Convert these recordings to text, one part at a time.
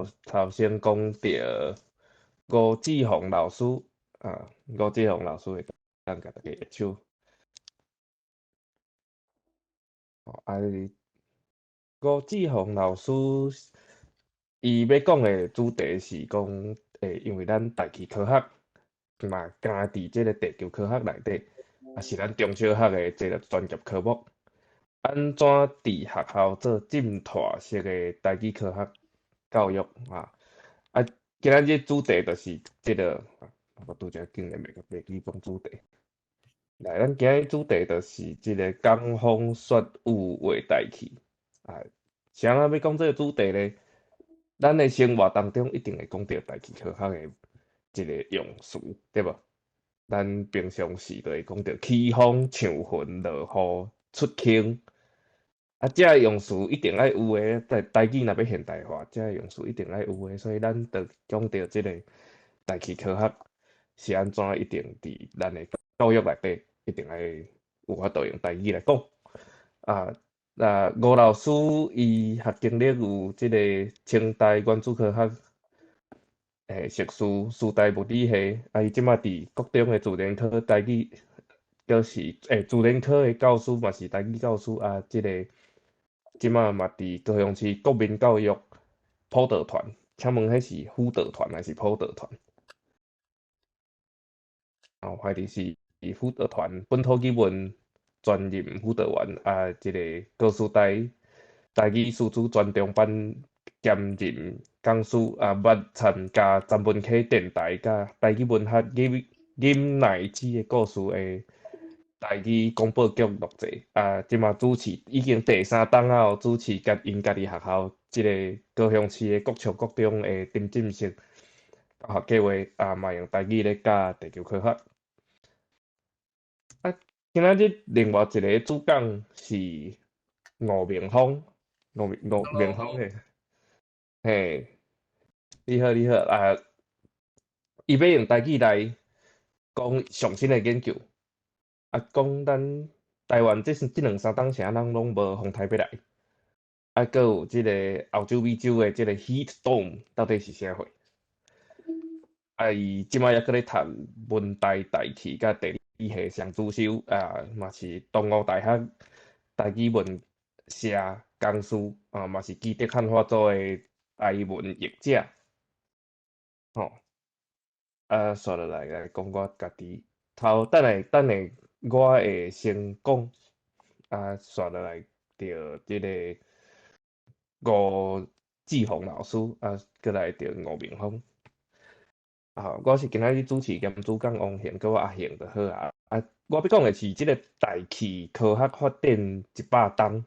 頭頭先講著吳志宏老師啊，吳志宏老師會當共大家握手。啊，吳志宏老師伊欲講的主題是講，因為咱大氣科學嘛，加佇這个地球科學內底，也是咱中小學的這个專業科目。按怎佇學校做浸透式的台語科學教育啊？啊，今仔日主題就是這个，我拄才竟然袂記講主題。來，咱今日主題就是這个江風雪雨話大氣啊。啥人欲講這个主題咧？咱的生活當中一定會講著大氣科學的一个用詞，對無？咱平常時就會講著起風、樹雲、落雨、出風。啊，這个用詞一定愛有的，台台語若欲現代化，這个用詞一定愛有的，所以咱就講著這个大氣科學是按怎一定佇咱的教育內底一定愛有法度用台語來講。啊，那吳老師伊學經歷有這个清大原子科學碩士，師大物理系，啊，伊這馬佇國中的自然科台語教師，自然科的教師嘛是台語教師啊，這个這馬嘛佇高雄市國民教育輔導團，請問彼是輔導團還是普導團？哦，懷疑是輔導團本土語文專任輔導員啊，這个高師大台語師資專長班兼任講師啊，捌參加曾文溪電台佮台語文學飲飲奶子的故事的台語廣播劇錄製啊，這馬主持已經第三冬啊，主持佮𪜶家己學校這个高雄市的國小國中的沉浸式教學計劃啊，嘛用台語咧教地球科學。啊，今仔日另外一个主講是吳明峰，吳明峰的，嘿，你好你好啊，伊欲用台語來講上新的研究，啊，講咱台灣這兩三冬啥人攏無風颱欲來，啊，閣有這个歐洲美洲的這个 heat dome 到底是啥貨？啊，伊這擺猶閣咧讀文大大氣佮地理系雙主修，啊，嘛是東吳大學台語文社講師，啊，嘛是基德漢化組的台文譯者，吼。啊，紲落來來講我家己，頭等下等下，我會先講，啊，紲落來著這个吳志宏老師，啊，閣來著吳明峰。啊，我是今仔日主持兼主講王賢，叫我阿賢就好啊。啊，我欲講的是這个大氣科學發展100冬。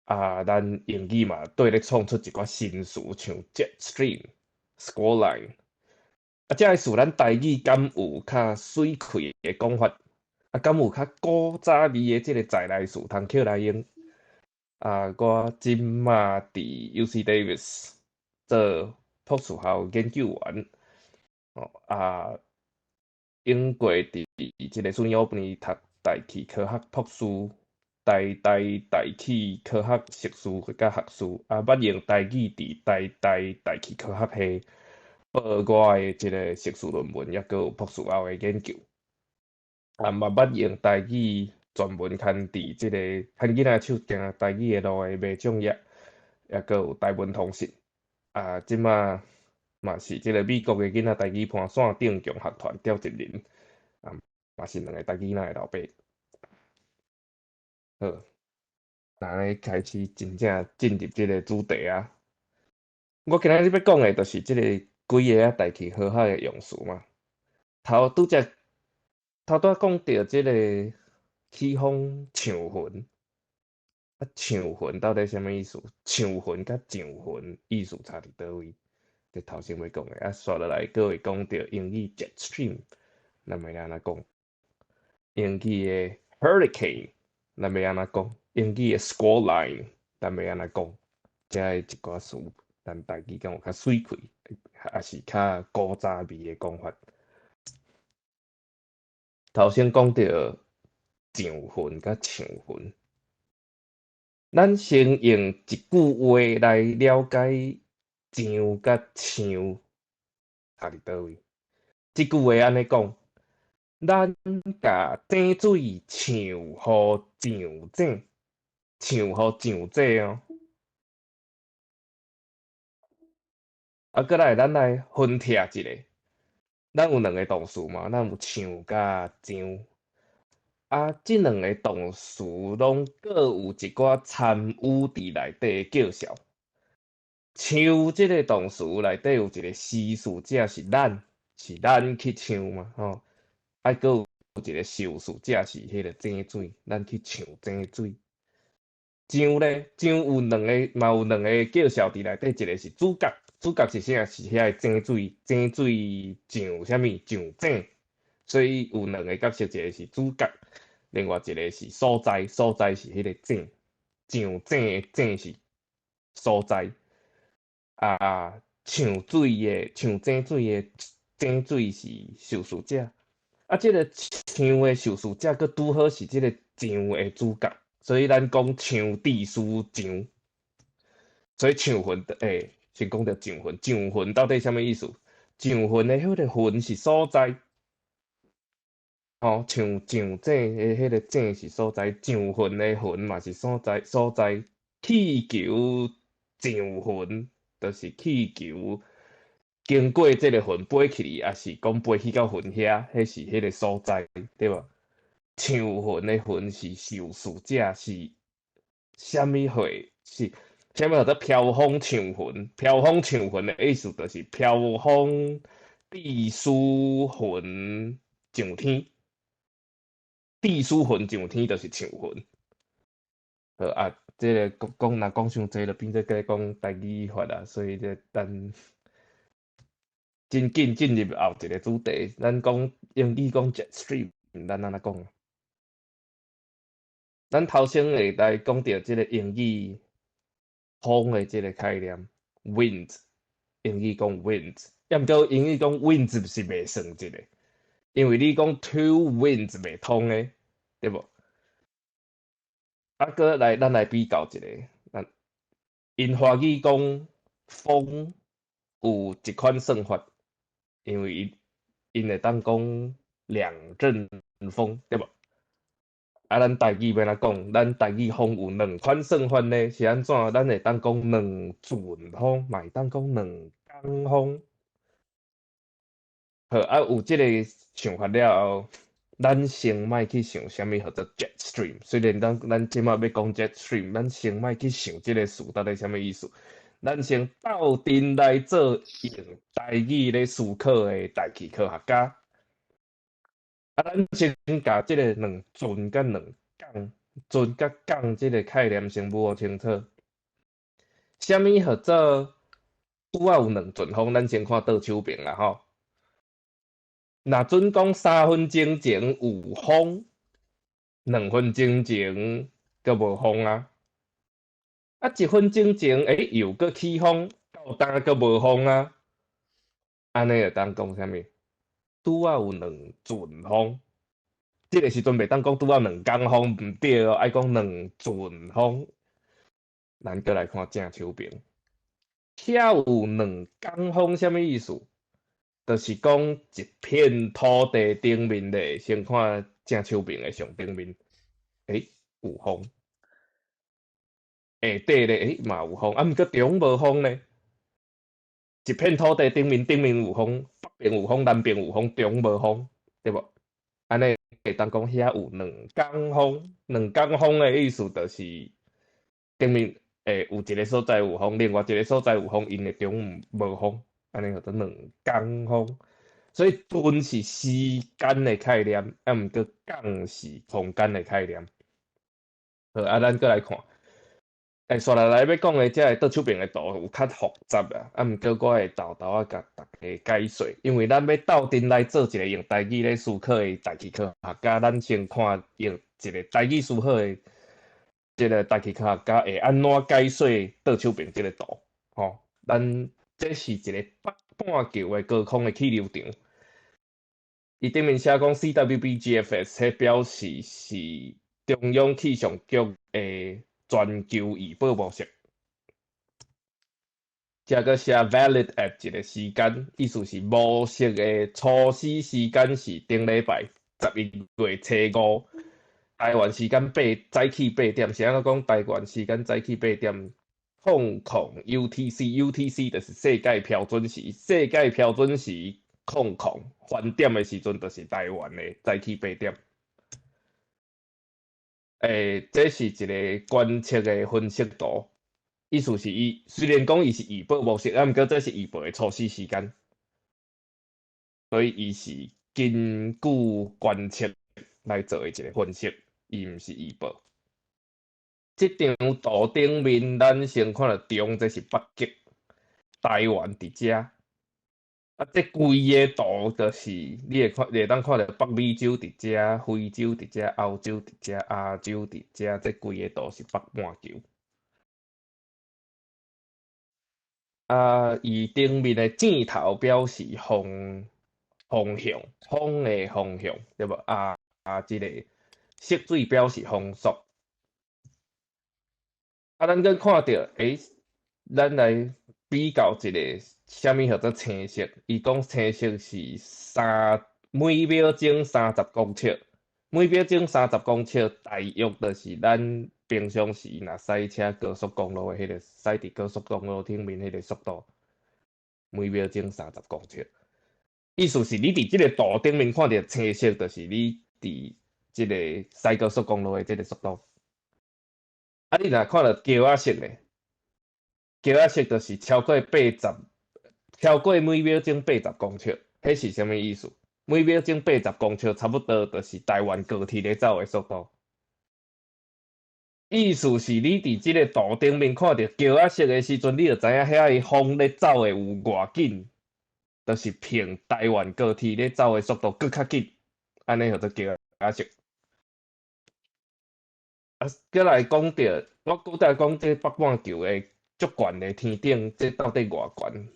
啊，咱英語嘛，綴咧創出一寡新詞，像 jet stream、squall line。啊，這个詞咱台語敢有較媠氣的講法？啊，敢有較古早味的這个在來詞通抾來用？啊，我這馬佇 UC Davis 做博士後研究員。哦，啊，英國佇這个 SUNY Albany 讀大氣科學博士，台大大氣科學碩士佮學士，啊，捌用台語佇台大大氣科學系報我的這个碩士論文，抑閣有博士後的研究。啊，嘛捌用台語專門牽佇這个牽囡仔手行台語的路的麥種業，抑閣有台文通信。啊，這馬嘛是這个美國的囡仔台語盤線頂共學團召集人，啊，嘛是兩个台語囡仔的老爸。好，咱咧開始真正進入這个主題啊。我今仔日欲講的，就是這个幾个啊大氣科學的用詞嘛。頭拄才頭拄仔講著這个起風樹雲，啊，樹雲到底啥物意思？樹雲佮上雲意思差佇佗位？這頭先欲講的，啊，紲落來閣會講著英語 jet stream，咱欲按怎講？英語的 hurricane，咱欲按怎講？英語的 squall line，咱欲按怎講？這个一寡詞，咱台語敢有較媠氣，抑是較古早味的講法？頭先講著上雲佮樹雲，咱先用一句話來了解。上佮唱差佇佗位？這句話按呢講，咱共井水唱予上井，唱予上井哦。啊，閣來咱來分拆一下，咱有兩个動詞嘛，咱有唱佮上。啊，這兩个動詞攏閣有一寡參與佇內底的叫囂。唱這个動詞內底有一个施事者是咱，是咱去唱嘛，吼。啊，閣有一个受事者是彼个井水，咱去唱井水。上咧，上有兩个，嘛有兩个叫囂佇內底，一个是主角，主角是啥？是遐个井水，井水上啥物？上井，所以有兩个角色，一个是主角，另外一个是所在，所在是彼个井，上井的井是所在。啊，唱水的，唱井水的井水是受事者。啊，這个唱的受事者，閣拄好是這个上的主角，所以咱講唱致事上。所以唱雲，先講著上雲，上雲到底啥物意思？上雲的彼个雲是所在，吼，像上井的彼个井是所在，上雲的雲嘛是所在，所在氣球上雲，就是氣球經過這个雲飛起去，抑是講飛去到雲遐，彼是彼个所在，對無？唱雲的雲是受事者，是啥物貨？是啥物叫做飄風唱雲？飄風唱雲的意思就是飄風致使雲上天，致使雲上天就是唱雲。好啊，這个講講若講傷濟，就變做閣講台語法啊，所以這咱真緊進入後一个主題，咱講英語講 jet stream，咱按怎講？咱頭先會來講著這个英語風的這个概念，wind，英語講 wind，抑毋過英語講 winds 是袂算一个，因為你講 two winds 袂通的，對無？啊，閣來咱來比較一下，咱𪜶華語講風有一款算法，因為𪜶會當講兩陣風，對無？啊，咱台語欲按怎講？咱台語風有兩款算法呢，是按怎？咱會當講兩陣風，嘛會當講兩工風。好，啊，有這個想法了後，咱先莫去想啥物號做 jet stream。雖然咱這擺欲講 jet stream，咱先莫去想這个詞到底啥物意思。咱先鬥陣來做用台語咧思考的大氣科學家。啊，咱先共這个兩陣佮兩工、陣佮工這个概念先摸清楚。啥物號做拄仔有兩陣風？咱先看倒手爿啦吼。若準講3分鐘前有風，2分鐘前閣無風啊。啊，1分鐘前，又閣起風，到今閣無風啊。按呢會當講啥物？拄仔有兩陣風，這个時陣袂當講拄仔兩工風，毋對哦，愛講兩陣風。咱閣來看正手爿，遐有兩工風，啥物意思？就是講一片土地頂面咧，先看正手爿的上頂面，有風。下底咧，嘛有風，啊，毋過中無風咧。一片土地頂面，頂面有風，北邊有風，南邊有風，中無風，對無？按呢會當講遐有兩工風，兩工風的意思就是頂面有一个所在有風，另外一个所在有風，𪜶的中無風，按呢叫做兩工風。所以陣是時間的概念，啊，毋過工是空間的概念。好，啊，咱閣來看。紲落來欲講的這个倒手爿的圖有較複雜啦，啊，毋過我會沓沓仔共大家解說，因為咱欲鬥陣來做一个用台語咧思考的大氣科學家，咱先看用一个台語思考的這个大氣科學家會按怎解說倒手爿這个圖，吼，咱這是一个北半球的高空的氣流場，伊頂面寫講 CWBGFS，彼表示是中央氣象局的全球預報模式。遮閣寫 valid at 一個時間，意思是模式的初始時間是頂禮拜11月初5，台灣時間早起8點，是按怎講？台灣時間早起八點，空空 UTC，UTC 就是世界標準時，世界標準時空空翻點的時陣，就是台灣的早起八點。這是一個觀測的分析圖，意思是伊雖然講伊是預報模式，啊，毋過這是預報的初始時間，所以伊是根據觀測來做的一個分析，伊毋是預報。這張圖頂面，咱先看著中，這是北極，台灣佇遮。啊，這規个圖就是你會看，你會當看著北美洲佇遮，非洲佇遮，歐洲佇遮，亞洲佇遮，這規个圖是北半球。啊，伊頂面的箭頭表示風方向，風的方向，對無？啊啊，這個色水表示風速。啊，咱閣看著，咱來比較一下，啥物號做青色？伊講青色是每秒鐘30公尺，每秒鐘三十公尺，大約就是咱平常時若駛車高速公路的彼個駛佇高速公路頂面彼個速度，每秒鐘三十公尺。意思是你佇這個圖頂面看著青色，就是你佇這個駛高速公路的這個速度。啊，你若看著橘仔色咧，橘仔色就是超過八十，超過每秒鐘八十公尺，彼是啥物意思？每秒鐘八十公尺，差不多就是台灣高鐵咧走的速度。意思是你佇這個圖頂面看著橘仔色的時陣，你就知影遐个風咧走的有偌緊，就是比台灣高鐵咧走的速度閣較緊，按呢號做橘仔色。啊，閣來講著，我拄才講這北半球的足懸的天頂，這到底偌懸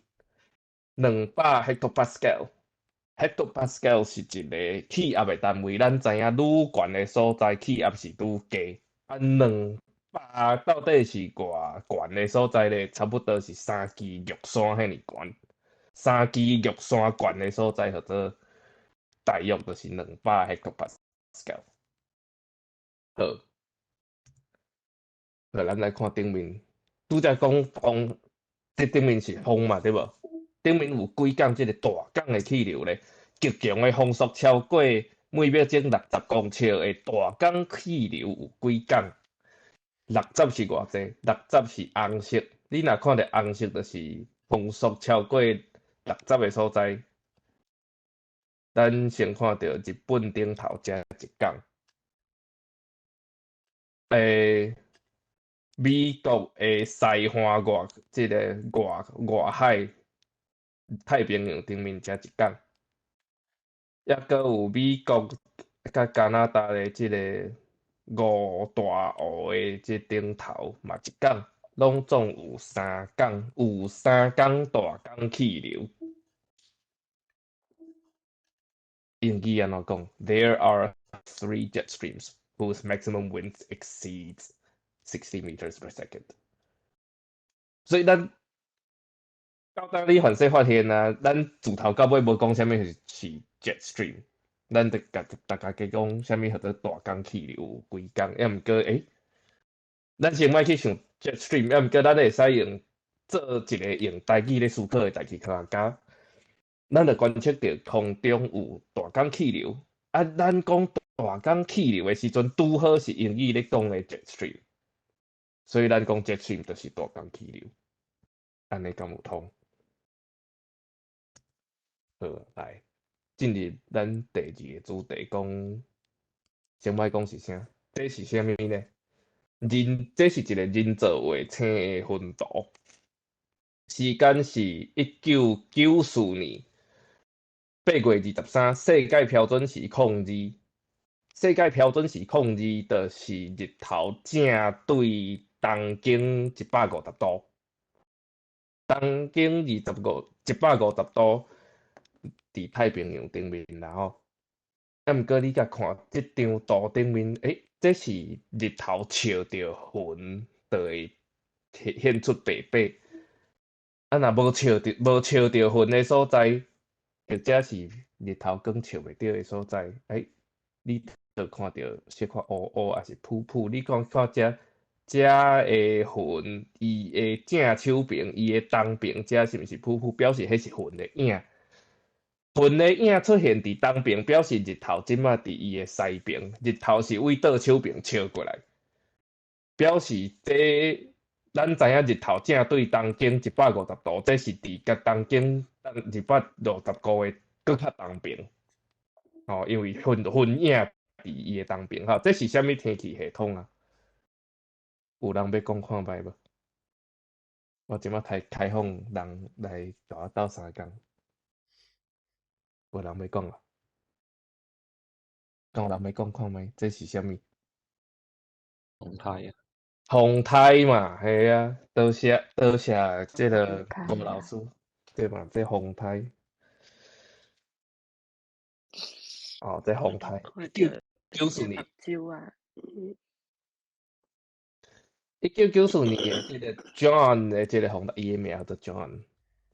？200 hectopascal，hectopascal 是一個氣壓的單位。咱知影愈懸的所在氣壓是愈低。啊，兩百到底是偌懸的所在咧？差不多是三支玉山遐爾懸。三支玉山懸的所在，號做大約就是兩百 hectopascal。好，好，咱來看頂面。拄才講風，這頂面是風嘛，對無？頂面有幾工這個大港的氣流咧，極強的風速超過每秒鐘六十公尺的大港氣流有幾工？六十是偌濟？六十是紅色。你若看著紅色，就是風速超過六十的所在。咱先看著日本頂頭遮一工。美國的西岸外，這個外外海太平洋頂面遮一工，抑閣有美國佮加拿大的這個五大湖的這頂頭嘛一工，攏總有三工，有三工大港氣流。英語按怎講？There are three jet streams whose maximum wind exceeds 60 meters per second。所以咱到當你凡勢發現啊，咱自頭到尾無講啥物是 jet stream，咱就共大家講啥物號做大江氣流有幾工，抑毋過咱先莫去想 jet stream，抑毋過咱會使用做一個用台語咧思考的代誌科學家，咱就觀測著空中有大江氣流，啊，咱講大江氣流的時陣，拄好是英語咧講的 jet stream，所以咱講 jet stream 就是大江氣流，按呢敢有通？好，來進入咱第二個主題，講先莫講是啥，這是啥物呢？這是一個人造衛星的雲圖，時間是1994年8月23，世界標準時空二，世界標準時空二，就是日頭正對東經150度，東經25，150度，佇太平洋頂面啦吼。啊，毋過你共看這張圖頂面，這是日頭照著雲，就會顯出白白。啊，若無照著雲的所在，或者是日頭光照袂著的所在，欸，你就看著小可烏烏，抑是浡浡。你講看遮遮的雲，伊的正手爿，伊的東爿，遮是毋是浡浡？表示彼是雲的影。雲的影出現佇東爿，表示日頭這馬佇伊的西爿，日頭是對倒手爿照過來，表示這咱知影日頭正對東經150度，這是佇共東經250度的閣較東爿。哦，因為雲影佇伊的東爿吼，這是啥物天氣系統啊？有人欲講看覓無？我這馬開放人來共我鬥相共。無人欲講啊？敢有人欲講看覓？這是啥物？風颱啊！風颱嘛，嘿啊，多謝多謝這個郭老師，對嘛？這風颱。哦，這風颱，1994年。1994年的這個 John 的這個風颱，伊的名叫做 John，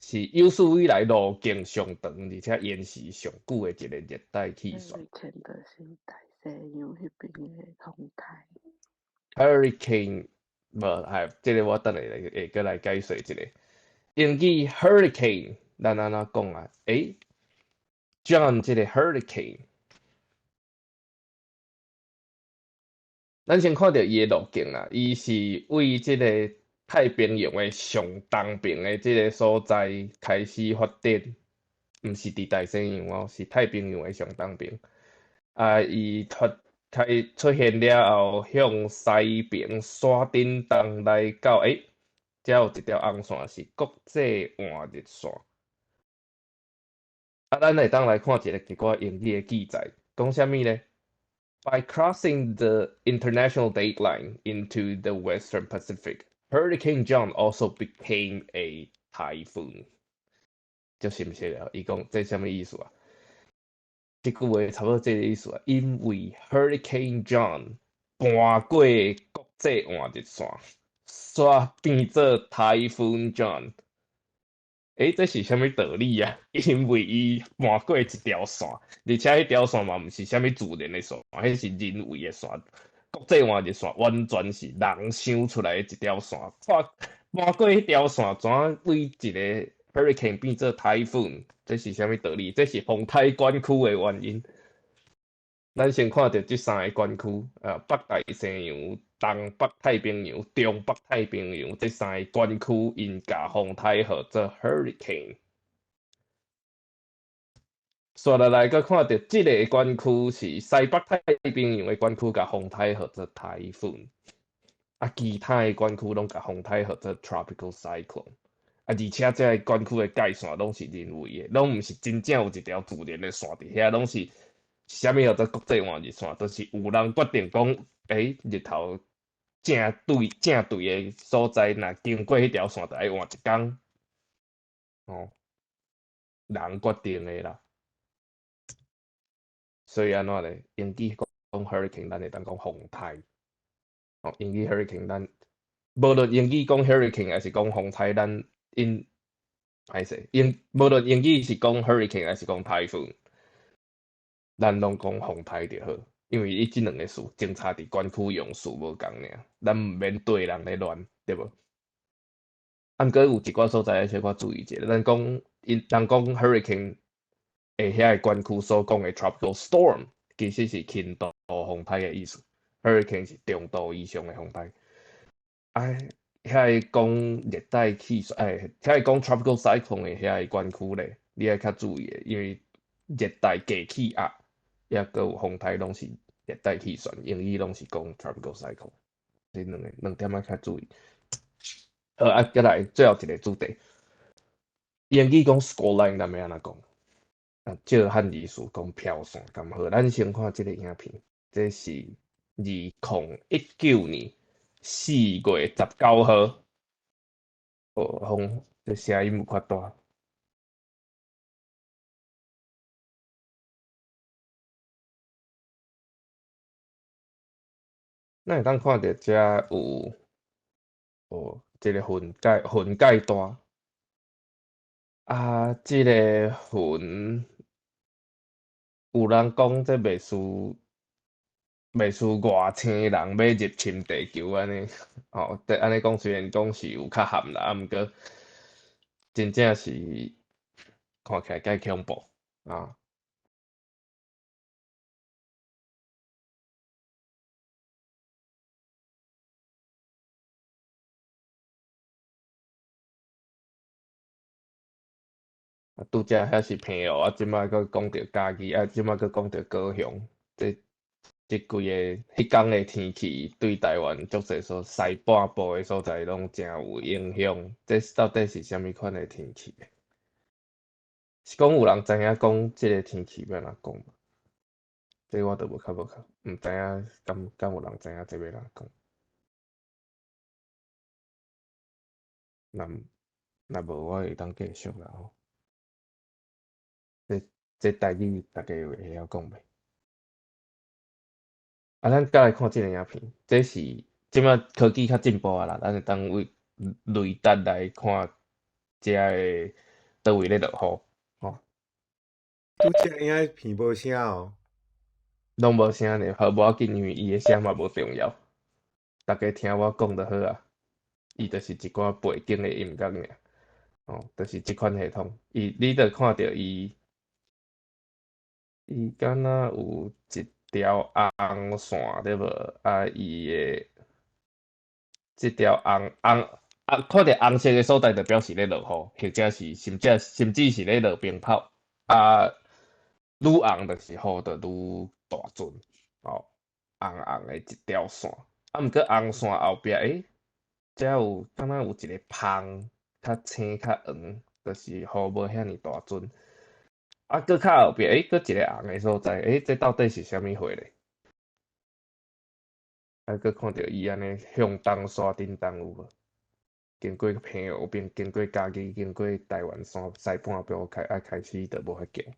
是有史以來路徑上長，而且延時上久的一個熱帶氣旋。 Hurricane 就是大西洋彼邊的風颱。 Hurricane 無，係這個我等下會閣來解說一下。英語 hurricane，咱按怎講啊？欸，John 這個 hurricane，咱先看著伊的路徑啊，伊是對這個太平洋的上東爿的這個所在開始發展，毋是佇大西洋哦，是太平洋的上東爿。啊，伊發開出現了後，向西爿山頂東來到，欸，遮有一條紅線是國際換日線。啊，咱會當來看一個一寡英語的記載，講啥物咧？By crossing the international date line into the Western Pacific, Hurricane John also became a typhoon。足深色了，伊講這啥物意思啊？這句話差不多這個意思啊，因為 Hurricane John 搬過國際換日線，煞變做 Typhoon John。欸，這是啥物道理啊？因為伊搬過一條線，而且彼條線嘛毋是啥物自然的線，彼是人為的線。國際換日線完全是人想出來的一條線，看搬過彼條線，怎對一個 Hurricane 變做 Typhoon？這是啥物道理？這是風颱管區的原因。咱先看著這三个管區，啊，北大西洋、東北太平洋、中北太平洋這三个管區，𪜶共風颱號做 Hurricane。紲落來，閣看著這个管區是西北太平洋的管區，共風颱號做 Typhoon。啊，其他的管區攏共風颱號做 Tropical Cyclone。啊，而且這个管區的界線攏是人為的，攏毋是真正有一條自然的線佇遐，攏是啥物叫做國際換日線，就是有人決定講，欸，日頭正對的所在，若經過彼條線，就愛換一工。哦，人決定的啦。所以按怎咧？英語講 hurricane，咱會當講風颱。哦，英語 hurricane，咱無論英語講 hurricane 抑是講風颱，咱𪜶歹勢，無論英語是講 hurricane 抑是講 typhoon，咱攏講風颱就好，因為伊這兩个詞相差佇管區用詞無仝爾，咱毋免綴人咧亂，對無？啊，毋過有一寡所在愛小可注意者，咱講𪜶人講 hurricane 的遐个管區所講的 tropical storm，其實是輕度風颱的意思，hurricane 是中度以上的風颱。啊，遐个講熱帶氣旋，欸，遐个講 tropical cyclone 的遐个管區咧，你愛較注意的，因為熱帶低氣壓，抑閣有風颱攏是熱帶氣旋，英語攏是講 tropical cyclone，這兩个兩點愛較注意。好，啊，閣來最後一个主題，英語講 squall line，咱欲按怎講？啊，借漢字詞講飄線，敢好？咱先看這个影片，這是2019年4月19號，哦，風，這聲音有較大。咱會當看著遮有，哦，這个雲蓋大。啊，這个雲有人講這袂輸袂輸外星人欲入侵地球按呢，吼，這按呢講雖然講是有較譀啦，啊，毋過真正是看起來蓋恐怖啊！啊，拄才遐是澎湖，啊，這擺閣講著嘉義，啊，這擺閣講著高雄，這這幾个彼工的天氣對台灣足濟所西半部的所在攏誠有影響。這到底是啥物款的天氣？是講有人知影講這个天氣欲按怎講無？這我就無較無較，毋知影敢敢有人知影這欲按怎講？若若無，我會當繼續啦吼。這這台語大家會曉講袂？啊，咱再來看這个影片，這是這擺科技較進步啊啦，咱會當為雷達來看遮个佗位咧落雨，吼。拄才影片無聲哦。攏無聲呢，好無要緊，因為伊的聲嘛無重要，大家聽我講就好啊。伊就是一寡背景的音樂爾，哦，就是這款系統。伊你著看著伊，伊敢若有一條紅線對無？啊，伊的這條紅紅啊，看著紅色的所在，就表示咧落雨，或者是甚至甚至是咧落冰雹。啊，愈紅就是雨就愈大陣，哦，紅紅的一條線。啊，毋過紅線後壁，欸，遮有敢若有一个芳，較青較黃，就是雨無遐爾大陣。啊，閣較後壁，欸，閣一个紅的所在，欸，這到底是啥物貨咧？啊，閣看著伊按呢向東徙振東有無？經過澎湖邊，經過嘉義，經過台灣山西半部開啊，開始就無遐強。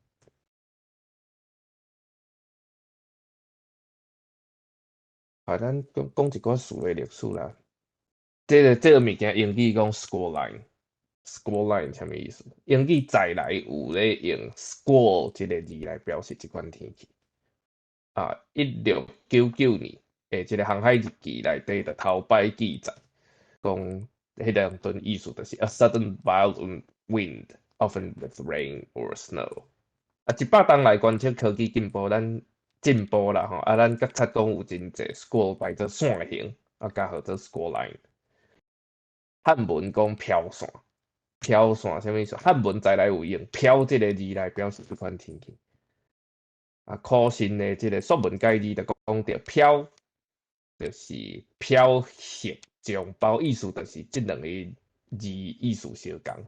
啊，咱講講一寡事的歷史啦。這个這个物件英語講 squall line，squall line 啥物意思？英語在來有咧用 squall 這个字來表示這款天氣。啊，1699年的這个航海日記內底就頭擺記載，講彼當陣意思就是 a sudden violent wind, often with rain or snow。啊，100冬來觀測科技進步，咱進步啦吼，啊，咱覺察講有真濟 squall 排做線形，啊，加號做 squall line。漢文講飄線，飄線啥物意思？漢文在來有用“飄”這个字來表示這款天氣。啊，可信的這个說文解字就講著飄，就是飄雪將包，意思就是這兩個字意思相仝。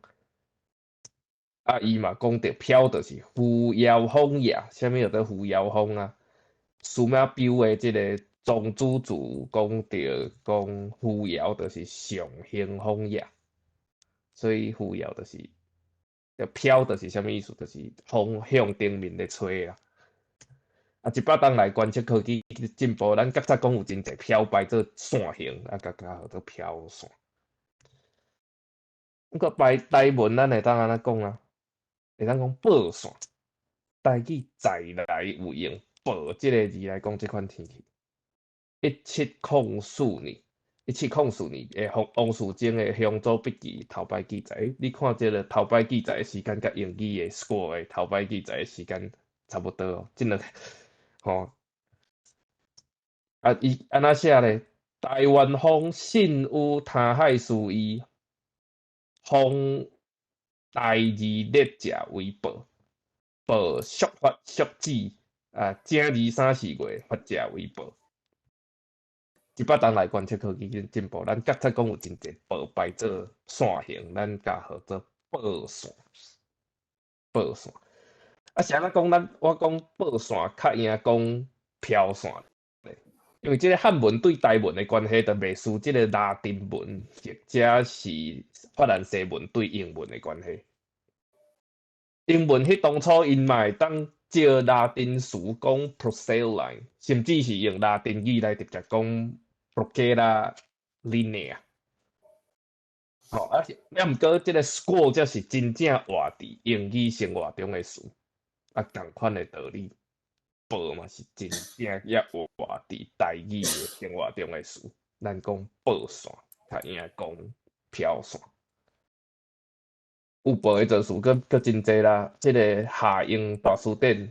啊，伊嘛講著飄就是扶搖風也，啥物叫做扶搖風啊？司馬彪的這个莊子注講著講扶搖就是上行風也，所以扶搖就是，飄就是啥物意思？就是風向頂面咧吹啦。啊，100冬來觀測科技進步，咱覺察講有真濟飄排做線形，啊，共加號做飄線。毋過排台文，咱會當按怎講啊？會當講報線，台語在來有用“報”這个字來講這款天氣。1704年，1704年的王王士禎的《鄉族筆記》頭擺記載，欸，你看這个頭擺記載的時間，佮英語的 squall 的頭擺記載的時間差不多哦，這兩吼。啊，伊按怎寫咧？台灣風信雨他海事伊，風大而熱者為報，報速發速止，啊，正二三四月發者為報。100冬來觀測科技進步，咱覺察講有真濟報排做線形，咱共號做報線。報線。啊，是按怎講？咱我講報線較贏講飄線咧，因為這个漢文對台文的關係，就袂輸這个拉丁文或者是法蘭西文對英文的關係。英文彼當初𪜶嘛會當借拉丁詞講 Purcell line，甚至是用拉丁語來直接講 Procella linea。吼，啊，抑毋過這个 squall 才是真正活佇英語生活中的詞，啊，仝款的道理，暴嘛是真正也活佇台語的生活中的詞。咱講報線，較贏講飄線。有報的造詞閣閣真濟啦，這个夏英大辭典，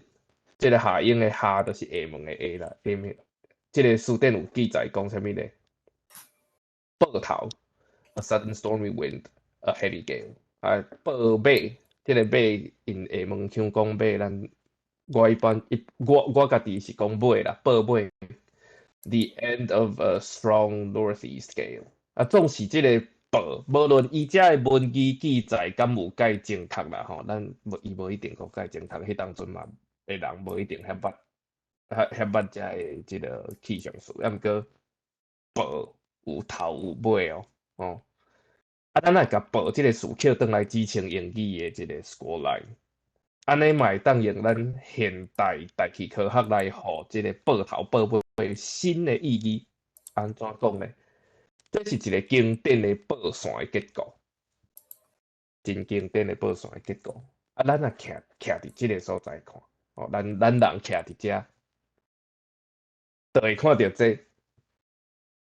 這个夏英的夏就是廈門的廈啦，下面這个辭典有記載講啥物咧？報頭，a sudden stormy wind, a heavy gale。啊，報尾，這个尾𪜶廈門腔講尾，咱我一般一我我家己是講尾啦，報尾，the end of a strong northeast gale。啊，總是這个報，無論伊遮的文字記載敢有蓋正確啦吼，咱無伊無一定講蓋正確，彼當陣嘛的人無一定遐捌，遐遐捌遮的這个氣象詞，抑毋過報有頭有尾哦，吼。啊，咱來共報這个詞抾轉來指稱英語的這个 squall line，按呢嘛會當用咱現代大氣科學來予這个報頭報尾新的意義。按怎講呢？這是一个經典的報線的結構，真經典的報線的結構。啊，咱若徛徛佇這个所在看，哦，咱咱人徛佇遮，就會看著這，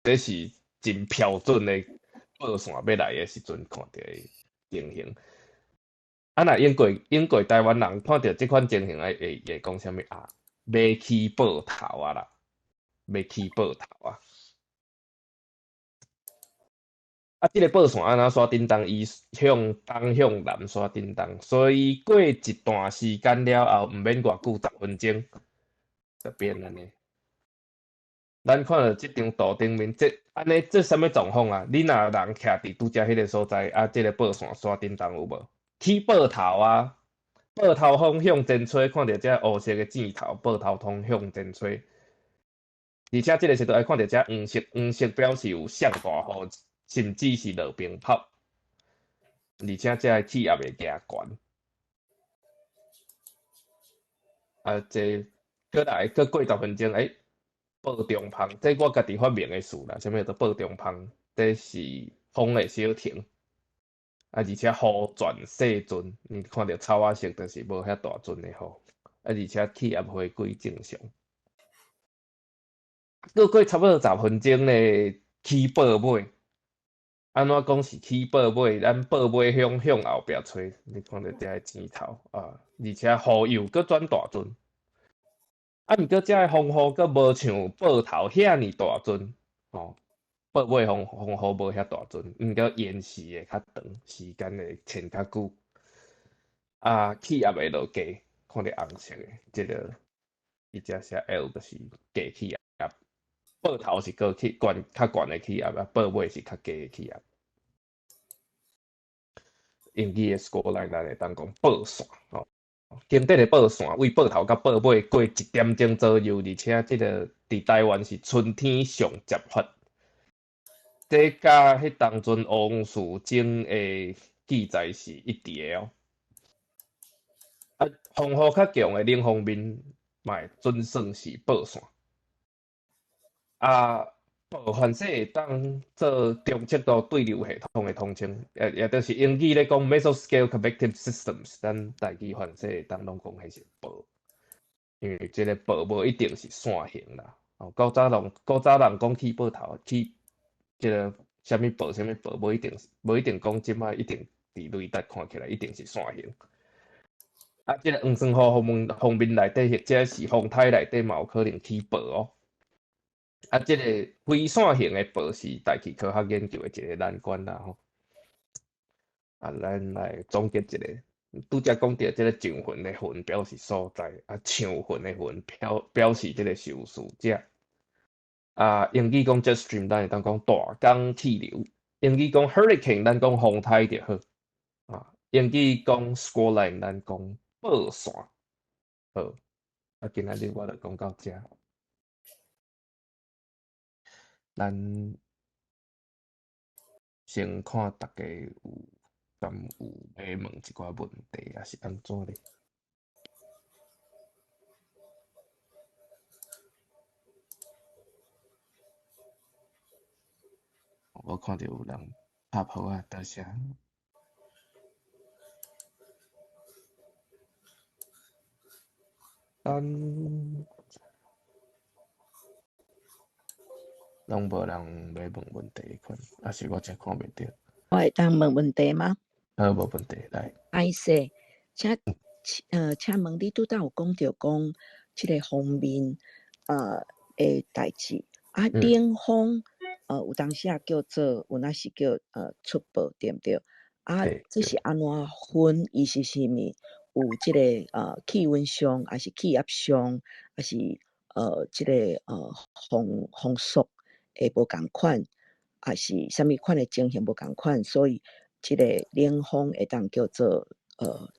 這是真標準的報線欲來的時陣看著的情形。啊，若英國英國台灣人看著這款情形，會會會講啥物啊？欲起報頭啊啦，欲起報頭啊！啊，這个報線按怎煞振動？伊向東向南煞振動，所以過一段時間了後，毋免偌久，10分鐘就變按呢。咱看著這張圖頂面，這按呢這啥物狀況啊？你若人徛佇拄才彼个所在，啊，這个報線煞振動有無？起報頭啊，報頭風向前吹，看著這烏色的箭頭，報頭風向前吹。而且這个時陣愛看著這黃色，黃色表示有上大雨，甚至是落冰雹。而且這个氣壓會加懸。啊，這閣來閣過10分鐘，欸，報中風，這我家己發明的詞啦，啥物叫做報中風？這是風會小停，啊，而且雨轉細陣，你看著草仔色，就是無遐大陣的雨，啊，而且氣壓回歸正常。閣過差不多十分鐘咧，起報尾。按怎講是起報尾？咱報尾向向後壁吹，你看著遮个箭頭啊，而且雨又閣轉大陣。啊，毋過遮个風雨閣無像報頭遐爾大陣，吼，報尾風風雨無遐大陣，毋過延時會較長，時間會牽較久。啊，氣壓會落低，看著紅色的，這个伊遮寫 L 就是低氣壓。報頭是高氣懸較懸的氣壓，啊，報尾是較低的氣壓。英語的 squall line 咱會當講報線，吼。經典的報線為報頭佮報尾過一點鐘左右，而且這个佇台灣是春天上捷發。這佮彼當陣王士禎的記載是一致的哦。啊，風雨較強的冷鋒面嘛會準算是報線。啊，報凡勢會當做中尺度對流系統的統稱，也也就是英語咧講 mesoscale convective systems，咱台語凡勢會當攏講彼是報，因為這个報無一定是線形啦。哦，古早人古早人講起報頭，起這个啥物報啥物報，無一定無一定講這擺一定佇雷達看起來一定是線形。啊，這个黃酸雨鋒面鋒面內底或者是風颱內底嘛有可能起報哦。啊，這个非線形的報是大氣科學研究的一个難關啦吼。啊，咱來總結一下，拄才講著這个上雲的雲表示所在，啊，上雲的雲表表示這个受事者。啊，英語講 jet stream，咱會當講大江氣流；英語講 hurricane，咱講風颱就好。啊，英語講 squall line，咱講報線。好，啊，今仔日我就講到遮。咱先看大家有敢有欲問一寡問題，抑是按怎咧？我看著有人拍啊，好啊，多謝。咱攏無人欲問問題款，抑是我才看袂著？我會當問問題嗎？好，無問題，來。歹勢，請問你拄才有講著講這个鋒面的代誌，啊，冷鋒有當時也叫做有若是叫出報，對毋對？啊，這是按怎分？伊是啥物？有這个氣溫上，抑是氣壓上，抑是這个風速會無仝款，抑是啥物款的情形無仝款，所以這个冷鋒會當叫做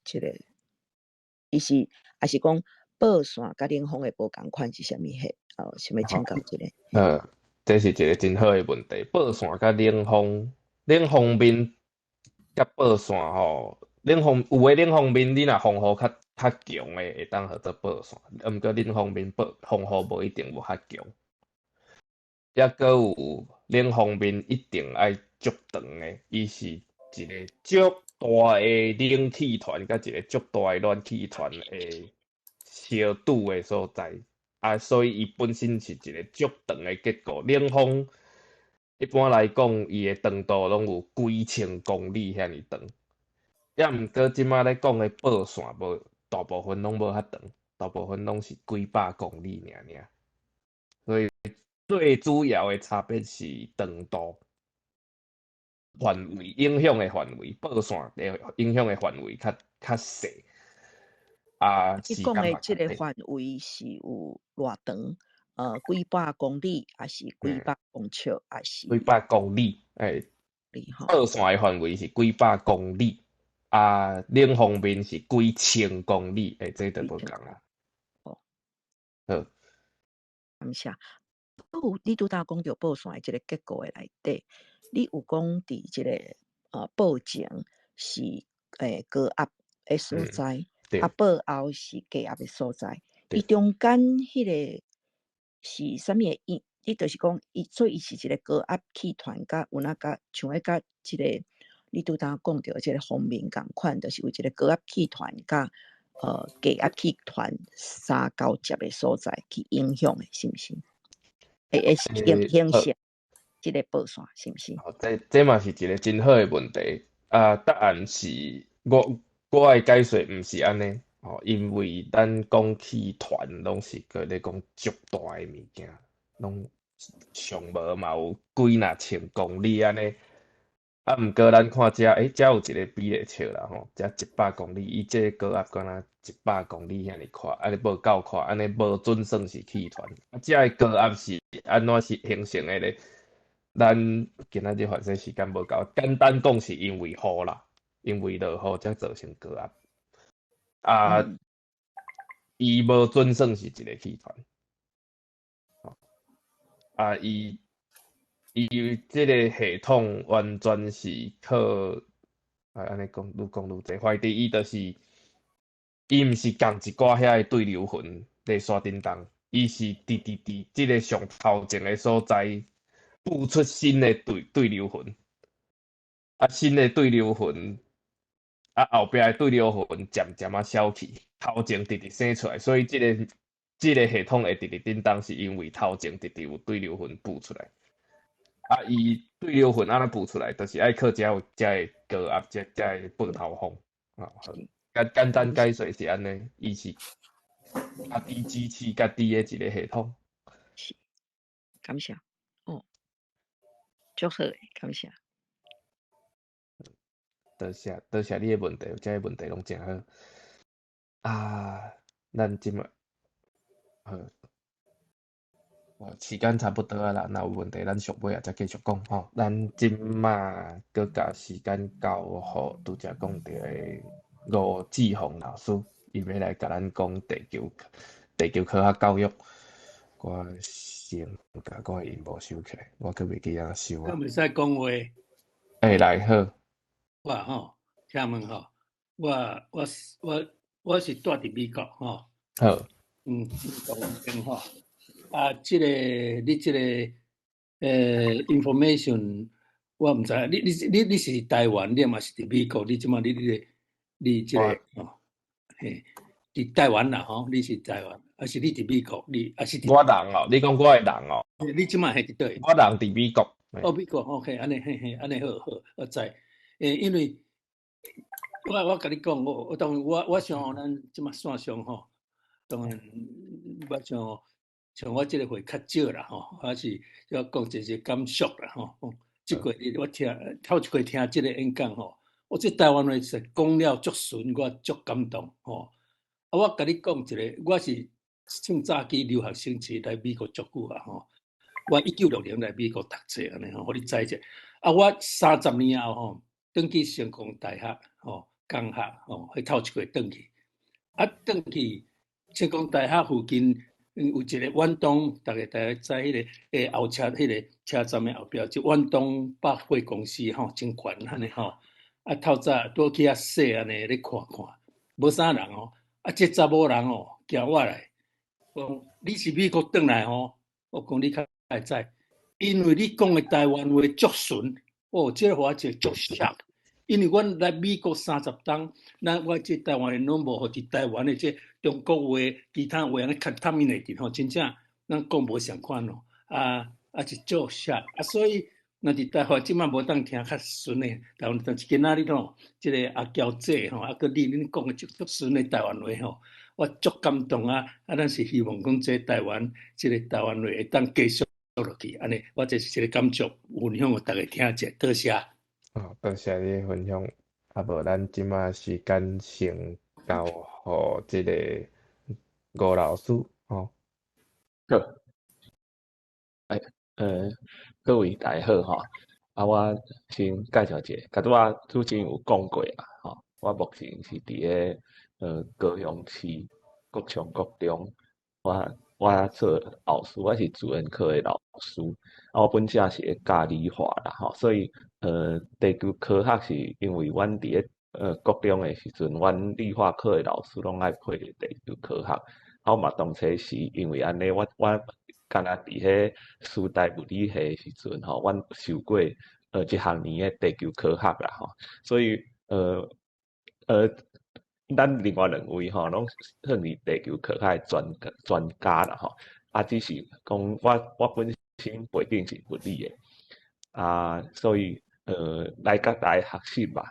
這个，伊是抑是講報線佮冷鋒的無仝款是啥物彼？想欲請教一下。這是一个真好的問題。報線佮冷鋒，冷鋒面佮報線吼，冷鋒有的冷鋒面，你若風雨較強的，會當號做報線。啊，毋過冷鋒面報風雨無一定有較強。抑閣有冷鋒面一定愛足長的，伊是一个足大的冷氣團佮一个足大的暖氣團的相拄的所在。啊，所以伊本身是一个足長的結構。冷鋒一般來講，伊的長度攏有幾千公里遐爾長。抑毋過這馬咧講的報線無，大部分攏無遐長，大部分攏是幾百公里爾爾。所以最主要的差別是長度範圍影響的範圍，報線的影響的範圍較細。啊，你講的這个範圍是有偌長？幾百公里，抑是幾百公尺，抑是幾百公里？欸，報線的範圍是幾百公里，啊，冷鋒面是幾千公里，欸，這就無仝啊。哦，好，感謝。有你拄才講著報線的這个結構的內底，你有講佇這个報前是高壓的所在，啊，報後是低壓的所在。伊中間彼个是啥物的因？你就是講伊，所以伊是一个高壓氣團，佮有若佮像彼佮這个，你拄才講著這个鋒面仝款，就是有一个高壓氣團佮低壓氣團相交接的所在去影響的，是毋是？會形成這个報線，是毋是？哦，這嘛是一个真好的問題。啊，答案是我的解說毋是按呢，吼，因為咱講氣團攏是閣咧講足大的物件，攏上無嘛有幾若千公里按呢。啊，毋過咱看遮，欸，遮有一个比例尺啦吼，遮100公里，伊這個高壓敢若100公里遐爾闊，按呢無夠闊，按呢無準算是氣團。啊，遮的高壓是按怎是形成的咧？咱今仔日反正時間無夠，簡單講是因為雨啦，因為落雨才造成高壓。啊，伊無準算是一个氣團。啊，伊這个系統完全是靠，啊，按呢講，愈講愈濟，反正伊就是，伊毋是仝一寡遐的對流雲咧煞振動，伊是佇這个上頭前的所在，布出新的對流雲，啊，新的對流雲，啊，後壁的對流雲漸漸仔消去，頭前直直生出來，所以這个系統會直直振動，是因為頭前直直有對流雲布出來。啊，伊對流雲按怎布出來，就是愛靠遮有遮的高壓，遮的報頭風。啊，好，簡單解說是按呢，伊是家己支持家己的一个系統。是，感謝。哦，足好的，感謝。多謝，多謝你的問題，這个問題攏誠好。啊，咱這馬好。時間差不多啊啦，若有問題，咱續尾仔再繼續講吼。咱這馬閣共時間交予拄才講著的吳志宏老師，伊欲來共咱講地球科學教育。我先共我的螢幕收起來，我閣袂記按怎收啊。敢會使講話？欸，來好。我吼，請問吼，我是住佇美國吼。好。美國邊吼。啊，這个你這个information 我毋知你你你你是台灣，你嘛是佇美國？你這馬你你你這個哦，嘿，佇台灣啦吼，你是台灣，還是你佇美國？你還是我人哦？你講我的人哦？你這馬係佇佗？我人佇美國。哦，美國，OK，按呢嘿嘿，按呢好好，我知。因為我共你講，我當然我想咱這馬線上吼，當然我像像我這個會較少啦吼，還是要講一些感觸啦吼。這個我聽頭一回聽這個演講吼，我這台灣話是講了足順，我足感動吼。啊，我共你講一個，我是從早期留學生時來美國足久啊吼。我1960來美國讀冊按呢吼，予你知者。啊，我30年後吼，轉去成功大學吼，工學吼，彼頭一回轉去。啊，轉去成功大學附近有一個遠東，逐家大家知彼個後車彼個車站的後壁，就遠東百貨公司吼，真懸按呢吼。啊，透早拄去遐踅按呢咧看看，無啥人哦。啊，這查某人哦，行我來，講你是美國轉來吼？我講你較會知，因為你講的台灣話足順，哦，這個予我一個足 shock。因為阮來美國30冬，咱我這台灣的攏無予佇台灣的這中國話、其他話按呢 contaminated 吼，真正咱講無相款咯。啊啊是足 shock 啊，所以若佇台灣這馬無當聽較順的台灣，但是今仔日吼，這個阿嬌姐吼，啊閣你恁講的足足順的台灣話吼，我足感動啊！啊，咱是希望講這台灣這個台灣話會當繼續落去，按呢，我這是一個感觸，分享予逐家聽者，多謝。哦，多謝你分享。啊，無咱這馬時間先交予這個吳老師吼。好，哎，各位大家好吼。啊，我先介紹一下，佮拄仔主持人有講過啊，吼，我目前是佇咧高雄市國昌國中，我做老師，我是自然科的老師。啊，我本正是咧教理化啦，吼，所以地球科學是因為阮佇咧國中的時陣，阮理化課的老師攏愛配地球科學。啊，我嘛當初是因為按呢，我敢若佇彼師大物理系的時陣吼，阮受過一學年的地球科學啦吼，所以咱另外兩位吼，攏算是地球科學的專家啦吼。啊，只是講我本身背景是物理的，啊，所以來佮大家學習吧。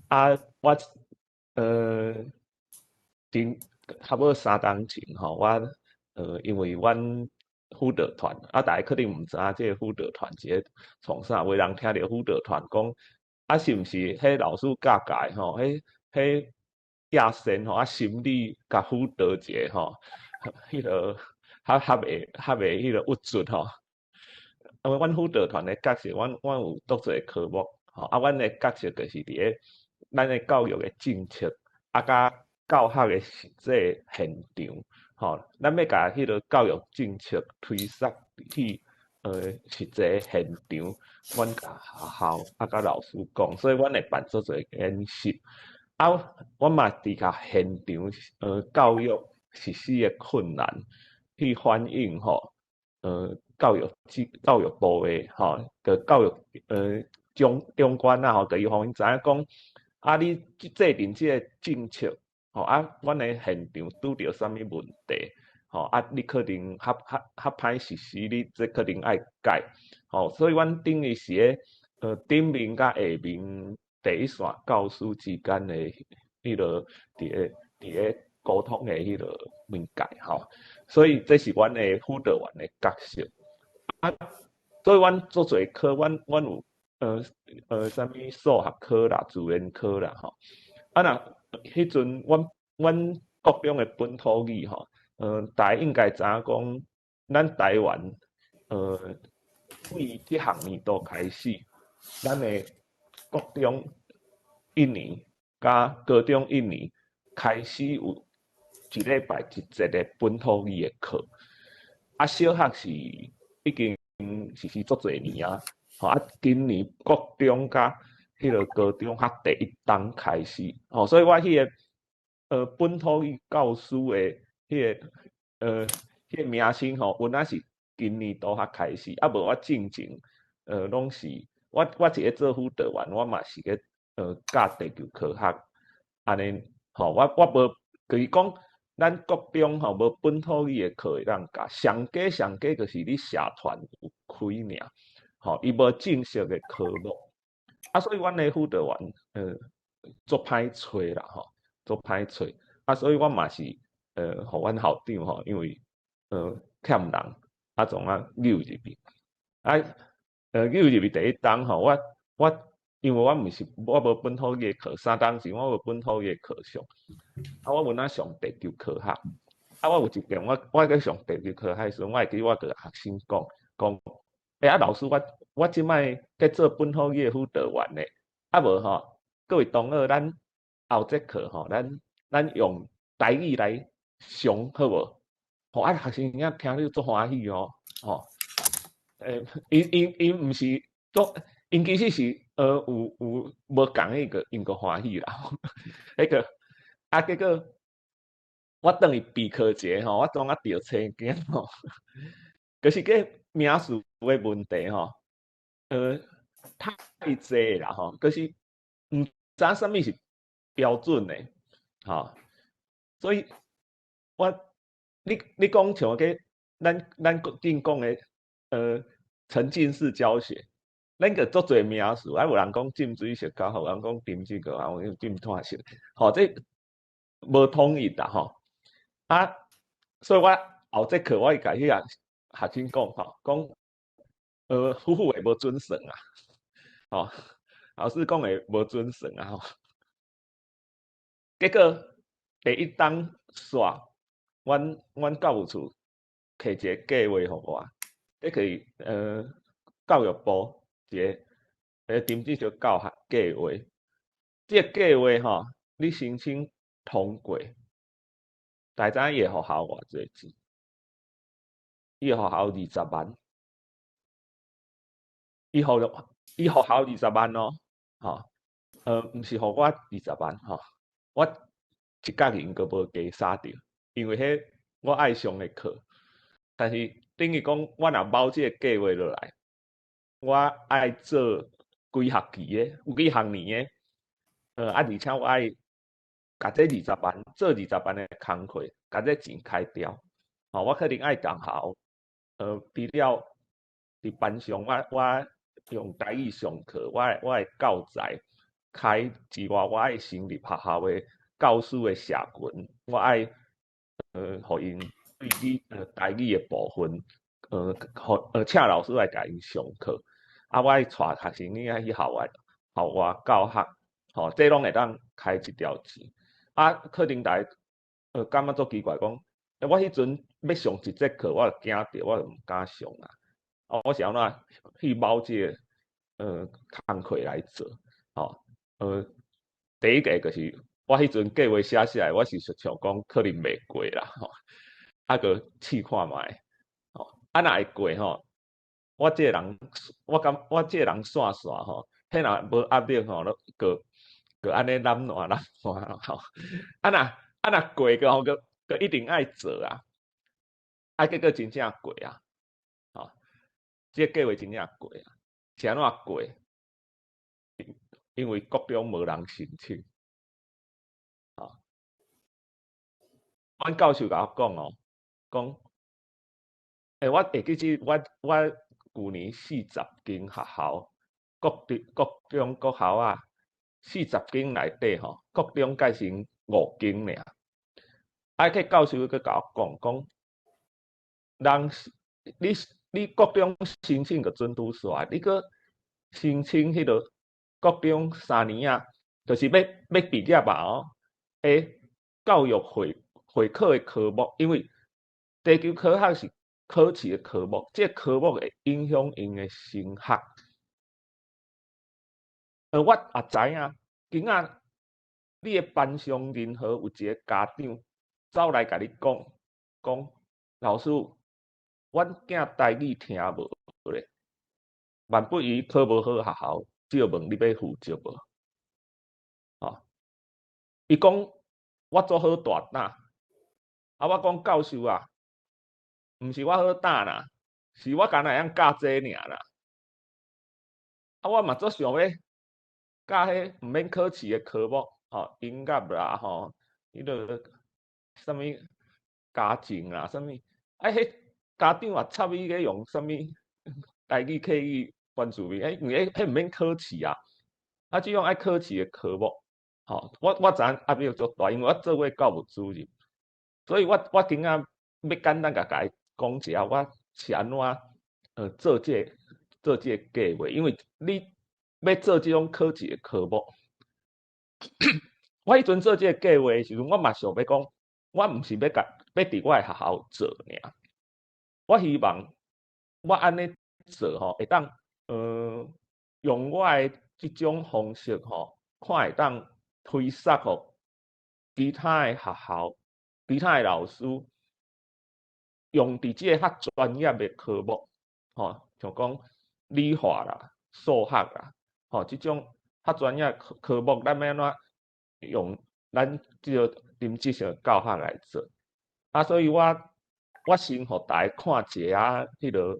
啊，我頂差不多3冬前吼，我因為阮輔導團，啊，大家可能毋知影這個輔導團是咧創啥，有的人聽著輔導團講，啊，是毋是彼老師教教的吼？彼彼亞仙吼，啊，心理共輔導一下吼，彼個較袂彼個鬱卒吼。因為阮輔導團的角色，阮有獨一個科目，吼，啊，阮的角色就是佇咧咱的教育的政策，啊，佮教學的實際現場，吼，咱欲共彼個教育政策推捒去實際現場，阮共學校啊，佮老師講，所以阮會辦足濟演習。啊，阮嘛佇共現場教育實施的困難去反映吼，教育部的吼個教育長官啊吼，共伊予𪜶知影講，啊，你制定這個政策，吼啊，阮的現場拄著啥物問題，吼啊，你可能較歹實施，你這可能愛改，吼，所以阮等於是咧頂面佮下面第一線教師之間的彼個佇咧溝通的彼個媒介吼，所以這是阮的輔導員的角色。啊，所以阮足濟科，阮有啥物數學科啦、自然科啦吼。啊若彼陣阮國中的本土語吼，大家應該知影講，咱台灣對這學年度開始，咱的國中一年佮高中一年開始有一禮拜一節的本土語的課。啊，小學是已經實施足濟年啊，吼啊，今年國中佮彼個高中才第一冬開始，吼，所以我彼個本土語教師的彼個名稱吼，原來是今年度才開始，啊無我進前攏是我一个做輔導員，我嘛是咧教地球科學，按呢吼，我無就是講，咱國中吼無本土語的課會當教，上加上加就是你社團有開爾，吼，伊無正式的科目，啊，所以阮的輔導員足歹揣啦吼，足歹揣，啊，所以我嘛是予阮校長吼，因為欠人，啊，創啊扭入去，啊，扭入去第一冬吼，我因為我毋是我無本土語的課，3冬前我無本土語的課上，啊，我有哪上地球科學，啊，我有一遍我去上地球科學的時陣，我會記我共學生講講，欸啊老師，我這擺去做本土語的輔導員咧，啊無吼，各位同學，咱後節課吼，咱用台語來上好無？吼啊，學生囝聽了足歡喜哦，吼，𪜶毋是足，𪜶其實是有無仝彼個，𪜶閣歡喜啦，彼個啊結果我轉去備課節吼，我當啊著青驚吼，就是個名詞的問題吼，太濟啦吼，就是毋知啥物是標準的，吼，所以我你講像個咱頂講的沉浸式教學，咱個足濟名詞，啊有人講浸水式教學，有人講沉浸教學，有浸透式，吼，這無統一啦吼，啊，所以我後節課我會共彼個學生講吼，講夫婦會無準算啊，吼，老師講的無準算啊吼，結果第一冬煞，阮教務處提一個計劃予我，這個教育部一個沉浸式教學計劃，這個計劃吼，你申請通過，大知影伊會予學校偌濟錢？伊會予學校20萬，伊予學校二十萬哦，吼，毋是予我二十萬吼，我一角銀閣無加捎著，因為彼我愛上的課，但是等於講，我若包這個計劃落來，我愛做幾學期的，有幾學年的，啊，而且我愛共這二十萬做二十萬的工課，共這錢開掉，吼，我可能愛共校，除了佇班上我用台語上課，我的教材開之外，我愛成立學校的教師的社群，我愛予𪜶對語台語的部分，予請老師來共𪜶上課，啊，我愛帶學生囡仔去校外教學，吼，這攏會當開這條錢。啊，可能大家感覺足奇怪，講，我彼陣欲上一節課，我就驚著，我就毋敢上啊。哦，我是按怎去包這個工課來做？吼，第一個就是我彼陣計劃寫寫來，我是想講可能袂過啦，吼，啊，閣試看覓，吼，啊，若會過吼，我這個人，我感我這個人散散吼，彼若無壓力吼，攏閣閣按呢懶惰懶惰吼，啊若過個吼，閣閣一定愛做啊，啊，結果真正過啊，吼，這個計劃真正過啊，是按怎過？因為國中無人申請，吼，阮教授共我講哦，講，欸，我會記得我舊年40間學校，國中國中國校啊，四十間內底吼，國中改成5間爾。啊，彼教授閣共我講講，人你國中申請就準拄煞，你閣申請彼個國中3年仔，就是欲畢業啊哦，欸，教育會考的科目，因為地球科學是考試的科目，這個科目會影響𪜶的升學。我也知影，今仔你的班上任何有一個家長走來共你講，講老師，阮囝台語聽無咧，萬不伊考無好學校，借問你欲負責無？吼，伊講我做好大膽，啊，我講教授啊，毋是我好膽啦，是我干焦會曉教這爾啦。啊，我嘛足想欲教彼毋免考試的科目，吼，音樂啦，吼，彼个啥物家政啦，啥物，啊，彼家長也插伊咧用啥物台語、客語、原住民，因為彼毋免考試啊，啊，這種愛考試的科目，吼，我知影壓力足大，因為我做過教務主任，所以我今仔欲簡單共伊講一下，我是按怎做這个計劃，因為你欲做這種考試的科目，我彼陣做這个計劃的時陣，我嘛想欲講，我毋是欲共欲佇我的學校做爾，我希望我按呢做吼，會當用我的這種方式吼，看會當推捒予其他的學校、其他的老師，用佇這个較專業的科目，吼，像講理化啦、數學啦，吼，這種較專業科目，咱欲按怎用咱這個林志祥教學來做？啊，所以我先予大家看一下彼个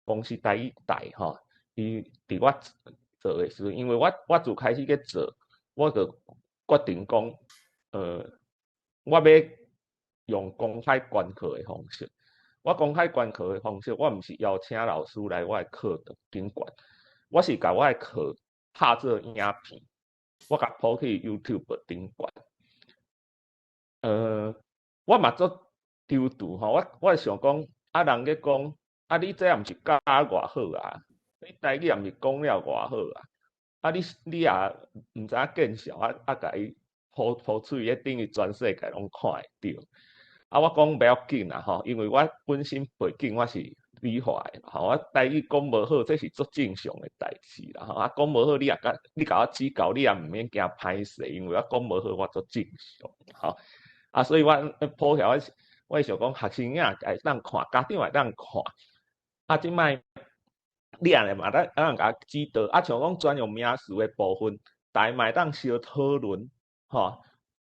公視台語台吼，伊佇我做的時陣，因為我自開始去做，我就決定講，我欲用公開觀課的方式。我公開觀課的方式，我毋是邀請老師來我的課堂頂懸，我是共我的課拍做影片，我共鋪去 YouTube 頂懸。我嘛足躊躇吼，我想講，啊人咧講，啊你這也毋是教偌好啊，你台語也毋是講了偌好啊，啊你也毋知影見笑，啊共伊鋪出去，等於全世界攏看會著。啊，我講袂要緊啦吼，因為我本身背景我是理化的，吼，我台語講無好，這是足正常的代誌啦吼。啊，講無好，你也共你共我指教，你也毋免驚歹勢，因為我講無好，我足正常吼。啊，所以我鋪起來，我想講學生仔會當看，家長會當看。啊，這擺你也嘛當當共我指導，啊，像講專用名詞的部分，大家嘛會當相討論，吼。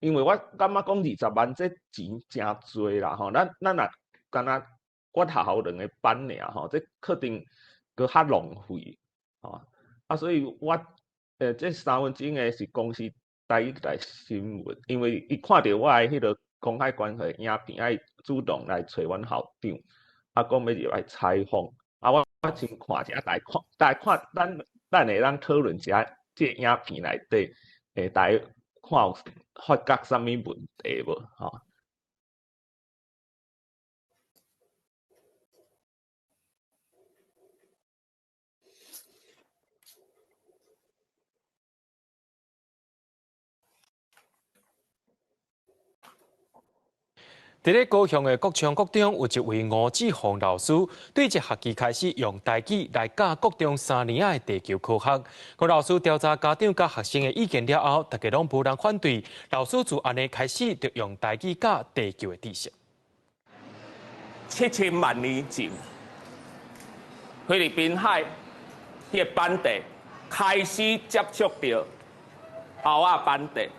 因為我感覺講20萬這錢誠濟啦，吼，咱若敢若我學校兩个班爾吼，這可能閣較浪費，吼。啊，所以我這三分鐘的是公視台語台新聞，因為伊看著我的彼个公開觀課影片，愛主動來揣阮校長，啊，講欲入來採訪，啊，我先看一下，大家看，大家看，咱會當討論一下這个影片內底，大家看有發覺啥物問題無？吼。佇咧高雄的國昌國中，有一位吳志宏老師，對這學期開始用台語來教國中三年仔的地球科學。吳老師調查家長佮學生的意見了後，大家攏無人反對，老師就按呢開始就用台語教地球的知識。7000萬年前，菲律賓海彼個板塊開始接觸著歐亞板塊。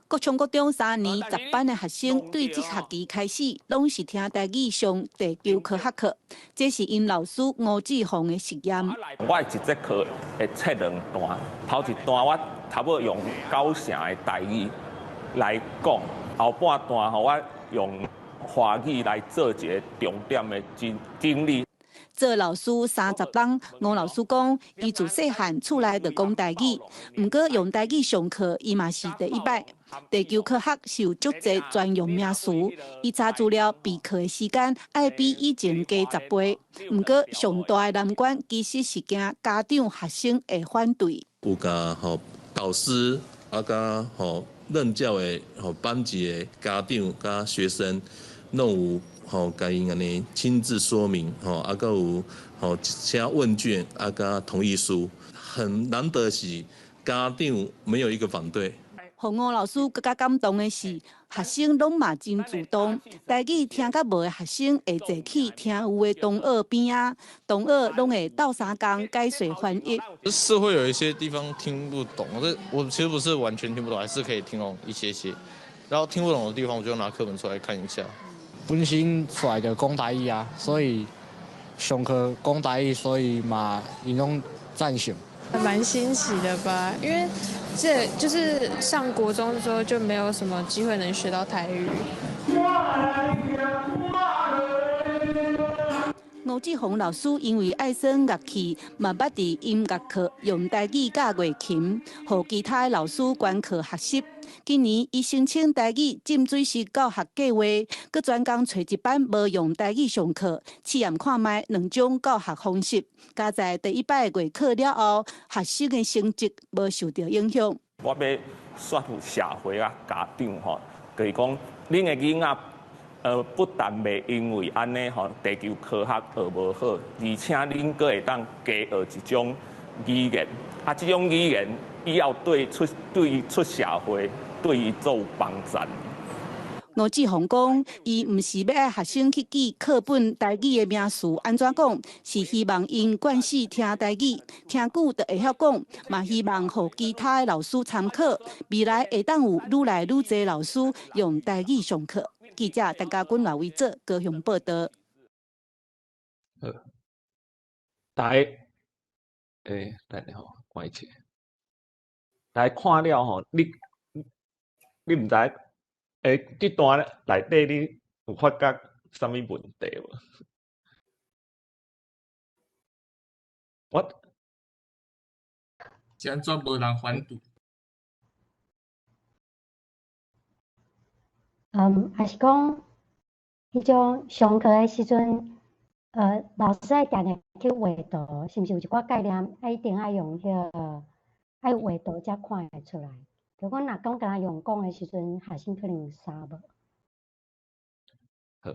國昌國中3年10班的學生，對這學期開始，攏是聽台語上地球科學課。這是𪜶老師吳志宏的實驗。我一節課會切兩段，頭一段我差不多用九成的台語來講，後半段吼我用華語來做一個重點的整理。做老師30冬，吳老師講，伊自細漢厝內就講台語，毋過用台語上課，伊嘛是第一擺。地球科學是有足濟專用名詞，伊查資料備課的時間愛比以前加10倍。毋過上大的難關其實是驚家長學生會反對。有共吼導師啊，佮吼任教的吼班級的家長佮學生，攏有。吼，共𪜶按呢親自說明，吼，啊，閣有吼寫問卷，啊，佮同意書，很難得是家長沒有一個反對。予吳老師閣較感動的是，學生攏嘛真主動，台語聽較無的學生會坐去聽有的同學邊仔，同學攏會鬥相共解說翻譯。是會有一些地方聽不懂，這我其實不是完全聽不懂，還是可以聽懂一些些。然後聽不懂的地方，我就拿課本出來看一下。本身出來就講台語啊，所以上課講台語，所以嘛𪜶攏贊成。蠻欣喜的吧，因為這就是上國中之後就沒有什麼機會能學到台語。吳志宏老師因為愛耍樂器，嘛捌佇音樂課用台語教月琴，予其他老師觀課學習。今年伊申請台語浸水式教學計劃，閣專工揣一班無用台語上課，試驗看覓兩種教學方式。佳哉第一擺月考了後，學生的成績無受著影響。我欲說服社會啊，家長吼，就是講恁的囡仔。不但袂因為按呢吼，地球科學學無好，而且恁閣會當加學一種語言，啊，這種語言以後對出社會對伊做有幫助。吳志宏講，伊毋是欲愛學生去記課本台語的名詞，按怎講，是希望𪜶慣勢聽台語，聽久就會曉講，嘛希望予其他的老師參考，未來會當有愈來愈濟老師用台語上課。記者陳家軍、賴維哲高雄報道。好，大家，等下吼，看一下，大家看了吼，你毋知，這段內底你有發覺啥物問題無？我是按怎無人反對？抑是講，彼種上課的時陣，老師愛定定去畫圖，是毋是有一寡概念，愛一定愛用彼個，愛畫圖才看會出來？就講若講干焦用講的時陣，學生可能啥無。好，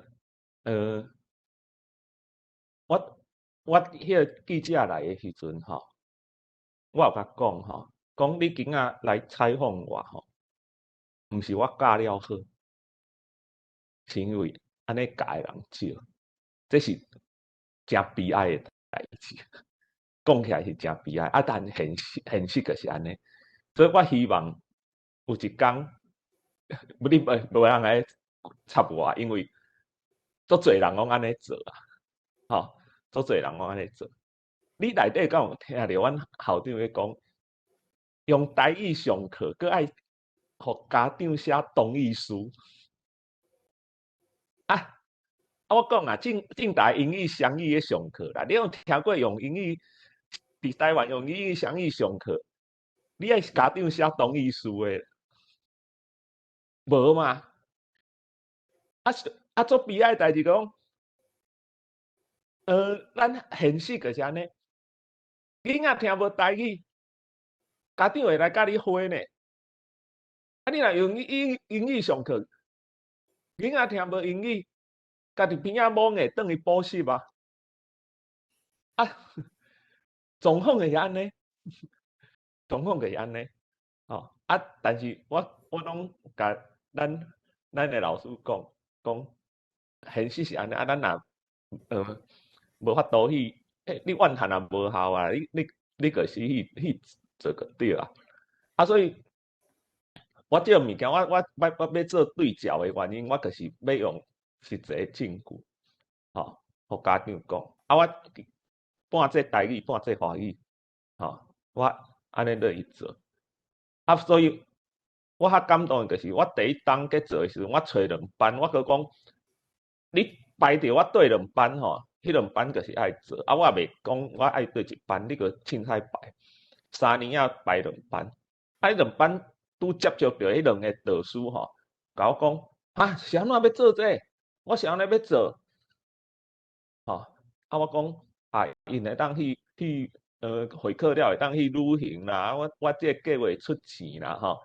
我彼個記者來的時陣吼，我有共講吼，講你今仔來採訪我吼，毋是我教了好。是因為按呢教的人少，這是誠悲哀的代誌。講起來是誠悲哀，啊，但現實就是按呢。所以我希望有一工，你無人來插我，因為足濟人攏按呢做啊，吼，足濟人攏按呢做。你內底敢有聽著阮校長咧講，用台語上課，閣愛予家長寫同意書。啊！我講啊，政大英語雙語咧上課啦，你有聽過用英語佇台灣用英語雙語上課？你愛家長寫同意書的，無嘛？啊啊，足悲哀代誌講，咱現實就是按呢，囡仔聽無台語，家長會來佮你回呢。啊，你若用英語上課，囡仔聽無英語，家己邊仔摸會轉去補習啊！啊，狀況就是按呢，狀況就是按呢，吼啊！但是我攏共咱的老師講，講現實是按呢，啊，咱若無法度去，你怨嘆也無效啊！你就是去做就對啊！啊，所以。我這个物件，我欲做對照的原因，我就是欲用實際證據，吼，予家長講。啊，我半隻台語，半隻華語，吼，我按呢落去做。啊，所以我較感動的就是，我第一冬去做的時陣，我揣兩班，我閣講，你排著我對兩班吼，彼兩班就是愛做。啊，我也袂講我愛對一班，你閣凊彩排，3年仔排兩班，啊，彼兩班。拄接觸著彼兩個導師吼，共我講，啊，是按怎欲做這個？我是按呢欲做，吼，啊，我講，啊，𪜶會當去會考了會當去旅行啦，我這個計劃出錢啦，吼，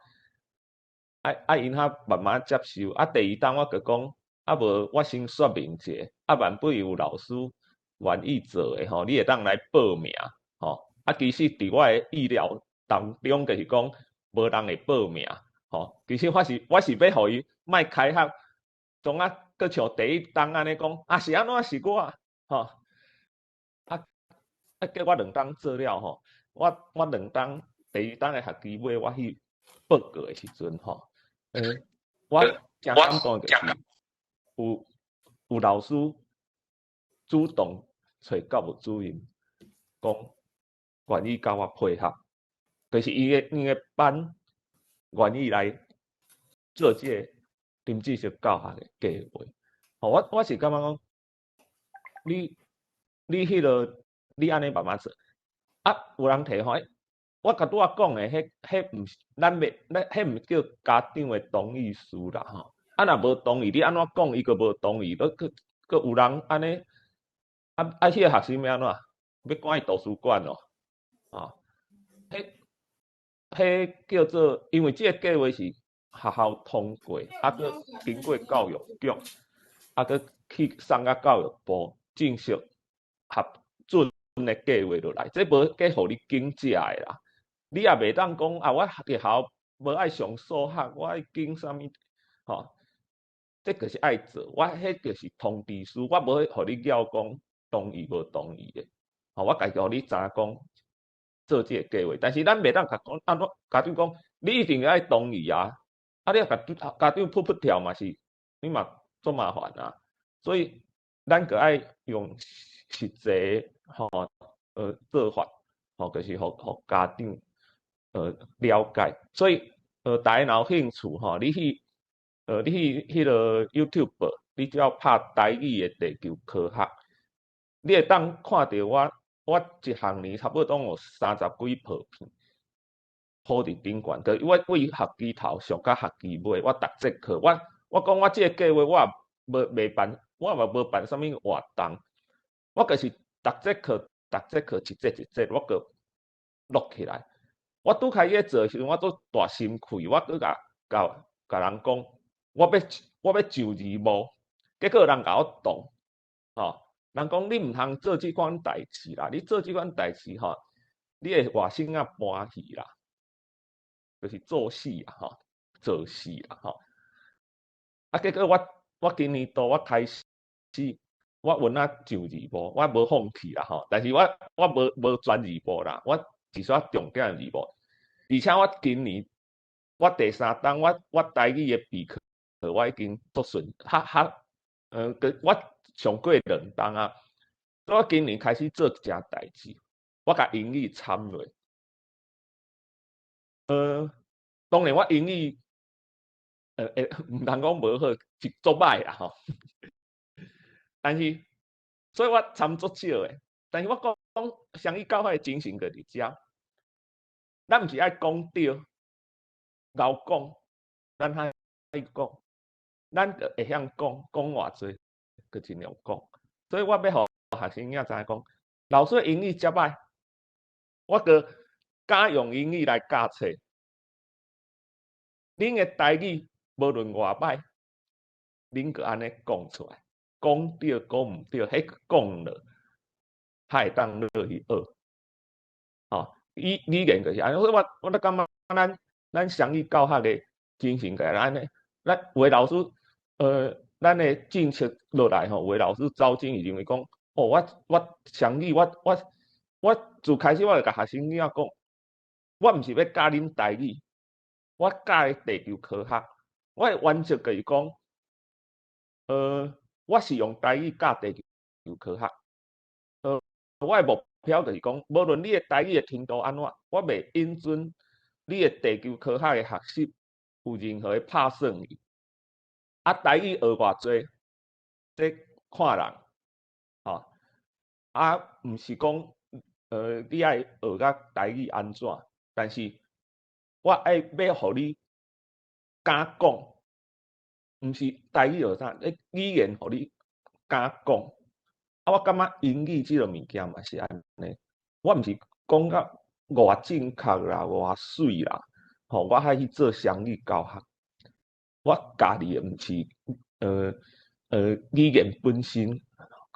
啊啊，𪜶較慢慢接受。啊，第二冬我閣講，啊無我先說明一下，啊，萬不有老師願意做的吼，你會當來報名，吼，啊，其實佇我的意料當中，就是講。無人會報名，吼！其實我是欲予伊莫開學，總啊，閣像第一冬按呢講，啊是按怎是我，吼！啊啊，結果兩冬做了吼，我兩冬第二冬的學期尾，我去報告的時陣吼，我誠感動就是有老師主動揣教務主任講，願意佮我配合，就是伊的班願意來做這個沉浸式教學的計劃。吼，我是感覺講，你彼個你按呢慢慢做，啊，有人提吼，我共拄仔講的，彼毋是咱袂，咱彼毋叫家長的同意書啦吼。啊，若無同意，你按怎講，伊閣無同意，閣有人按呢，啊，彼個學生欲按怎？欲趕去圖書館哦？啊，彼叫做，因為這個計劃是學校通過，啊，閣經過教育局，啊，閣去送甲教育部正式核准的計劃落來，這無計予你揀食的啦。你也袂當講啊，我學校無愛上數學，我愛揀啥物？吼，這就是愛做，我彼就是通知書，我無予你拗講同意無同意的。吼，我家己予你知影講做這個計劃，但是咱袂當共講，按怎家長講，你一定愛同意啊！啊，你若共家長噗噗跳嘛是，你嘛足麻煩啊。所以咱閣愛用實際吼做法，吼，就是予家長了解。所以大家若有興趣吼，你去彼個 YouTube，你只要拍台語的地球科學，你會當看著我一學年差不多攏有三十幾部片，鋪佇頂懸。就我對學期頭上到學期尾，我逐節課，我講我這個計劃我也無袂辦，我嘛無辦啥物活動，我就是逐節課逐節課一節一節，我閣錄起來。我拄開始做的時陣，我足大心氣，我閣共人講，我欲上字幕，結果人共我擋，吼，人講你毋通做這款代誌啦，你做這款代誌吼，你會外省仔搬戲啦，就是做戲啦，吼，做戲啦，吼。啊，結果我今年度我開始，我穩仔上字幕，我無放棄啦，吼，但是我無全字幕啦，我只煞重點字幕，而且我今年我第三冬，我台語的備課我已經足順，較較，我上過兩冬啊，我今年開始做一件代誌，我共英語摻落。當然我英語，毋通講無好，是足歹啦吼。但是，所以我參足少的。但是我講雙語教學的精神就佇遮，咱毋是愛講對，𠢕講，咱愛講，咱就會曉講，講偌濟，就盡量講。所以我欲予學生囝知影講，老師英語遮歹，我閣敢用英語來教冊。恁的台語無論偌歹，恁閣按呢講出來，講對講毋對，彼講了，較會當落去學。吼，語言就是按呢，所以我咧感覺咱雙語教學的精神就是按呢。咱有的老師，咱的政策落來吼，有的老師走進去認為講，哦，我雙語，我自開始我就共學生囝講，我毋是欲教恁台語，我教的地球科學，我的原則就是講，我是用台語教地球科學，我的目標就是講，無論你的台語的程度按怎，我袂允准你的地球科學的學習有任何的拍算去。啊，台語學偌濟，這看人，吼，啊，毋是講，你愛學甲台語按怎，但是我愛欲予你敢講，毋是台語學啥，咧語言予你敢講。啊，我感覺英語這个物件嘛是按呢，我毋是講甲偌正確啦，偌媠啦，吼，我愛去做雙語教學。我教你的毋是，語言本身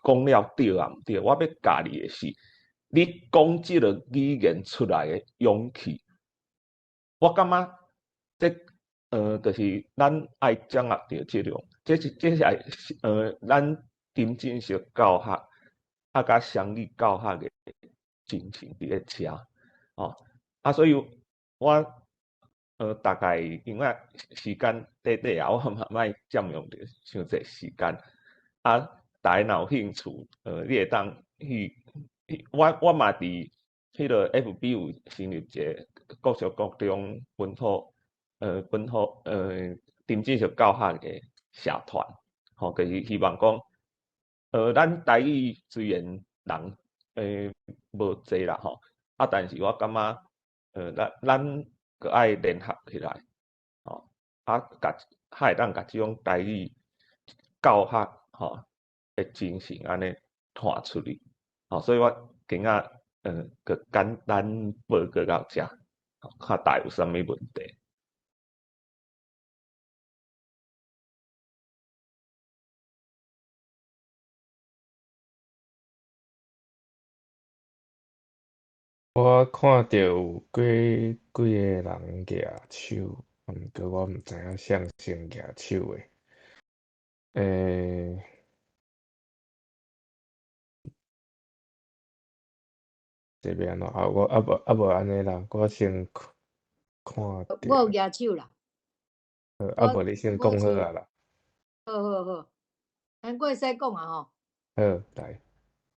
講了對啊毋對，我欲教你的是，你講這个語言出來的勇氣。我感覺這，就是咱愛掌握著這種，這是愛，咱沉浸式教學，啊，佮雙語教學的精神佇咧遮，吼，啊，所以我，大概因為時間短短啊，我嘛莫佔用著傷濟時間。啊，大家若有興趣，你會當去，我嘛佇彼个 FB 有成立一个國小國中本土沉浸式教學的社團，吼，就是希望講，咱台語雖然人無濟啦吼，啊，但是我感覺，咱閣愛聯合起來，吼，啊，共較會當共這種台語教學吼的精神按呢傳出去，吼，所以我今仔閣簡單報告到遮，看大家有啥物問題。我看著有幾幾个人舉手，毋過我毋知影誰先舉手的。這欲按怎？啊，我啊無啊無按呢啦，我先看著。我有舉手啦。好，啊無你先講好啊啦。好好好，咱閣會使講啊吼。好，來。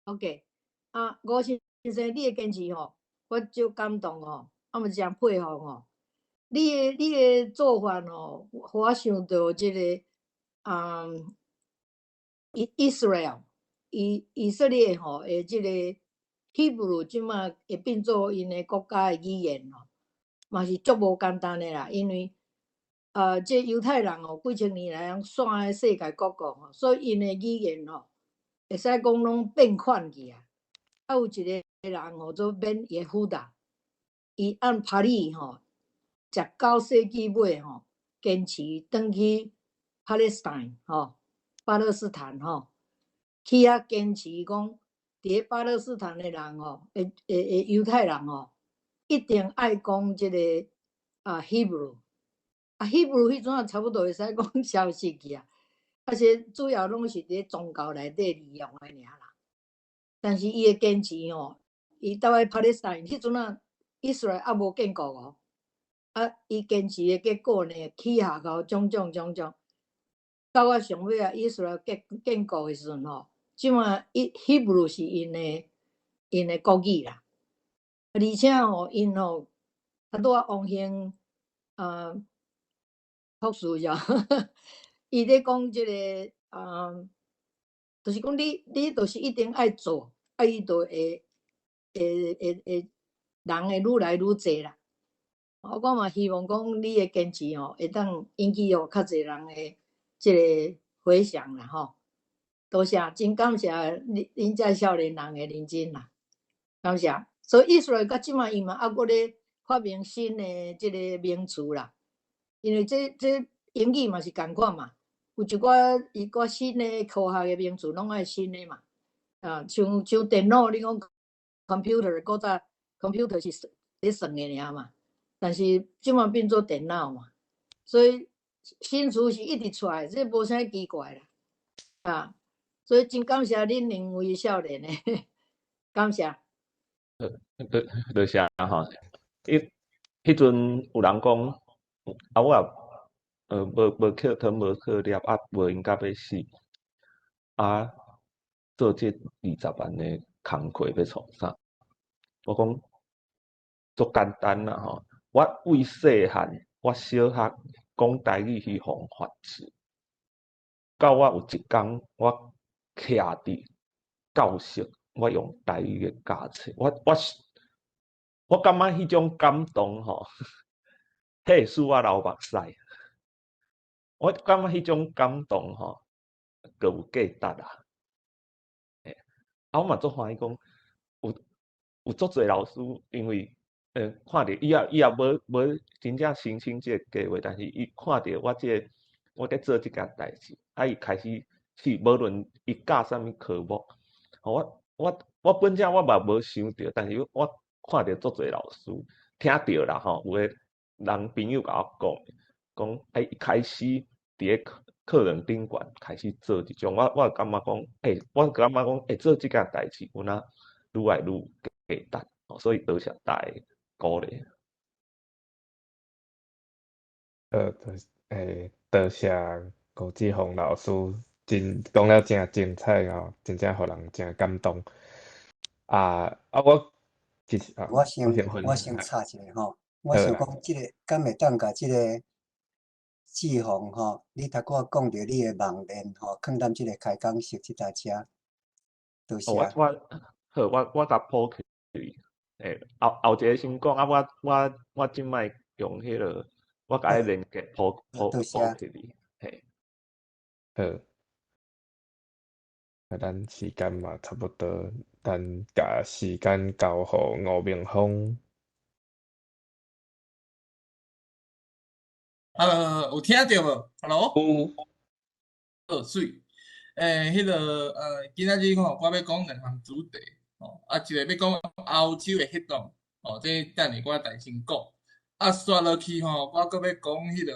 OK，啊，吳先生，你的堅持吼，我足感動吼，啊嘛誠佩服吼。你的做法吼，予我想到這个啊，Israel 以色列吼的這个希伯來這馬會變做𪜶的國家的語言吼，嘛是足無簡單的啦。因為啊，這猶太人吼幾千年來攏散佇世界各國吼，所以𪜶的語言吼，會使講攏變款去啊。啊，有一个人號做Ben Yehuda，伊按巴黎吼，19世紀尾吼，堅持轉去 Palestine 吼，巴勒斯坦吼，去遐堅持講，佇咧巴勒斯坦的人吼，會猶太人吼，一定愛講這个啊 Hebrew，啊 Hebrew 彼陣仔差不多會使講消失去啊，啊是主要攏是佇咧宗教內底利用的爾啦。但是伊的堅持吼，伊倒去巴勒斯坦彼陣仔，以色列猶無建國哦，啊，伊堅持的結果呢，起效到種種種種，到啊上尾啊，以色列建國的時陣吼，這馬伊希伯來是𪜶的國語啦，而且吼，𪜶吼，啊拄仔王興啊博士就，伊咧講這个啊，就是講你就是一定愛做，啊伊就會人會愈來愈濟啦。我嘛希望講你的堅持吼，會當引起予較濟人的這个回響啦吼。多謝，真感謝恁這少年人的認真啦，感謝。所以以色列到這馬伊嘛猶閣咧發明新的這个名詞啦，因為這英語嘛是仝款嘛，有一寡新的科學的名詞攏愛新的嘛。啊，像電腦，你講 computer 古早 computer 是咧算的爾嘛，但是這馬變做電腦嘛，所以新詞是一直出來，這無啥奇怪啦。啊，所以真感謝恁兩位少年的，感謝。多多謝吼，彼陣有人講，啊我也無扣糖無扣粒啊，無閒甲欲死，啊做這20萬的工課欲創啥？我講足簡單啦吼，我為細漢，我小學講台語去予罰錢，到我有一工我徛佇教室，我用台語咧教冊，我感覺彼種感動吼，彼會使我流目屎。我感覺彼種感動吼，閣有價值啊！啊，我嘛足歡喜講，有足濟老師，因為看著伊也無真正申請這个計劃，但是伊看著我這个我佇做這件代誌，啊，伊開始去，無論伊教啥物科目，我本正我嘛無想著，但是我看著足濟老師，聽著啦吼，有的人朋友共我講，講啊，伊開始佇咧課堂頂懸開始做這種，我感覺講，我感覺講，做這件代誌，有哪愈來愈有價值，所以多謝大家鼓勵。多謝吳志宏老師，真講了誠精彩哦，真正予人誠感動。啊，我其實啊，我先我先分我先插一下吼，我想講這個敢會當共這個志宏吼，你頭拄仔講著你的網鏈吼，囥踮這個開講室這搭遮，多謝。我我好，我共鋪起去，欸，後後一个先講啊，我這擺用彼個，我共伊連結鋪鋪鋪起去，嘿。好。啊，咱時間嘛差不多，咱共時間交予吳明峰。有聽著無？Hello？有。好，媠。欸，彼個今仔日吼，我欲講兩項主題，吼，啊，一个欲講歐洲的活動，吼，這等下我來先講。啊，煞落去吼，我閣欲講彼個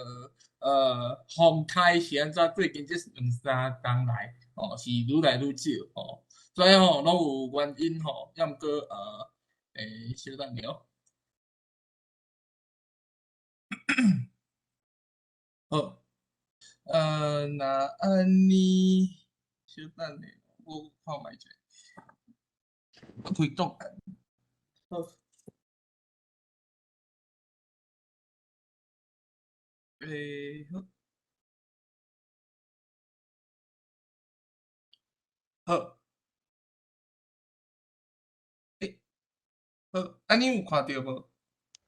風颱是按怎最近這兩三冬來，吼，是愈來愈少，吼，所以吼，攏有原因吼，抑毋過欸，小等下哦。好，若按呢，小等下，我看覓者，我開檔案。好。欸，好。好。欸，好，按呢有看著無？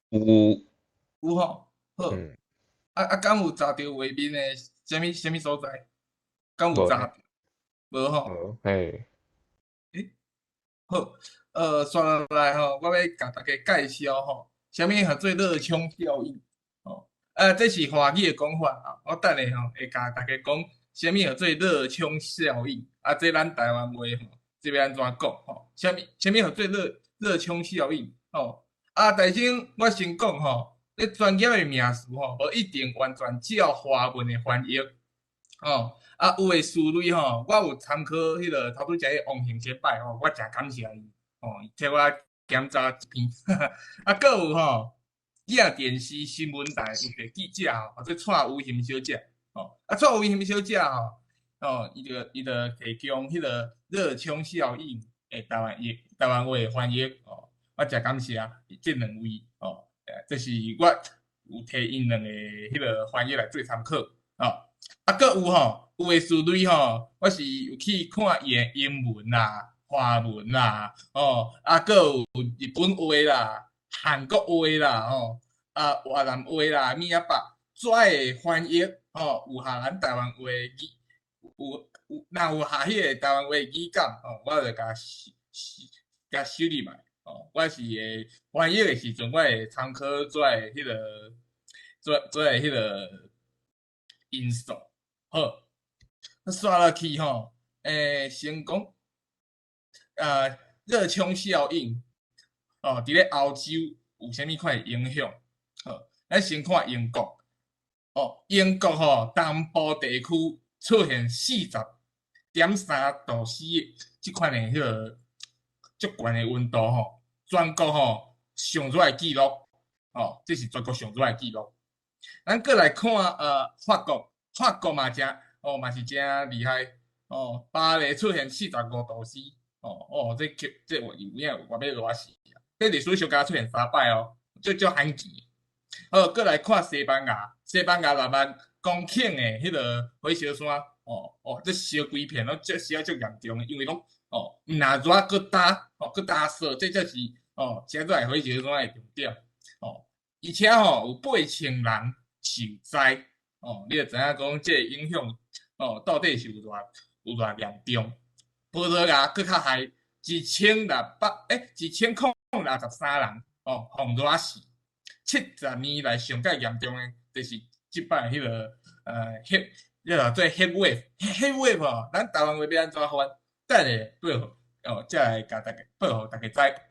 有。有吼，好。啊啊，敢有砸著畫面的啥物啥物所在？敢有砸著？無吼。無，嘿。欸，好，煞落來吼，我欲共大家介紹吼，啥物號做熱衝效應？吼，啊，這是華語的講法啊，我等下吼會共大家講啥物號做熱衝效應？啊，這咱台灣話吼，這欲按怎講吼？啥物啥物號做熱衝效應？吼，啊，但是我先講吼。這專業的名詞吼，無一定完全照華文的翻譯，吼。啊，有的詞類吼，我有參考彼個頭拄則彼王行先輩吼，我誠感謝伊，吼，伊替我檢查一篇。啊，閣有吼，鏡電視新聞台有一個記者吼，叫做蔡有欣小姐，吼，啊，蔡有欣小姐吼，吼，伊就提供彼個熱衝效應的台灣譯台灣話的翻譯，吼，我誠感謝這兩位，吼。這是我有提𪜶兩个彼个翻譯來做參考，吼。啊，閣有吼，有的詞類吼，我是有去看伊的英文啦、華文啦，吼，啊，閣有日本話啦、韓國話啦，吼，啊，越南話啦，物仔百，遮的翻譯，吼，有合咱台灣話語，有有若有合彼个台灣話語感，吼，我就共共收入來。哦，我是會翻譯的時陣，我會參考遮的彼个，遮遮的彼个因素。好，煞落去吼，欸，先講，熱衝效應，哦，佇咧歐洲有啥物款的影響？好，咱先看英國。哦，英國吼東部地區出現40.3度 C 的這款的彼个。足懸的溫度吼，全國吼上熱的紀錄，吼，這是全國上熱的紀錄。咱閣來看法國，法國嘛誠，哦嘛是誠厲害，哦，巴黎出現45度 C，哦哦，這這有影有偌欲熱死啊！這歷史上敢出現三擺哦，足足罕見。好，閣來看西班牙，西班牙6萬公頃的彼个火燒山，哦哦，這燒規片攏足燒足嚴重的，因為攏。哦，毋若熱閣焦，哦，閣焦燥，這才是哦，真熱火燒山的重點。哦，而且吼有8000人受災，哦，你就知影講這個影響，哦，到底是有偌嚴重。葡萄牙閣較害，1600欸，1063人，哦，予熱死。70年來上蓋嚴重的，就是這擺彼个heat，彼个做 heat wave，heat wave 吼，咱台灣話欲按怎翻？等下報予哦，才來共大家報予大家知。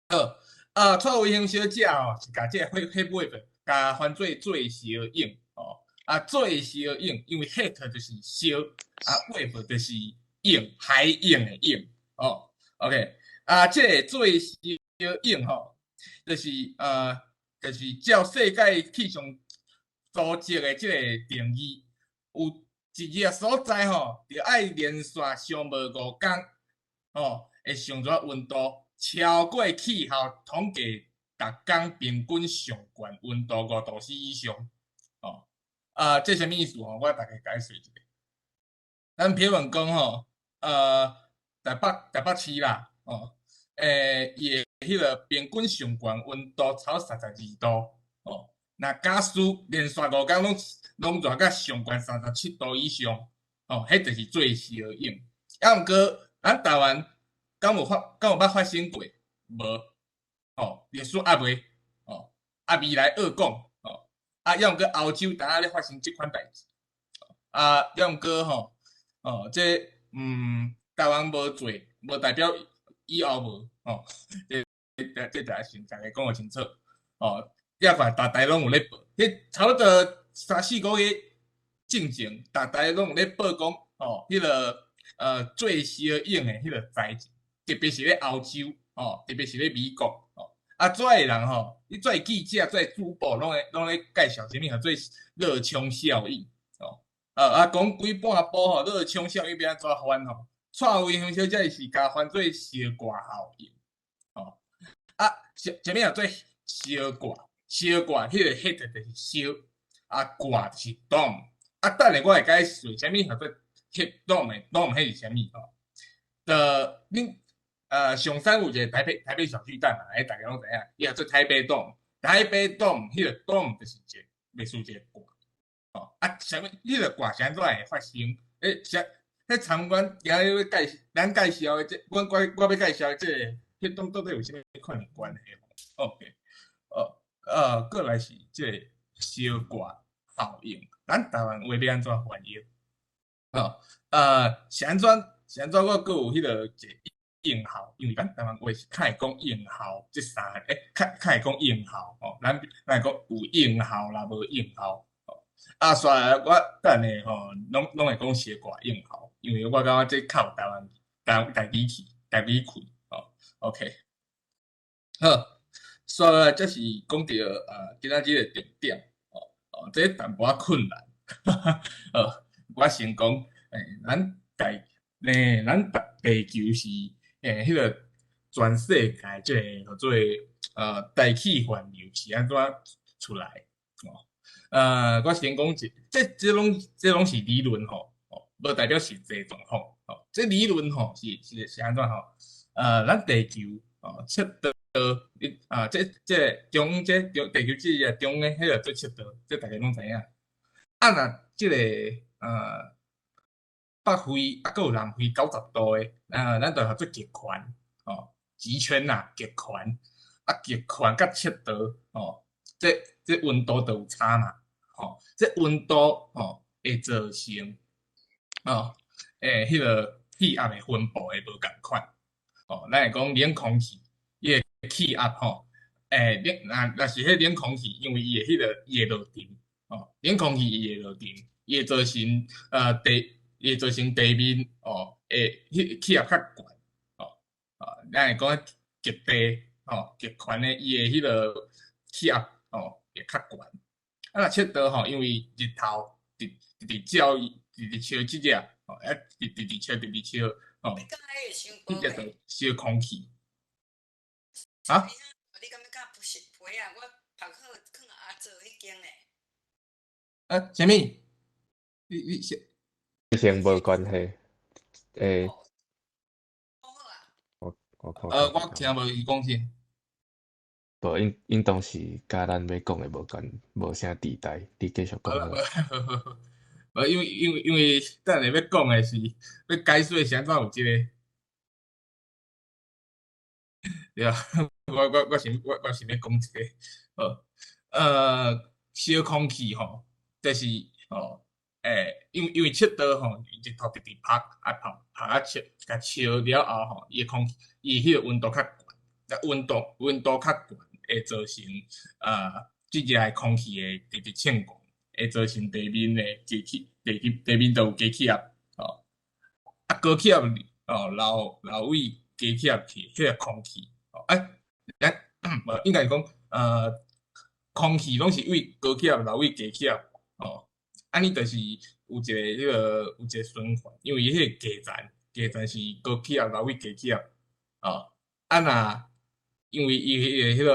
好，啊，蔡維興小姐吼，是共這个 heat wave 共翻做做燒湧哦，啊，做燒湧，因為 heat 就是燒，啊，wave 就是湧，海湧的湧哦。OK，啊，這个做燒湧吼，就是照世界氣象組織的這個定義，有一個所在吼，著愛連續上無5工，吼，會上熱溫度超超過氣候統計，逐工平均上懸溫度5度C 以上。哦，啊，這啥物意思吼？我逐家解釋一下。咱譬如講吼，台北市啦，哦，伊的彼個平均上懸溫度超32度，哦，若假使連續5工攏熱甲上懸37度以上，哦，彼就是做燒湧。啊，毋過咱台灣敢有捌發生過？無，哦，歷史猶未，哦，啊未來惡講，哦，啊，抑毋過歐洲當下咧發生這款代誌，啊，抑毋過吼，哦，這台灣無做，無代表以後無，哦，這這先逐家講予清楚，哦，抑看逐台攏有咧報，彼差不多三四個月進前，逐台攏有咧報講，哦，彼個做燒湧的彼個災情，特別是咧歐洲，哦，特別是咧美國，哦，啊，遮的人吼，你遮的記者、遮的主播攏會介紹啥物叫做熱衝效應，哦，啊，講幾半晡吼，熱衝效應欲按怎翻吼？蔡文雄小姐是共翻做燒掛效應，哦，啊，啥物叫做燒掛？燒掛，彼個 heat 就是燒，啊，掛就是 dome，啊，等下我會解釋啥物叫做 heat dome 的 dome 彼是啥物吼？就恁上山有一個台北小巨蛋嘛，彼逐家攏知影，伊叫做台北 dome，台北 dome 彼個 dome 就是一個類似一個掛，哦，啊，啥物？彼個掛是按怎會發生？欸，啥？彼參觀今日欲介咱介紹的這，阮我我欲介紹的這個，彼當到底有啥物款的關係？OK，過來是這個燒掛效應，咱台灣話欲按怎翻譯？哦，是按怎？是按怎？我閣有彼個一個應效，因為咱台灣話是較會講應效這三個，欸，較會講應效吼，咱會講有應效啦，無應效。啊，煞來我等下吼，攏會講燒掛應效，因為我感覺這較有台灣台語氣、台語氣吼。OK，好，煞來這是講著今仔日的重點，哦哦，這淡薄仔困難，好，我先講，欸，咱台，欸，咱地球是彼個全世界這個叫做大氣環流是按怎出來？哦，我先講一，這攏是理論吼，哦，無代表實際狀況，哦，這理論吼是按怎吼？咱地球哦，赤道，啊，這中這中地球這個中央彼個做赤道，這逐家攏知影。啊，若這個北緯啊，閣有南緯90度的，啊，咱就叫做極圈，哦，極圈啦，極圈，啊，極圈佮赤道，哦，這溫度就有差嘛，吼，這溫度吼會造成，哦，欸，彼個氣壓的分布會無仝款，哦，咱會講冷空氣，伊的氣壓吼，欸，冷若是彼冷空氣，因為伊的彼個伊會落沉，哦，冷空氣伊會落沉，伊會造成地面哦，會彼氣壓較懸，哦，啊，咱會講極地，吼，極圈的伊的彼個氣壓哦會較懸。啊，若赤道吼，因為日頭直直直照伊，直直照這隻，吼，啊，直直直照，直直照，吼，彼隻就燒空氣。啊？你感覺敢不是皮啊？我曝好囥阿祖彼間咧。啊，啥物？你先。先無關係，欸，我看。我聽無伊講啥。無，應當是佮咱欲講的無關，無啥佇代，你繼續講好。無，因為等下欲講的是欲解說是按怎有這個，對啊，我想欲講這個，好，燒空氣吼，就是吼，欸，因為赤道吼，日頭直直曝，啊曝曝啊燒，共燒了後吼，伊的空氣，伊彼個溫度較懸，啊溫度較懸，會造成這隻的空氣會直直升懸，會造成地面的低氣，地面就有低氣壓，吼，啊高氣壓哦，流位低氣壓去，彼個空氣，哦，欸，咱無應該是講，空氣攏是為高氣壓流位低氣壓，哦，按呢就是有一個彼個有一個循環，因為彼個低層是高氣壓流位低氣壓，哦，啊若因為伊彼個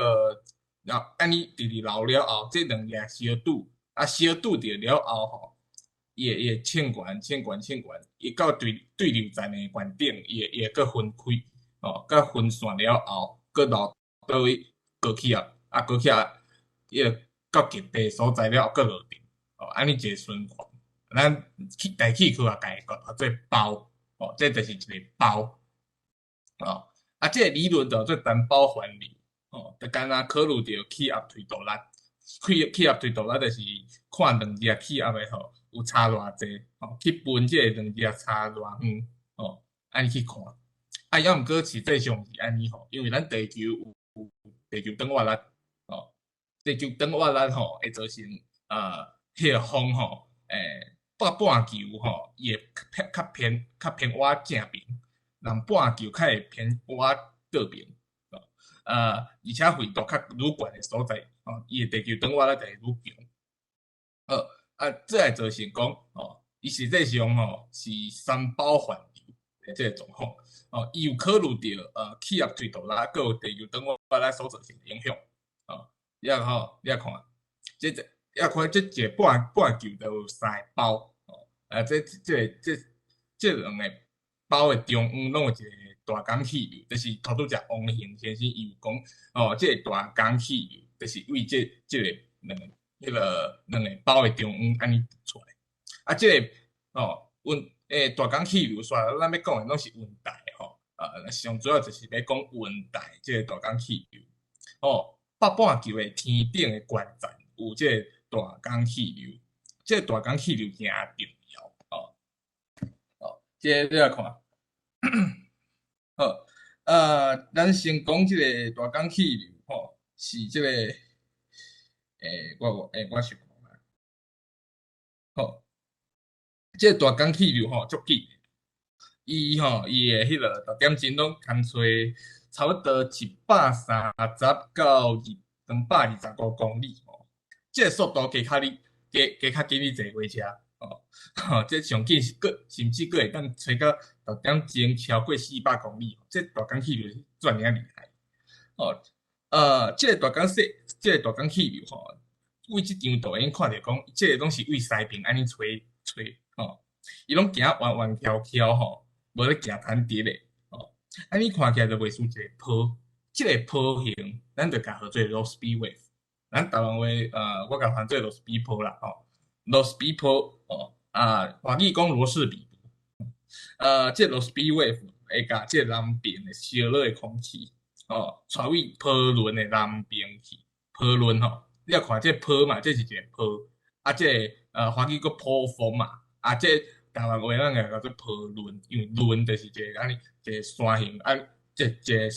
彼囉，按呢直直流了後，這兩隻相拄，啊相拄著了後吼，伊會衝懸衝懸衝懸，伊到對流站的懸頂，伊會閣分開，哦，閣分散了後，閣落佗位高氣壓，啊高氣壓，伊會到極地所在了後，閣落定，哦，按呢一个循環。咱大氣科學界叫做包，哦，這就是一个包，哦，啊，這個理論就叫做單胞環流，哦，就敢若考慮著氣壓推動力，氣壓推動力就是看兩隻氣壓的吼有差偌濟，哦，去分這個兩隻差偌遠，哦，按呢去看。啊，抑毋過實際上是按呢吼，因為咱地球有地球轉彎力，哦，地球轉彎力吼會造成彼個風吼，北半球吼，伊會較偏倚正爿，南半球較會偏倚倒爿，哦，而且緯度較愈懸的所在，哦，伊的地球轉彎力就會愈強。好，啊，這會造成講，哦，伊實際上吼是三胞環流的這个狀況，哦，伊有考慮著氣壓梯度啦，閣有地球轉彎力所造成的影響，哦，你啊吼，你啊看，這你啊看這一个半球就有三个胞，哦，啊，這兩个胞的中央攏有一个大港氣流，就是頭拄則王興先生伊有講，哦，這个大港氣流就是為這個兩个彼个兩個胞的中央按呢出來。啊，這个哦溫大港氣流煞，咱欲講的攏是溫帶吼，啊，上主要就是欲講溫帶這个大港氣流。哦，北半球的天頂的懸層有這个大港氣流，這个大港氣流誠重要哦。哦，這个你來看，好，咱先講這个大港氣流吼，是這个，我想看覓，好，這个大港氣流吼足緊，伊吼伊的彼个逐點鐘攏牽吹差不多130到225公里吼，這个速度加較你加較緊你坐火車哦，吼，這上緊是閣甚至閣會當吹到逐點鐘超過400公里，這大港氣流遮爾仔厲害。哦，這个大港說，這个大港氣流吼，對這張圖會用看著講，這个攏是對西爿按呢吹吹吼，伊攏行彎彎翹翹吼，無咧行坦直的吼，按呢看起來就袂輸一个波，這个波形，咱就共號做 Rossby wave。咱台灣話，我共翻做羅斯比波啦，吼，羅斯比波，哦，啊，華語講羅氏比波，這個 Rossby wave 會共這個南爿的燒熱的空氣，哦，帶對波崙的南爿去，波崙吼，你若看這波嘛，這是一个波，啊，這个華語閣波峰嘛，啊，這台灣話咱會叫做波崙，因為崙就是一个按呢一个山形，啊，這一个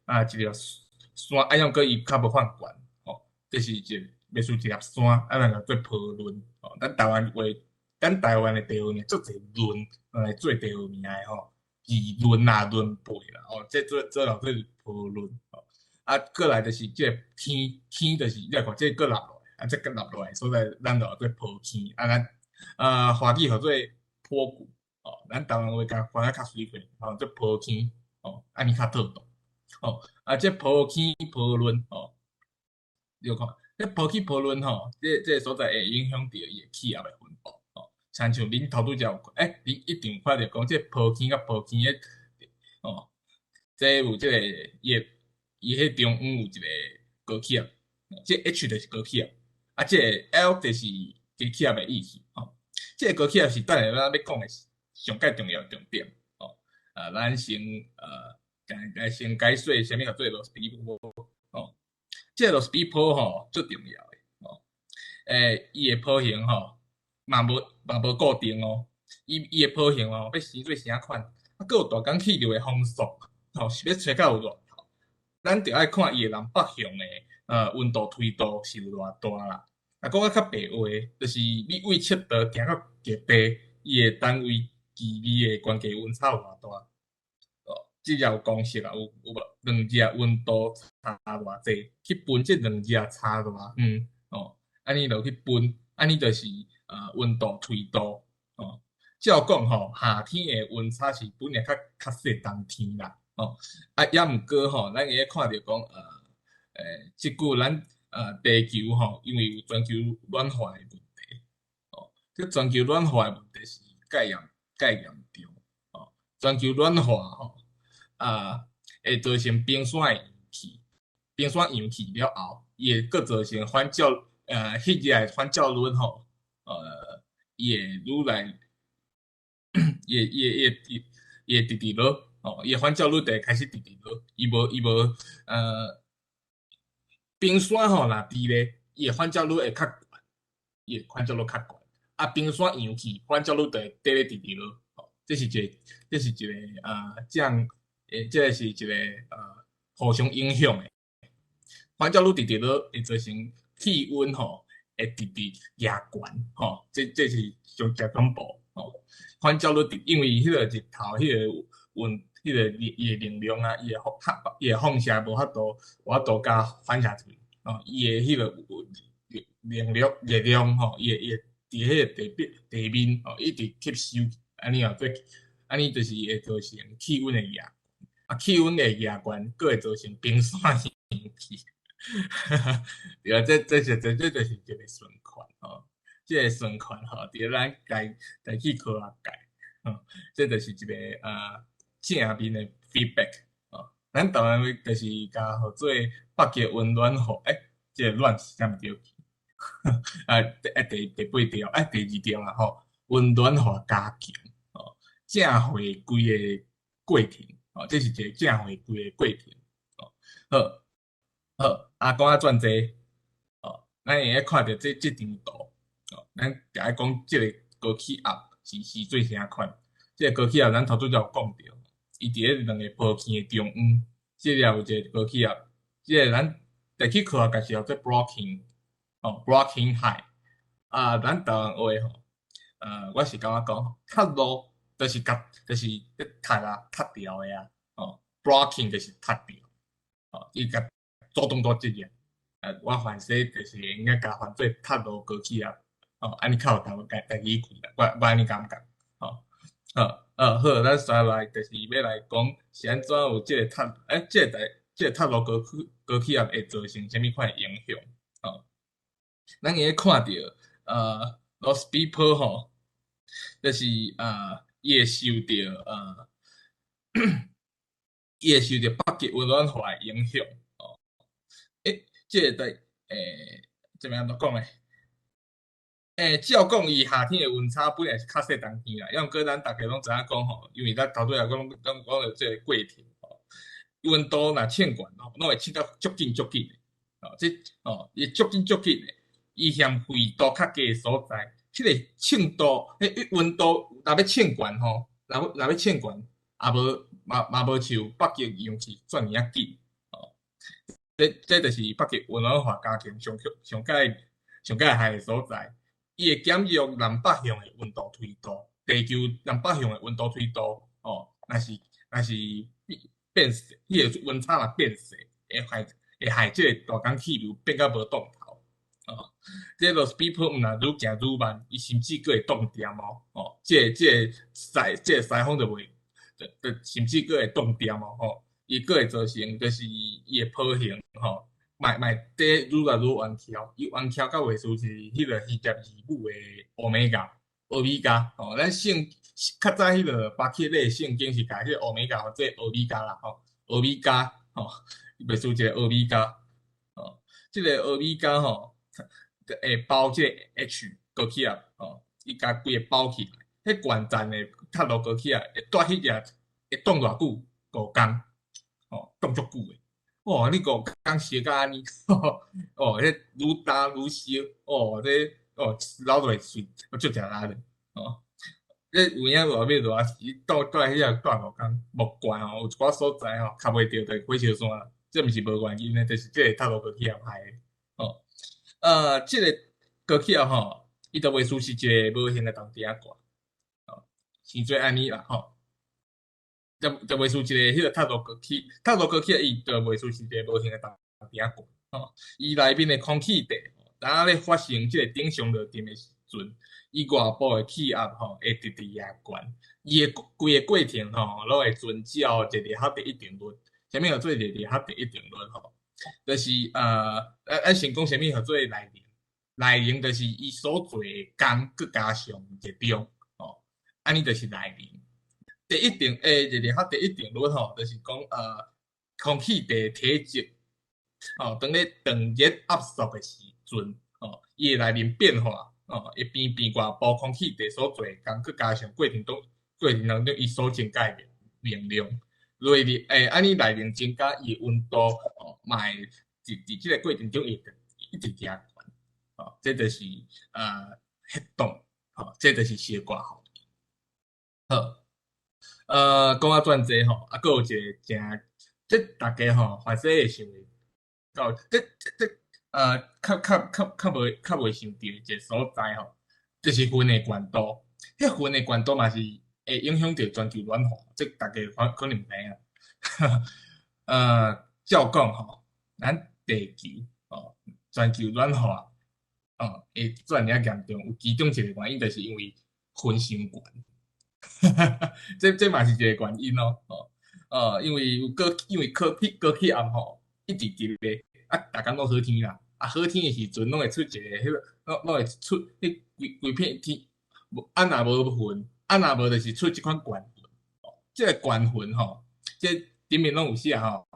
啊一个山，啊，抑閣伊較無遐懸，吼，這是一个類似一粒山，啊，咱叫做波崙，吼，咱台灣話，咱台灣的地方名足濟崙來做地方名的吼，二崙啦、崙背啦，吼，這做做做波崙，吼，啊，過來就是這个坑，坑就是你看這閣落落來，啊，這閣落落來所在，咱就叫做波坑，啊，咱華語號做波谷，哦，咱台灣話共翻啊較隨便，吼，這波坑，哦，按呢較妥當，哦，啊，這波坑波崙，哦，你看，這波坑波崙吼，這個所在會影響著伊的氣壓的分布，哦，親像恁頭拄則有，欸，恁一定有看著講這波坑佮波坑的，哦，這有這个伊彼中央有一个高氣壓，這 H 就是高氣壓，啊，這個 L 就是低氣壓的意思，吼。這個高氣壓是等下咱欲講的上蓋重要的重點，吼。啊，咱先來先解說啥物叫做羅斯比波，吼。這個羅斯比波吼足重要的，吼。伊的波形吼嘛無固定哦，伊的波形哦欲生做啥款，啊，閣有大港氣流的風速，吼，是欲吹到有偌頭，咱著愛看伊的南北向的溫度梯度是有偌大啦。啊，講較較白話，就是你對赤道行到極地，伊的單位距離的懸低溫差有偌大？哦，這有公式啊，有無？兩者溫度差偌濟，去分這兩者差偌遠，哦，按呢落去分，按呢就是溫度梯度，哦。照講吼，夏天的溫差是本來較較細冬天啦，吼，啊，抑毋過吼，咱會看著講，這久咱地球吼，因為有全球暖化的問題，哦，這全球暖化的問題是蓋嚴蓋嚴重，哦，全球暖化吼，啊，會造成冰山會融去，冰山融去了後，伊會閣造成反照，彼日的反照率吼，伊會愈來，伊會伊會伊伊會直直落。哦，伊的反照率就會開始直直落，伊無冰山吼，若佇咧，伊的反照率會較懸，伊的反照率較懸。啊，冰山融去，反照率就會綴咧直直落。吼，這是一個啊，這樣，這個是一個互相影響的。反照率直直落，會造成氣溫吼會直直加懸，吼，這是上誠恐怖，吼。反照率直，因為彼個日頭彼個溫。彼個伊的能量啊，伊的放射無法度共反射出去，哦，伊的彼個能量熱量吼，伊會佇彼個地表地面吼，一直吸收，按呢哦，做按呢就是會造成氣溫的加，啊，氣溫的加懸，閣會造成冰山融去，對啊，這就是一個循環吼，這個循環吼，佇咱台台去科學界，吼，這就是一個正面的 feedback 哦，咱台灣話就是共號做北極溫暖化，欸，這個暖是啥物對去？啊，第八條，欸，第二條啦吼，溫暖化加強，哦，正回歸的過程，哦，這是一個正回歸的過程，哦，好，好，啊，講啊轉這，哦，咱會使看著這張圖，哦，咱共愛講這個高氣壓是做啥款？這個高氣壓咱頭拄才有講著。伊佇咧兩個波形的中央，這裡有一個高氣壓，這個咱地氣科學界是叫做 blocking，哦，blocking high。啊，咱台灣話吼，我是感覺講，塌路就是共，就是咧塌啊，塌掉的啊，哦，blocking 就是塌掉，哦，伊共阻擋住這個，我凡勢就是應該共翻做塌路高氣壓，哦，按呢較有台台語氣啦，我按呢感覺，哦，好。好，咱紲來就是欲來講是按怎有這個塌，欸，這個塌落高氣壓會造成啥物款的影響？哦，咱會看著，羅斯比波吼，就是伊會受著北極溫暖化的影響。哦，欸，這個在，怎麼按怎講咧？欸，照講伊夏天的溫差本來是較細冬天啦，抑毋過咱逐家攏知影講吼，因為咱頭拄仔講攏講著這個過程吼，溫度若升懸吼，攏會升到足緊足緊的，哦，這哦，伊足緊足緊的，伊嫌緯度較低的所在，彼個升度，彼溫度若欲升懸吼，若欲升懸，也無嘛嘛無像北極融去遮爾仔緊，哦，這就是北極溫暖化加強上上蓋上蓋害的所在。伊會減弱南北向的溫度梯度，地球南北向的溫度梯度，哦，若是變細，彼個溫差若變細，會害這個大江氣流變甲無擋頭，哦，這羅斯比波毋但愈行愈慢，伊甚至閣會凍點哦，哦，這個西風就袂，就甚至閣會凍點哦，吼，伊閣會造成就是伊的波形，吼。嘛會佇愈來愈彎翹，伊彎翹到袂輸是彼個希臘字母的歐米伽，歐米伽吼，咱聖較早彼個巴克禮聖經是共彼個歐米伽號做歐米伽啦吼，歐米伽吼，袂輸一個歐米伽，吼，這個歐米伽吼會包這個 H 高氣壓吼，伊共規個包起來，彼懸層的塌落高氣壓會蹛彼只會凍偌久？5工，吼，凍足久的。哦，你五工燒甲按呢，哦，彼愈焦愈燒，哦，這哦老落水，足食力的，哦，這有影外尾熱是蹛蹛彼遐蹛五工，莫怪吼，有一寡所在吼，較袂著就火燒山，這毋是無原因的，就是這個塌落高氣壓害的，哦，這個高氣壓吼，伊就袂輸是一個無形的銅釘仔掛，哦，先做按呢啦，吼。就袂輸一個彼個塌落高氣壓，伊就袂輸是一個無形的銅釘仔棍，吼。伊內面的空氣塊，當咧發生這個頂上落沉的陣，伊外部的氣壓吼會直直加懸，伊的規個過程吼，攏會遵照熱力學第一定律。啥物叫做熱力學第一定律吼？就是咱先講啥物叫做內能，內能就是伊所做的工，閣加上熱量吼，按呢就是內能。第一定熱力學第一定律吼，就是講空氣的體積吼，當咧當熱壓縮的時陣吼，伊的內面變化吼，會變變外部空氣地所做的工，閣加上過程當中伊所增加的能量，落去按呢內能增加，伊的溫度吼嘛會佇這個過程中會一直加懸，吼，這就是熱凍，吼，這就是燒掛效應。好，講啊轉濟吼，啊，閣有一個誠，這逐家吼，凡勢會想會到，這較袂想著的一個所在吼，就是雲的懸度。彼雲的懸度嘛是會影響著全球暖化，這逐家可能毋知影。照講吼，咱地球吼，全球暖化哦，會遮爾仔嚴重，有其中一個原因就是因為雲傷懸。這嘛是一個原因咯，吼，因為有高，因為高氣壓吼，一直直咧，啊，逐工攏好天啦，啊，好天的時陣，攏會出一個彼個，攏會出彼規規片天，無啊，若無雲，啊，若無就是出這款懸雲，這個懸雲吼，這頂面攏有寫吼，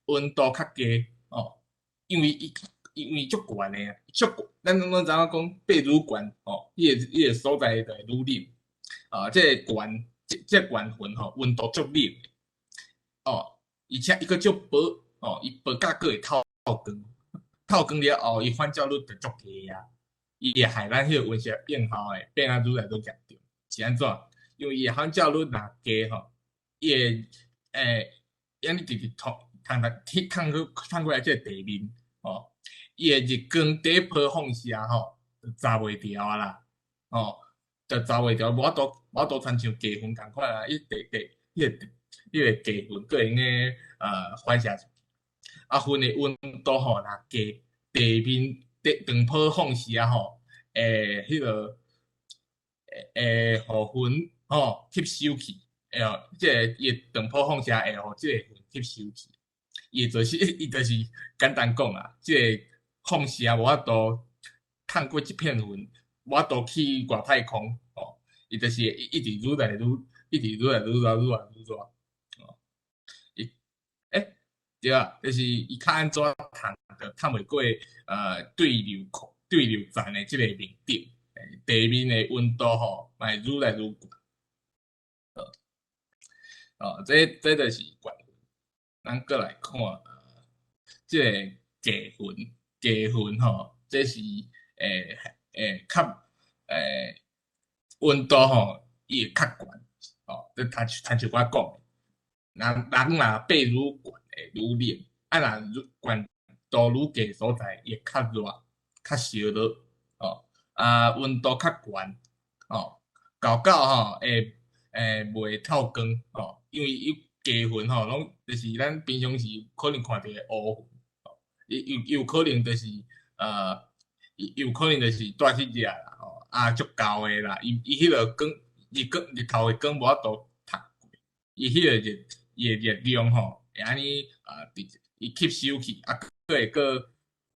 溫度較低哦，因為足懸的啊，足咱攏知影講爬愈懸吼，伊個所在就會愈冷。啊，這個懸，這個懸雲吼，溫度足冷的，哦，而且伊閣足薄，哦，伊薄甲閣會透光，透光了後，伊反照率就足低啊，伊會害咱彼個溫室變效會變啊愈來愈嚴重，是按怎？因為伊的反照率若低吼，伊會按呢直直透，透來去透去透過來這個地面，吼，伊的日光底波放射吼，就炸袂牢啊啦，吼。就走袂牢，無法度親像低雲仝款啊！伊地地彼個彼個低雲閣會用反射出去，啊，雲的溫度吼若低，地面地長波放射吼，會彼個會予雲吼吸收去，會予這個伊的長波放射會予這個雲吸收去。伊就是簡單講啊，這個放射無法度透過這片雲。無法度去外太空，哦，伊就是一直愈來愈，一直愈來愈熱，愈來愈熱，哦，伊，對啊，就是伊較按怎趁著趁袂過對流層的這個面頂，地面的溫度吼，嘛會愈來愈懸，哦，這就是懸雲。咱閣來看，這個低雲，低雲吼，這是較溫度吼，伊會較懸，吼，這親像我講的，人人若爬愈懸會愈冷，啊若愈懸度愈低所在，伊會較熱，較燒熱，吼，啊溫度較懸，吼，厚到吼會袂透光，吼，因為伊低雲吼，攏就是咱平常時可能看著的烏雲，伊有可能就是有可能就是帶去熱啦，吼，啊足厚的啦，伊彼個光，日光日頭的光無法度透過，伊彼個熱伊的熱量吼，會按呢直伊吸收去，啊，閣會閣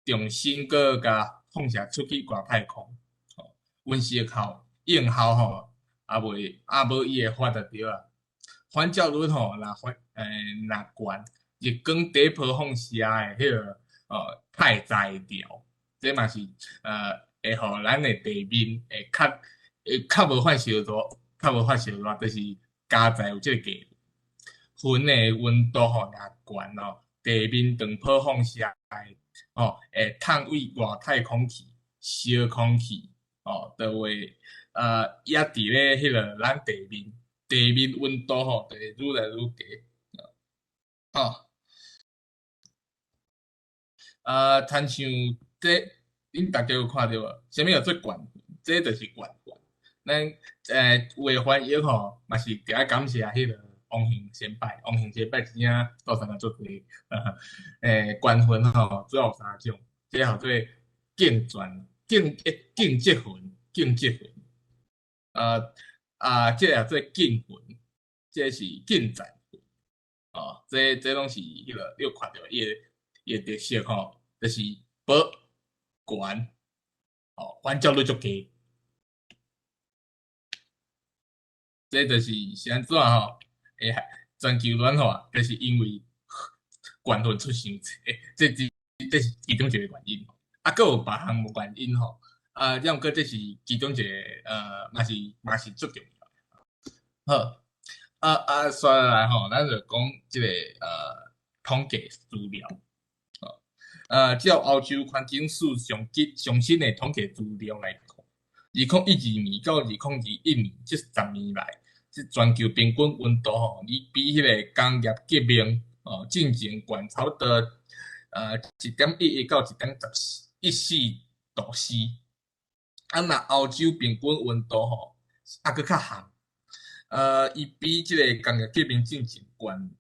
重新閣共放射出去外太空，吼，溫室效應效吼，也袂也無伊會發就對啊。反照率吼，若反若懸，日光底波放射的彼個太在掉，這嘛是會予咱的地面會較無法燒熱，較無法燒熱，就是加在有這個低雲的溫度吼，若懸哦，地面長波放射的吼，會透對外太空去，燒空氣吼，就會壓佇咧彼個咱地面，地面溫度吼，就會愈來愈低。吼，啊，親像這，恁逐家有看著無？啥物叫做懸雲？這就是懸雲。咱有的翻譯吼，嘛是著愛感謝彼個王興先輩，王興先輩真正做啥物足濟。懸雲吼，主要有三種，這號做徑轉、徑積雲、徑積雲，這個叫做徑雲，這個是徑層雲，哦，這攏是彼個你有看著伊的特色吼，就是薄懸，哦，反照率足低。這就是是按怎吼？會全球暖化，就是因為懸雲出傷濟，這是其中一個原因。啊，閣有別項原因吼。啊，抑毋過這是其中一個，嘛是足重要的。好，續落來吼，咱就講這個統計資料。照歐洲環境署上近上新的統計資料來看，2012年到2021年這10年來，這全球平均溫度吼，伊比彼個工業革命哦進前懸差不多1.11到1.14度 C。啊，若歐洲平均溫度吼，猶閣較譀，伊比這個工業革命進前懸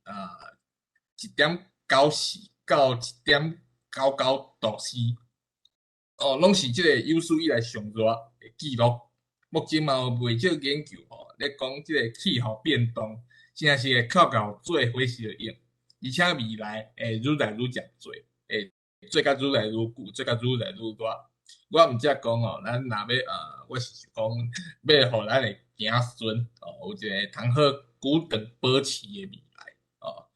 1.94到1.99度 C，哦，攏是這個有史以來上熱的紀錄。目前嘛有袂少研究吼，咧講這個氣候變動真正是會靠到做火燒應，而且未來會愈來愈誠濟，會做甲愈來愈久，做甲愈來愈熱。我毋才講吼，咱若欲我是想講欲予咱的子孫哦，有一個通好久長保持的未來哦。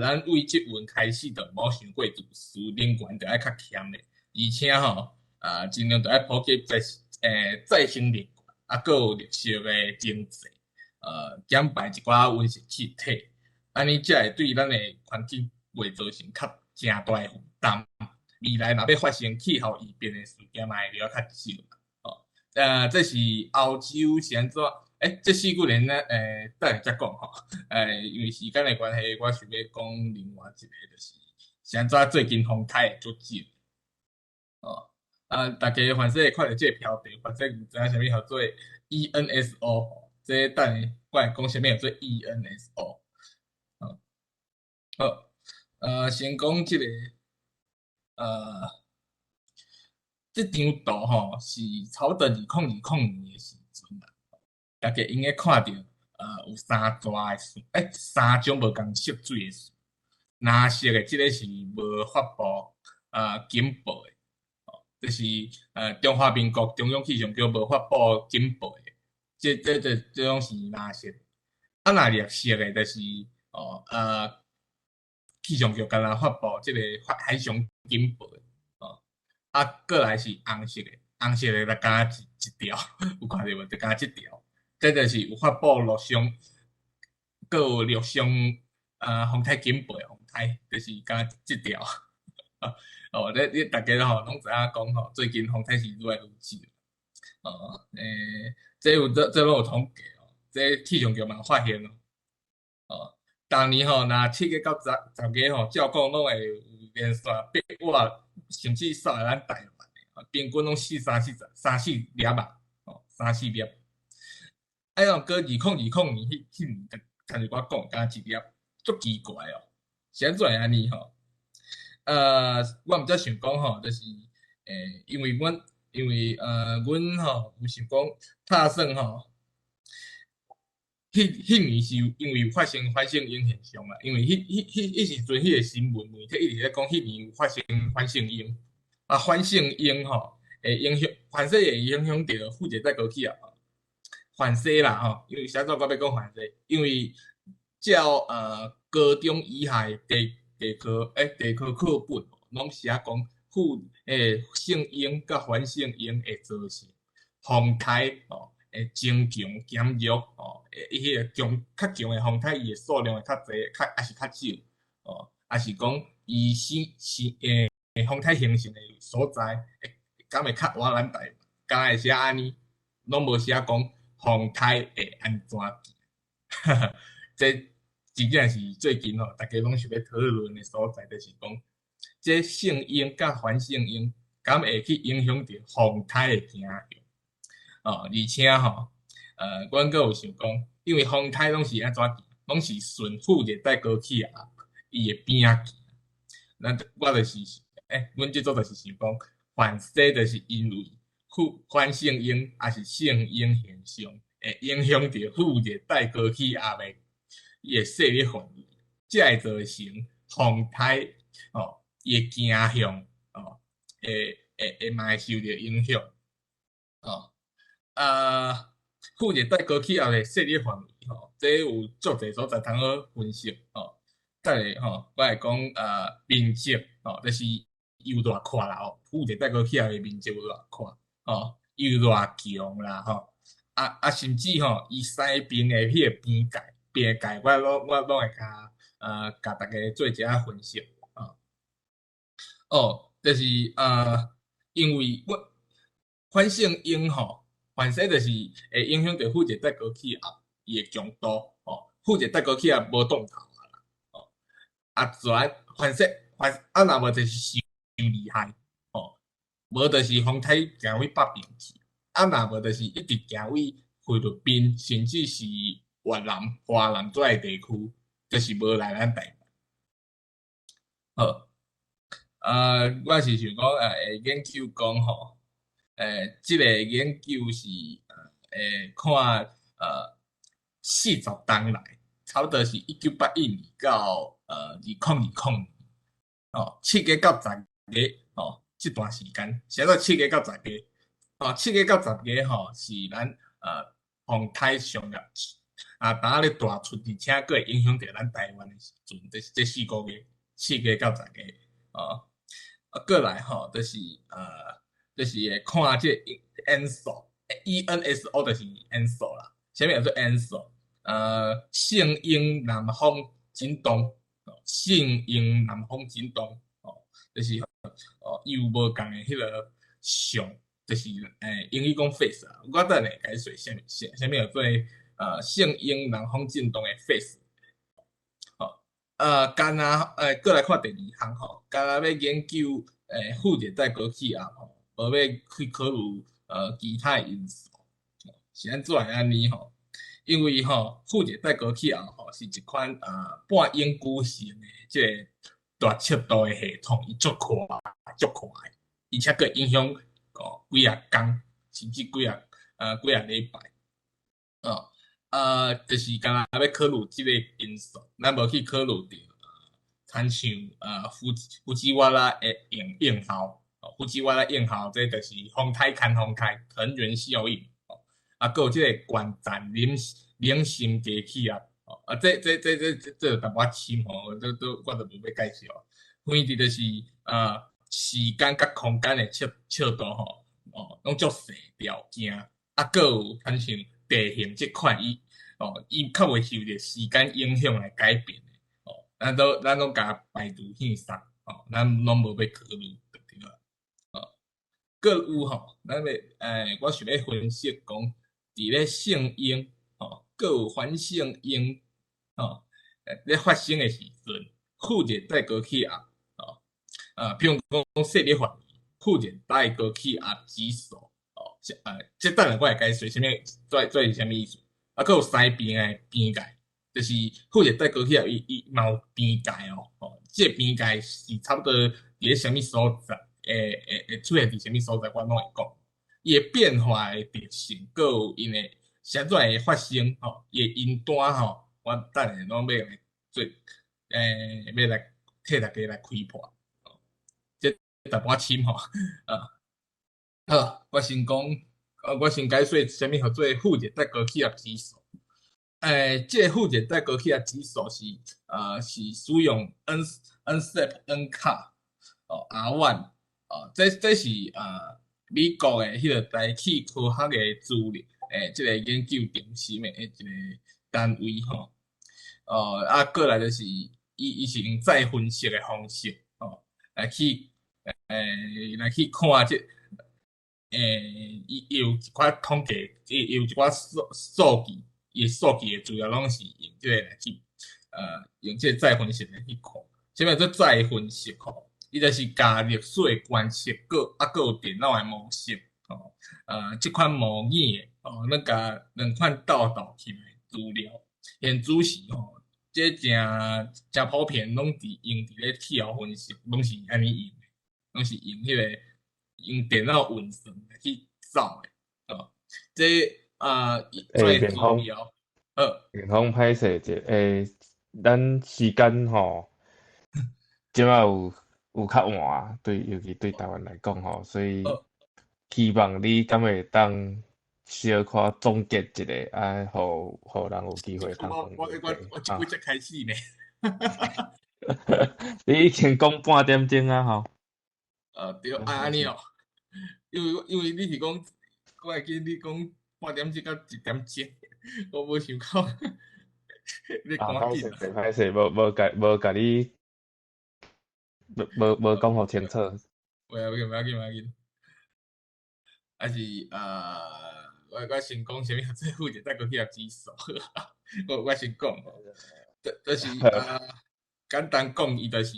咱對這陣開始就毋好傷過自私，能源就愛較儉的，而且吼，盡量就愛普及再生能源，啊，閣有綠色的經濟，減排一寡溫室氣體，按呢才會對咱的環境袂造成較誠大的負擔。未來若欲發生氣候異變的事件，嘛會著較少。哦，這是歐洲是按怎？這四句連咧，等下才講吼。因為時間的關係，我想欲講另外一個，就是是按怎最近風颱會足少。哦，啊，大家凡勢會看著這個標題，或者毋知影啥物叫做 ENSO，這等下我會講啥物叫做 ENSO。哦，好，先講這個。這張圖吼是差不多2020年的時陣啦，大家應該看著，有三大的樹，三種無仝色水的樹，藍色的這個是無發布警報的，哦，這是中華民國中央氣象局無發布警報的，這種是藍色的。啊，若綠色的，就是哦，氣象局敢若發布這個海上警報的，哦，啊，過來是紅色的，紅色的就敢若一條，有看著無？就敢若這條，這就是有發布陸上，閣有陸上風颱警報的風颱，就是敢若這條。哦，你大家吼攏知影講吼，最近風颱是愈來愈少。哦，這攏有統計哦，這氣象局嘛有發現哦。哦，逐年吼，若7月到10月吼，照講攏會有連續八倚，甚至掃來咱台灣的，平均攏四三四三四粒吧，哦，三四粒。啊，毋過2020年彼年，親像我講，敢若一粒，足奇怪哦，是按怎會按呢吼？我毋才想講吼，就是，因為阮吼有想講拍算吼，彼年是因為有發生反聖嬰現象啦，因為彼時陣彼個新聞媒體一直咧講，彼年有發生反聖嬰，啊，反聖嬰吼會影響，凡勢會影響著副熱帶高氣壓，凡勢啦吼，因為啥物我欲講凡勢，因為照高中以下的地科課本攏寫講副聖嬰佮反聖嬰會造成風颱吼，會增強減弱吼，伊彼個強較強的風颱，伊的數量會較濟，較抑是較少哦，抑是講伊是風颱形成的所在，會敢會較倚咱台灣，敢會寫按呢，攏無寫講風颱會按怎行，這真正是最近吼，大家攏想欲討論的所在，就是講這聖嬰佮反聖嬰，敢會去影響著風颱的行向？哦，而且吼，阮閣有想講，因為風颱攏是按怎行，攏是順副熱帶高氣壓伊的邊仔行。咱我就是，阮這組就是想講，凡勢就是因為副反聖嬰抑是聖嬰現象，會影響著副熱帶高氣壓的伊的勢力範圍，才會造成風颱吼，伊的行向吼，會嘛會受著影響。哦，啊，副熱帶高氣壓的勢力範圍吼，這有足濟所在通好分析吼。等下吼，我會講面積吼，就是有偌闊啦吼，副熱帶高氣壓的面積有偌闊吼，有偌強啦吼。啊，甚至吼，伊西邊的彼个邊界，邊界，我攏會共大家做一下分析。哦，哦，就是因為我反聖嬰吼，反正就是會影響著副熱帶高氣壓伊的強度吼，副熱帶高氣壓無擋頭啊啦，吼，啊，自然反正反啊，若無就是傷厲害，吼，無就是風颱行去北邊去，啊，若無就是一直行去菲律賓，甚至是越南、華南這个地區，就是無來咱台灣。好，啊，我是想講，會研究講吼，這个研究是會看40冬來，差不多是1981年到2020年，哦，7月到10月，哦，這段時間，啥叫七月到十月？哦，七月到十月吼，是咱風颱上啊啊，當咧大出，而且閣會影響著咱台灣的時陣，這這4個月，七月到十月，哦，啊，過來吼，就是會看這個 ENSO，ENSO 就是 ENSO 啦，啥物叫做 ENSO？聖嬰南方振動，聖嬰南方振動，哦，就是哦，伊有無仝的彼个相，就是英語講 phase 啊，我等下解說啥物啥啥物叫做聖嬰南方振動的 phase。吼，干焦閣來看第二項吼，干焦欲研究副熱帶高氣壓吼，無欲去考慮其他因素，是按怎會按呢吼？因為吼，副熱帶高氣壓吼是一款半永久性的這个大尺度的系統，伊足闊足闊的，而且閣影響哦幾仔工，甚至幾仔禮拜，哦，啊，就是干焦欲考慮這个因素，咱無去考慮著，親像胡吉瓦拉的應應效，胡吉瓦拉應效，這就是風颱牽風颱藤原效應，啊，閣有這个懸站冷心低氣壓，啊，這有淡薄仔深吼，這我就無欲介紹。反正就是時間佮空間的尺度吼，哦，攏足細條件，啊，閣有親像地形這款，伊哦，伊較袂受著時間影響來改變的，哦，咱攏共排除去殺，哦，咱攏無欲考慮就對啦，哦，閣有吼，咱欲我想欲分析講，佇咧聖嬰，吼，閣有反聖嬰，吼，咧發生的時陣，副熱帶高氣壓，哦，啊，比如講勢力範圍，副熱帶高氣壓指數，哦，這等下我會解說啥物，這是啥物意思？啊，閣有西邊的邊界，就是副熱帶高氣壓伊嘛有邊界哦，哦，這个邊界是差不多佇咧啥物所在，會出現佇啥物所在，我攏會講。伊的變化的特性，閣有𪜶的啥怎會發生，吼，伊的雲單吼，我等下攏欲來做，欲來替大家來開破，哦，這淡薄仔深吼，啊，好，我先講，我先解說啥物號做副熱帶高氣壓指數。這个副熱帶高氣壓指數是，是使用 N NCEP NCAR 哦 R1 哦，這是美國的彼个大氣科學的資料，這个研究中心的一个單位吼。哦，啊，過來就是伊伊是用再分析的方式，吼，來去看這，伊有一寡統計，伊有一寡數據，伊的數據的資料攏是用這个來去，用這个再分析來去看。啥物叫做再分析吼？伊就是共歷史的觀測，閣有電腦的模式，吼，這款模擬的，哦，咱共兩款鬥鬥起來資料，現主時吼，這誠誠普遍，攏佇用佇咧氣候分析，攏是按呢用的，攏是用彼个用電腦運算來去走的哦。這啊，欸，明峰，明峰歹勢者，欸，咱時間吼，這擺有較晚，對，尤其對台灣來講吼，所以希望你敢會當小可總結一下，啊，予予人有機會通我我我我這幾才開始呢。你已經講半點鐘啊吼。對，啊，按呢哦，因為你是講，我會記你講半點鐘到一點鐘，我無想到你啊，歹勢，歹勢，無無共無共你，無無無講予清楚。袂要緊，袂要緊，袂要緊。還是我先講啥物叫做副熱帶高氣壓指數，我先講吼，就是簡單講，伊就是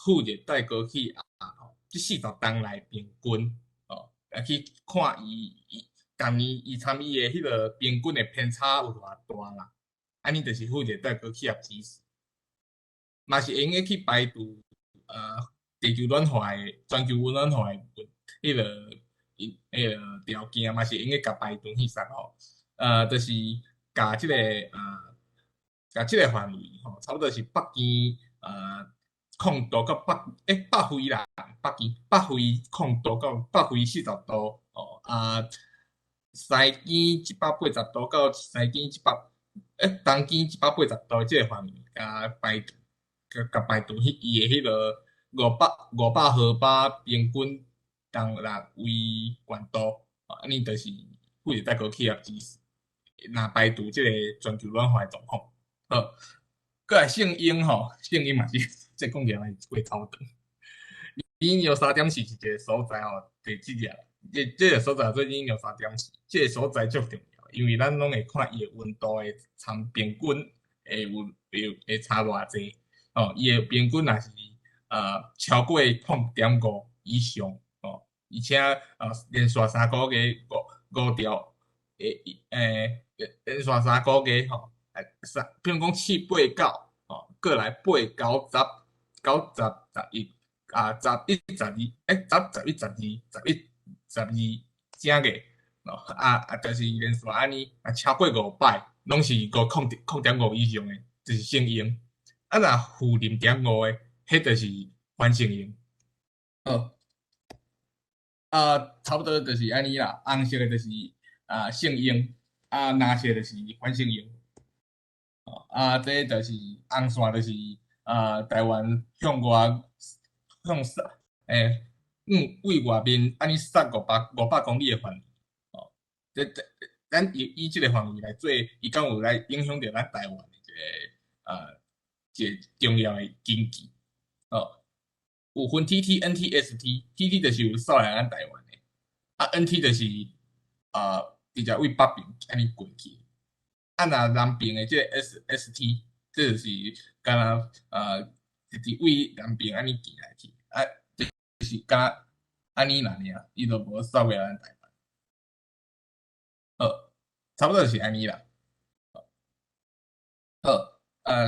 副熱帶高氣壓吼，這40冬來平均哦，來去看伊伊逐年伊參伊的彼個平均的偏差有偌大啦，按呢就是副熱帶高氣壓指數，嘛是會用得去排除地球暖化的全球溫暖化的彼個彼個條件，嘛是會用得共排除去啥吼，就是共這個共這個範圍吼，差不多是北經0度到北欸北緯啦，北經北緯0度到北緯40度哦，啊西經180度到西經一百欸東經180度這個範圍，共排除共排除彼伊的彼個500毫巴平均重力為懸度，按呢就是副熱帶高氣壓指數，若排除這個全球暖化的狀況。好，過來聖嬰吼，聖嬰嘛是這講起來嘛是過頭長。奶牛3.4是一個所在吼，第這個，這個所在做奶牛三點四，這個所在足重要，因為咱攏會看伊的溫度的參平均會有會會差偌濟，哦，伊的平均若是超過0.5以上，哦，而且連續3個月五五條，會欸連續三個月吼，三，比如講七八九，哦，過來八九十九十十一啊，十一十二，欸，十十一十二，十一十二正個，哦，啊啊，就是連續按呢，啊超過五擺，攏是五空0.5以上的，就是聖嬰。啊，若負0.5的，彼就是反聖嬰。好，啊，差不多就是按呢啦。紅色的就是啊聖嬰，啊藍色就是反聖嬰。啊，這就是紅線，就是啊台灣向外向掃，欸，對外面按呢掃500公里的範圍。哦，這這咱以以這個範圍來做，伊敢有來影響著咱台灣的一個一個重要的經濟。哦，有分 TT、NT、ST，TT 就是有掃來咱台灣的，啊 NT 就是直接對北邊按呢過去。啊，若南邊的這個 ST，這就是敢若直直對南邊按呢行來去，啊，就是敢若按呢爾，伊就無掃過來咱台灣。好，差不多就是按呢啦。好，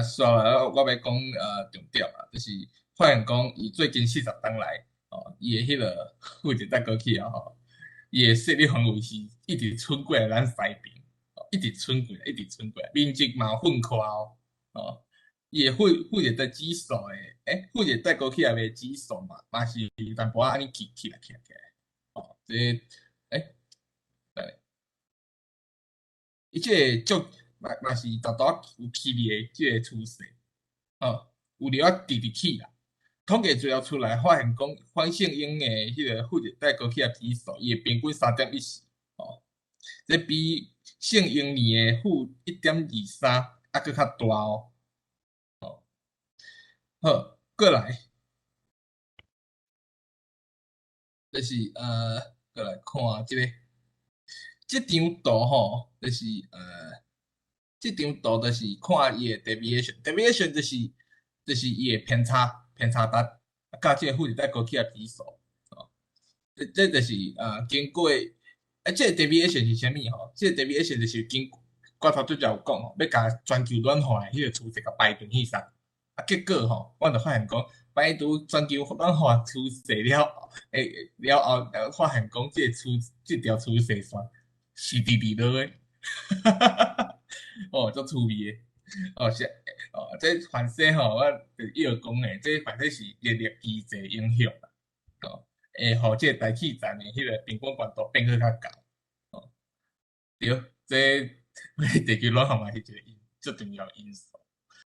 紲來我欲講重點啊，就是發現講伊最近40冬來，哦，伊的彼個副熱帶高氣壓吼，伊的勢力範圍是一直伸過來咱西邊，一直伸過來，一直伸過來，面積嘛有分寬哦，哦，伊的副熱帶指數的，欸，副熱帶高氣壓的指數嘛，嘛是淡薄仔按呢起起來起來起來，哦，這欸，來，伊這個足嘛嘛是常常有起的這個趨勢，哦，有了直直起啦。統計資料出來，發現講反聖嬰的彼個副熱帶高氣壓指數，伊的平均3.14，哦，這比聖嬰年的負1.23猶閣較大哦。哦，好，過來，就是過來看這個，這張圖吼，就是這張圖就是看伊的 deviation，deviation 就是伊的偏差。偏差值，佮這個副熱帶高氣壓指數，哦，這就是經過，啊，這個 deviation 是啥物吼？這個 deviation 就是經我頭拄才有講吼，欲共全球暖化的彼個趨勢共排除去啥，啊，結果吼，阮就發現講，排除全球暖化趋势了后，了后，发现讲这个趋这条趋势线是直直落的，哦，足趣味的。哦是，哦，这凡势吼，我就伊有讲的，这凡势是热力机制影响啦，哦，会予这个大气层的彼个平均悬度变阁较高，哦，对，这地球暖化嘛是一个因足重要因素。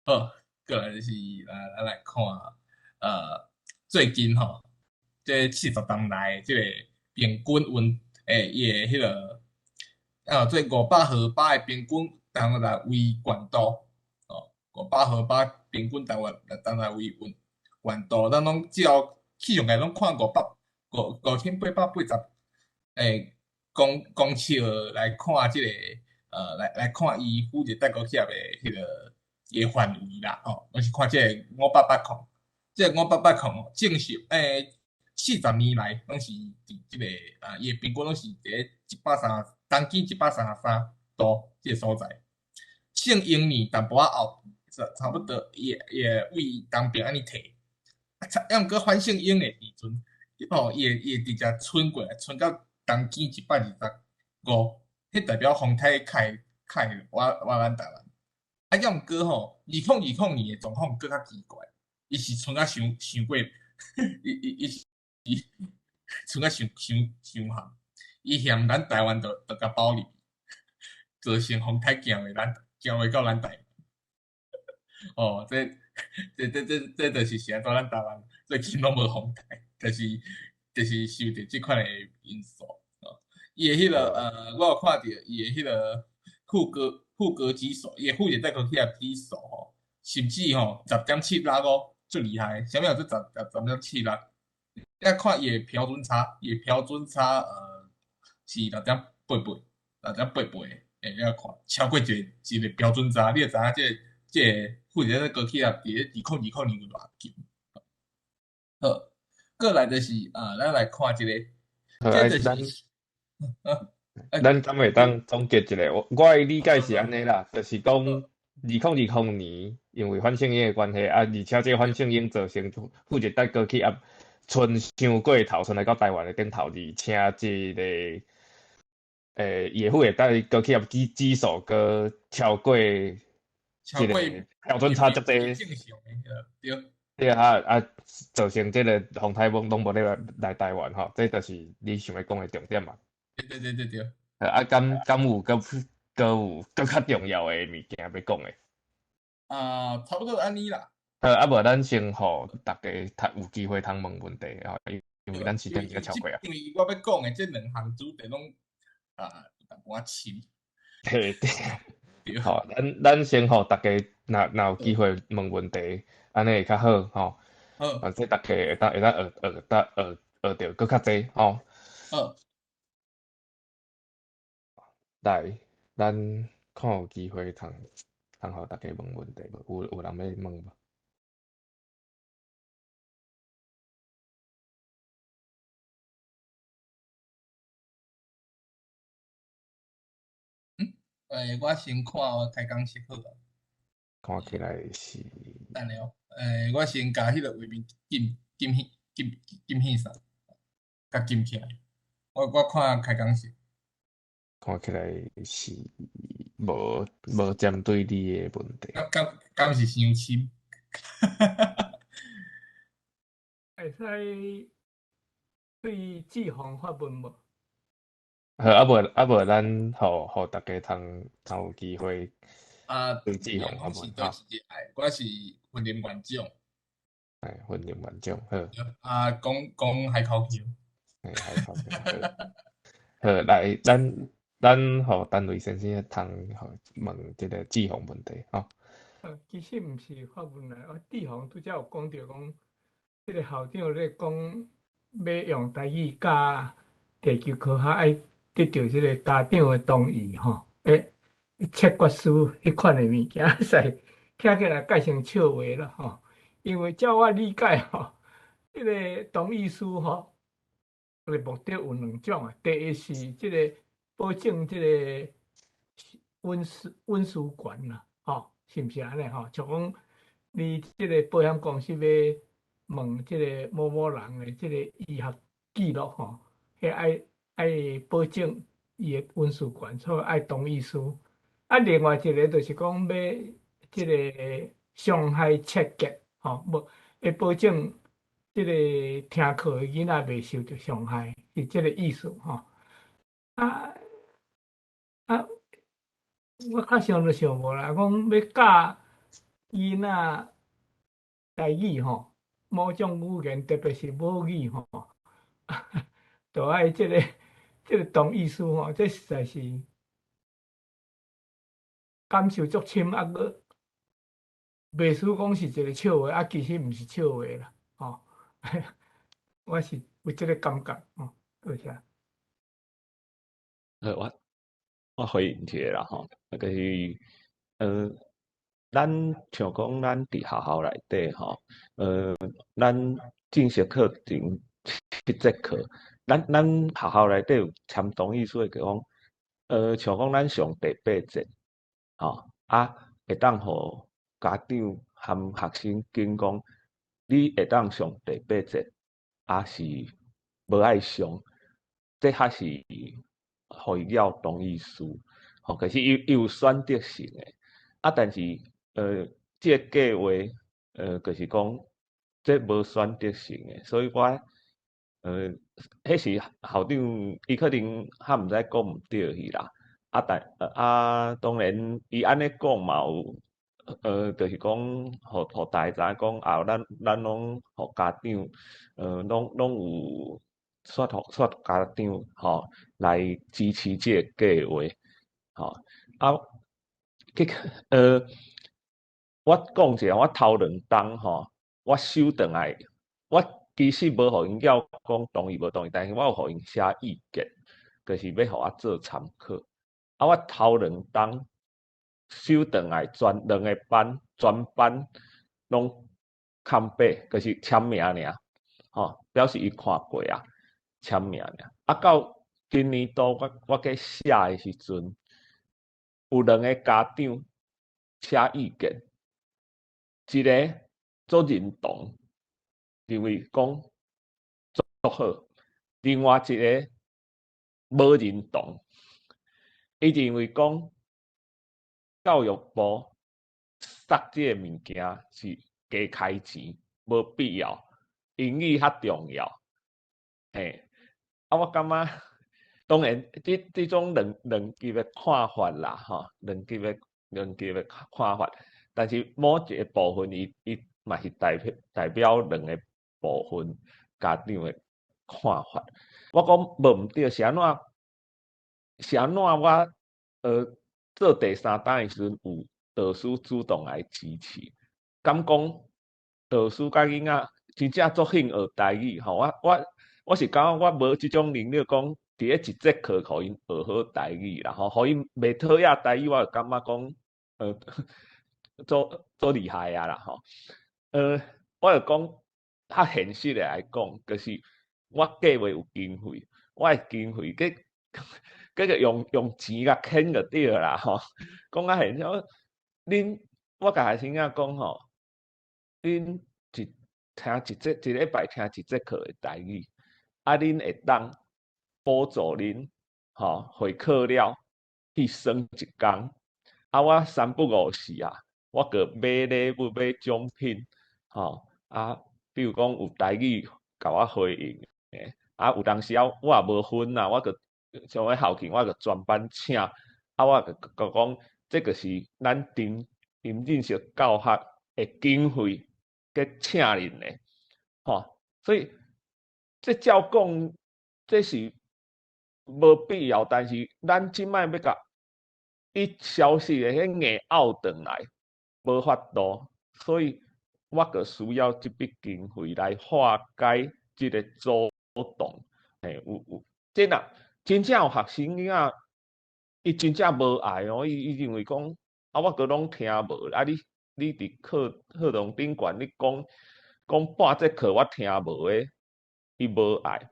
好，过来就是来咱来看，最近吼，这40冬来这个平均温，伊的彼个，这500毫巴的平均单位为悬度，哦，500毫巴平均单位为温悬度，咱拢照气象界拢看五百五5880公尺来看这个，来看伊副热带高气压的彼个伊的范围啦，吼，拢是看这个5880，这个5880哦，正常40年来拢是伫这个啊，伊的平均拢是伫咧130，东经133度这个所在。圣婴年淡薄仔后，差不多伊会为东边按呢退，啊，抑毋过反圣婴的时阵，吼，伊会直接伸过来，伸到东经125，彼代表风台开开倚倚咱台湾。啊，抑毋过吼，2020年的状况阁较奇怪，伊是伸甲伤伤过，伊是伸甲伤伤伤远，伊嫌咱台湾就共包入去，造成风台行袂咱行袂到咱台湾。哦，这就是是按怎咱台湾最近拢无风台，就是受著这款的因素。哦，伊的彼个我有看著伊的彼个副高指数，伊的副热带高气压指数吼，甚至吼10.76哦，足厉害。啥物叫做10.76？你看伊的标准差，伊的标准差是6.88，6.88的，你看超过一个标准差，你就知影这个副热带高气压伫咧2020年有偌强。好，过来就是啊，咱来看这个，这就是，咱敢会当总结一下？我的理解是按呢啦，就是讲2020年因为反圣婴的关系，啊，而且这个反圣婴造成副热带高气压伸伤过头，伸来到台湾的顶头，而且这个伊的副热带高气压指数阁超过这个标准差足济。正常的，对。对啊，啊，造成这个风台拢无咧来台湾吼，这就是你想欲讲的重点嘛。对对对对对。啊，敢有阁有阁较重要的物件欲讲的？啊，差不多按呢啦。好，啊无咱先予大家较有机会通问问题吼，因为咱时间已经超过啊。因为我欲讲的这两项主题拢啊有淡薄仔深。对对。好，咱先予大家若有机会问问题，按呢会较好吼。好。啊，这大家会当学著阁较济吼。好。来，咱看有机会通予大家问问题无？有人欲问无？我先看我开讲是好啊。看起来是。等下哦，我先共彼个画面禁彼啥，共禁起来。我看开讲是。看起来是无针对你的问题。敢是伤深？会使对志宏发问无？好，啊无，咱予大家通有机会对志宏发问啊。我是云林县长。哎，云林县长，好。啊，讲讲海口腔。嘿，海口腔。好，来，咱予陈雷先生通问这个志宏问题吼。其实毋是发问啦，我志宏拄才有讲著讲，这个校长咧讲欲用台语教地球科学，爱得著这个家长的同意吼。切决书彼款的物件，使听起来盖成笑话啦吼。因为照我理解吼，这个同意书吼，的目的有两种啊。第一是这个保证这个隐私权啦，吼，是毋是按呢吼？像讲你这个保险公司欲問這个某某人的這个醫學記錄吼，彼愛愛保證伊的隱私權，所以愛同意書。啊，另外一个就是講欲這个傷害切結，吼，無會保證這个聽課的囡仔袂受著傷害，是這个意思吼。啊啊，我較想都想無啦，講欲教囡仔台語吼，某種語言，特別是母語吼，都愛這个這个同意書吼，這實在是感受足深啊！閣袂輸講是一个笑話，啊，其實毋是笑話啦，吼。我是有這个感覺，吼，多謝。我回應一下啦，吼，就是，咱像講咱佇學校內底吼，咱正式課程七節課，咱學校內底有簽同意書的，就講，像講咱上第八節，吼，啊，會當予家長含學生揀講，你會當上第八節，抑是無愛上，這較是予伊要同意書，吼，可是伊有選擇性的，啊，但是，這個計劃，就是講，這無選擇性的，所以我，彼時校長伊可能較毋知講毋對去啦，啊，但，啊，當然伊按呢講嘛有，就是講，予大家知影講，啊，咱攏予家長，攏有說服家長，吼，來支持這个計劃，吼，啊，結果，我講一下，我頭兩冬吼，我收轉來，我其實無予𪜶叫講同意無同意，但是我有予𪜶寫意見，就是欲予我做參考。啊，我頭兩冬收轉來，全兩個班，全班攏空白，就是簽名爾，吼，表示伊看過啊，簽名爾。啊，到今年度我去寫的時陣，有兩个家長寫意見，一个足認同，認為講足好；另外一个無認同，伊認為講教育部塞這个物件是加開錢，無必要，英語較重要。嘿，啊，我感覺當然，這種兩極的看法啦，吼，兩極的看法，但是某一個部分，伊嘛是代表兩个部分家長的看法。我講無毋對，是按怎？是按怎我做第三冬的時陣，有導師主動來支持，敢講導師佮囡仔真正足興學台語吼。我是感覺我無這種能力講，佇咧一節課予𪜶學好台語啦吼，予𪜶袂討厭台語，我就感覺講足厲害啊啦吼。我就講較現實的來講，就是我計劃有經費，我的經費結果用錢共慳就對啦吼。講較現實，恁我共學生仔講吼，恁一聽一節一禮拜聽一節課的台語，啊，恁會當補助恁吼會考了去耍一工。啊，我三不五時啊，我閣買禮物買獎品，吼啊，比如講有台語共我回應的，啊，有當時啊，我也無分啊，我閣像彼校慶，我閣專班請，啊，我閣講，這個是咱沉浸式教學的經費，去請恁的，吼，所以這照講，這是無必要，但是咱這擺欲共伊消失的彼硬拗轉來，無法度，所以我閣需要這筆經費來化解這个阻擋。嘿，有，這若真正有學生囡仔，伊真正無愛哦，伊認為講，啊，我閣攏聽無，啊你你佇課堂頂懸，你講講半節課我聽無的，伊無愛。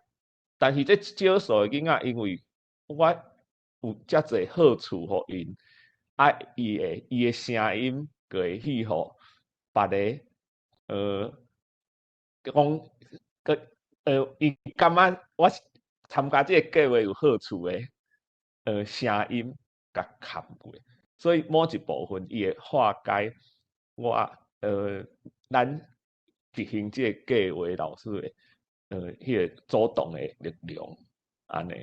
但是這少數的囡仔，因為我有遮濟好處予𪜶，啊，伊的聲音閣會去予別个，讲，閣伊感覺我參加這個計劃有好處的，聲音共含過，所以某一部分伊會化解我咱執行這個計劃老師的彼個主動的力量，按呢。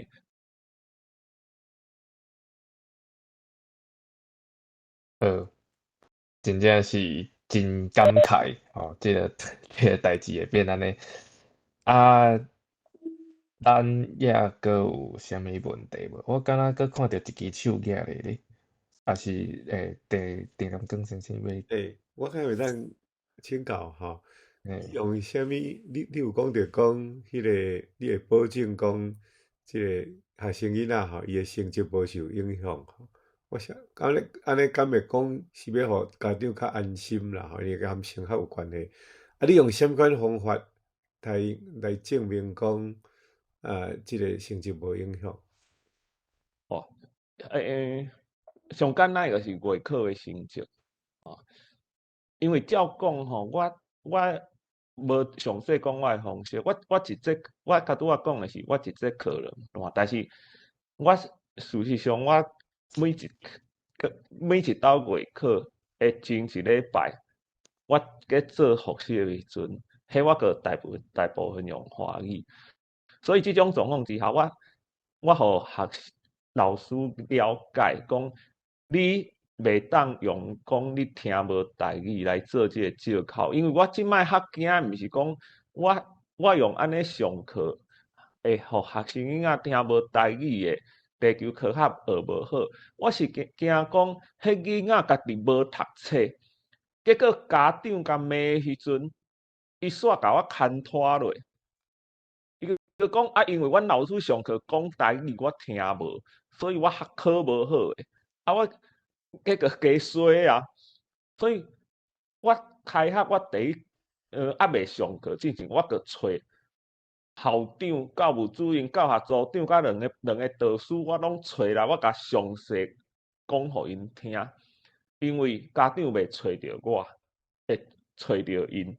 真正是真感慨吼，這個代誌會變按呢。啊，咱猶閣有啥物問題無？我敢若閣看著一支手舉咧咧，抑是鄭鄭南光先生欲？欸，我看會當請教吼，用啥物？你有講著講，彼個你會保證講，這個學生囡仔吼，伊的成績無受影響吼？我想，按呢按呢，敢會講是欲予家長較安心啦？吼，因為佮升學有關係。啊，你用啥物款方法來證明講，啊，這個成績無影響？哦，上簡單就是月考的成績，哦，因為照講吼，我無詳細講我的方式，我一節我較拄仔講的是我一節課兩段，但是我事實上我每一晝月考的前一禮拜，我咧做複習的時陣，彼我閣大部分用華語，所以這種狀況之下，我予學老師了解講，你袂當用講你聽無台語來做這個借口，因為我這擺較驚，毋是講我用按呢上課，會予學生囡仔聽無台語的地球科學學無好，我是驚講，彼囡仔家己無讀冊，結果家長共罵的時陣，伊煞共我牽拖落。伊就講啊，因為阮老師上課講台語，我聽無，所以我學考無好的。啊，我結果加衰啊！所以我開學我第一，猶未上課之前，我就揣校長、教務主任、教學組長佮兩個導師，我攏揣來，我共詳細講予𪜶聽。因為家長袂揣著我，會揣著𪜶。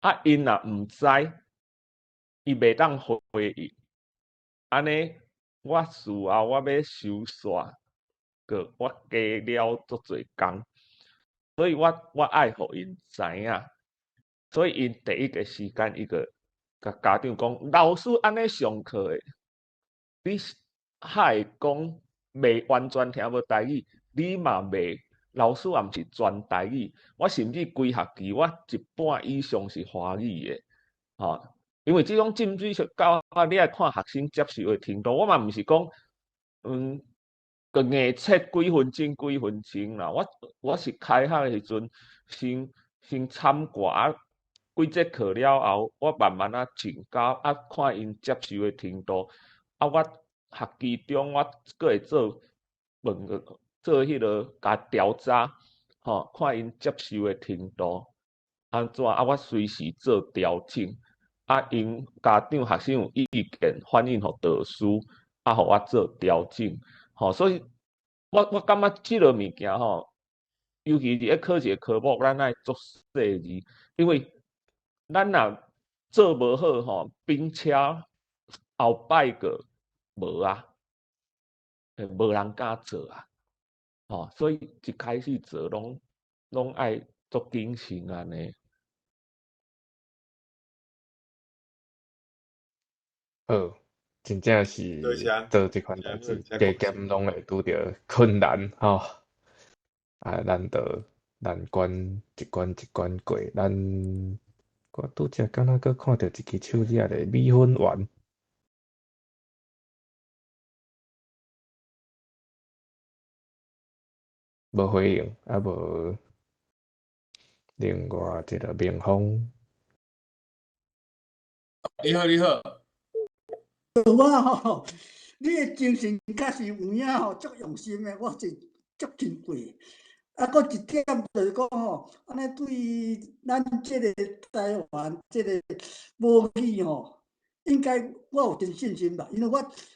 啊，𪜶若毋知，伊袂當回應。按呢，我事後我欲收煞，閣我加了足濟工，所以我愛予𪜶知影。所以𪜶第一個時間，伊就共家長講，老師按呢上課的，你還會講袂完全聽無台語，你嘛袂，老師也毋是全台語，我甚至規學期我一半以上是華語的，吼，因為這種浸水式教學，你愛看學生接受的程度，我嘛毋是講，閣硬切幾分鐘幾分鐘啦，我是開學的時陣先參觀幾節課了後，我慢慢仔進教，啊，看𪜶接受的程度，啊，我學期中我閣會做問個做彼個共調查，吼，看𪜶接受的程度按怎，啊，我隨時做調整，啊，𪜶家長學生有意見反映予導師，啊，予我做調整，吼，所以我感覺這個物件吼，尤其佇咧考一個科目，咱愛足細膩，因為咱若做無好吼，兵車後擺閣無啊，無人敢做啊，吼，所以一開始做攏愛足謹慎按呢。好，真正是做這款代誌，加減攏會拄著困難吼。啊，咱就難關一關一關過，咱我拄才敢若閣看著一支手指咧米粉丸，無回應，啊無另外一個明峰。你好，你好。我吼，你的精神確實有影吼，足用心的，我是足珍貴。啊，閣一點就是講吼，按呢對咱這個台灣這個母語吼，應該我有真信心吧，因為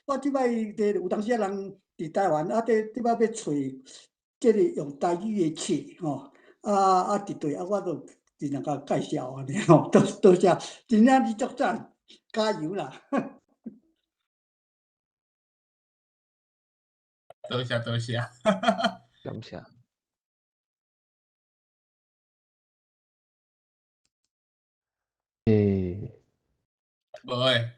我這擺佇有當時仔人佇台灣啊，佇這擺欲揣這個用台語的冊吼，啊啊佇對啊，我就盡量共介紹按呢吼，多多謝，真正你足讚，加油啦！多謝多謝，感謝。欸，無欸。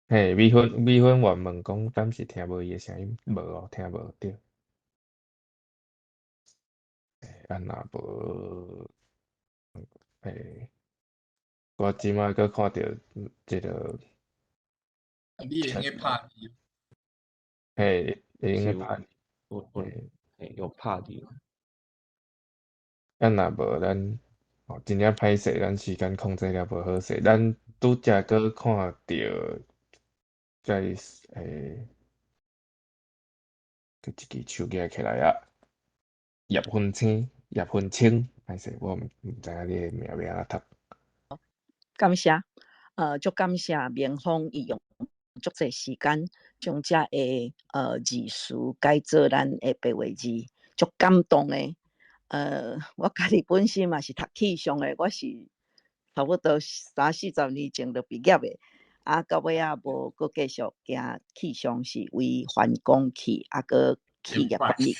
嘿，米粉米粉原問講，敢是聽無伊的聲音？無哦，聽無著。啊，若無，欸，我這擺閣看著這个。你會用得拍字？嘿，會用得拍字。我嘿用拍字。啊，若無咱，哦，真正歹勢，咱時間控制了無好勢，咱拄才閣看著，在欸，閣一支手舉起來啊，葉芬青，葉芬青，歹勢，我毋知影你的名欲按怎讀。感謝，足感謝明峰伊用足濟時間，將遮个字詞改做咱的白話字，足感動的。我家己本身嘛是讀氣象的，我是差不多三四十年前就畢業的，啊，到尾仔無閣繼續行氣象，是為環工去，啊，閣企業管理。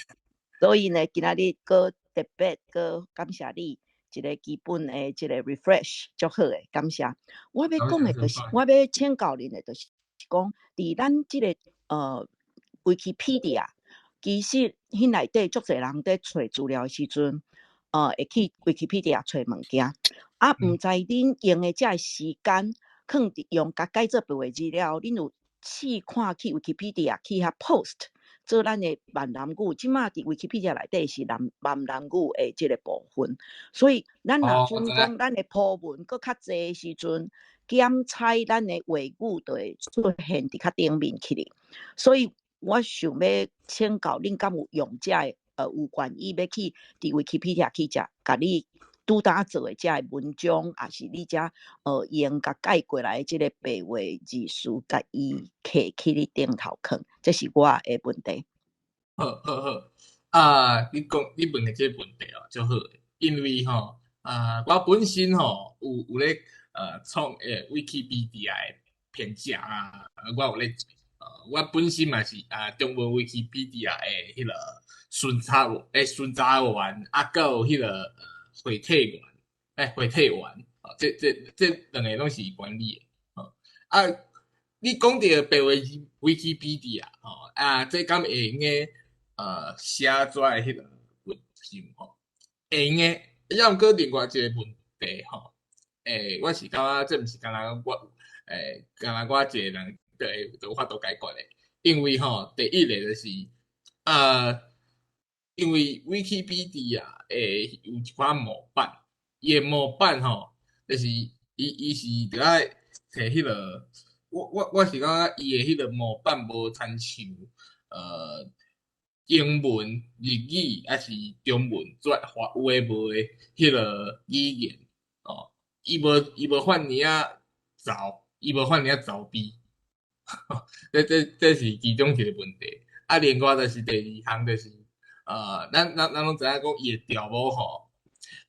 所以呢，今仔日閣特別閣感謝你一個基本的這個 refresh，足好的，感謝。我欲講的就是，我欲請教恁的，就是講，佇咱這个Wikipedia，其實彼內底足濟人佇揣資料的時陣，會去 Wikipedia 揣物件，啊，毋知恁用的這个時間，囥佇用共改做白話字了，恁有試看去 Wikipedia 去遐 post 做咱的閩南語，這馬佇 Wikipedia 內底是南閩南語的這个部分，所以咱若準講咱的鋪文閣較濟的時陣，檢採咱的話語就會出現佇較頂面去哩，所以我想欲請教恁，敢有用這个有願意欲去佇 Wikipedia 去遮，共你拄焦做的這个文章，抑是你遮用共改過來的這个白話字詞，共伊摕去你頂頭囥，這是我的問題。好好好，啊，你講你問的這個問題哦，足好的，因為吼啊，我本身吼有咧創Wikipedia 的編者啊，我有咧做，我本身嘛是啊中文 Wikipedia 的彼个巡查巡查員，啊，閣有彼个會體員，會體員，哦，這兩个攏是管理的，哦，啊，你講著白話字 Wikipedia 吼，啊，這敢會用得寫出來彼個文章吼，會用得，抑毋過另外一個問題吼，我是感覺這毋是干焦我，干焦我一個人就有法度解決的，因為吼，第一个就是，因為 Wikipedia 有一寡模板，伊的模板吼，就是伊是著愛摕彼个，我是感覺伊的彼个模板無親像英文、日語抑是中文做華有的無的彼个語言哦，伊無遐爾仔雜，伊無遐爾仔雜逼，這是其中一個問題。啊，另外就是第二項就是，咱攏知影講伊的條目吼，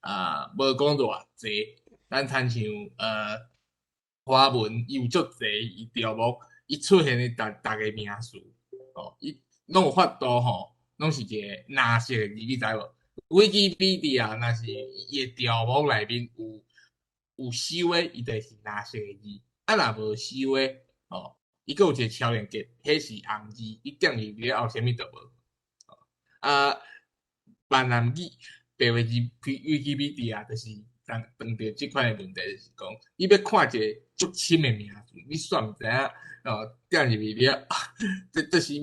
啊，無講偌濟，咱親像華文伊有足濟伊條目，伊出現的逐逐个名詞，哦，伊攏有法度吼，攏是一個藍色的字，你知無？Wikipedia 若是伊的條目內面有收的，伊就是藍色的字；啊，若無收的，哦，伊閣有一個超連結，彼是紅字，你點入去了後，啥物都無。啊，閩南語白話字 Wikipedia 就是當著這款的問題，就是講你欲看一個足深的名詞，你煞毋知影哦，點入去了，這是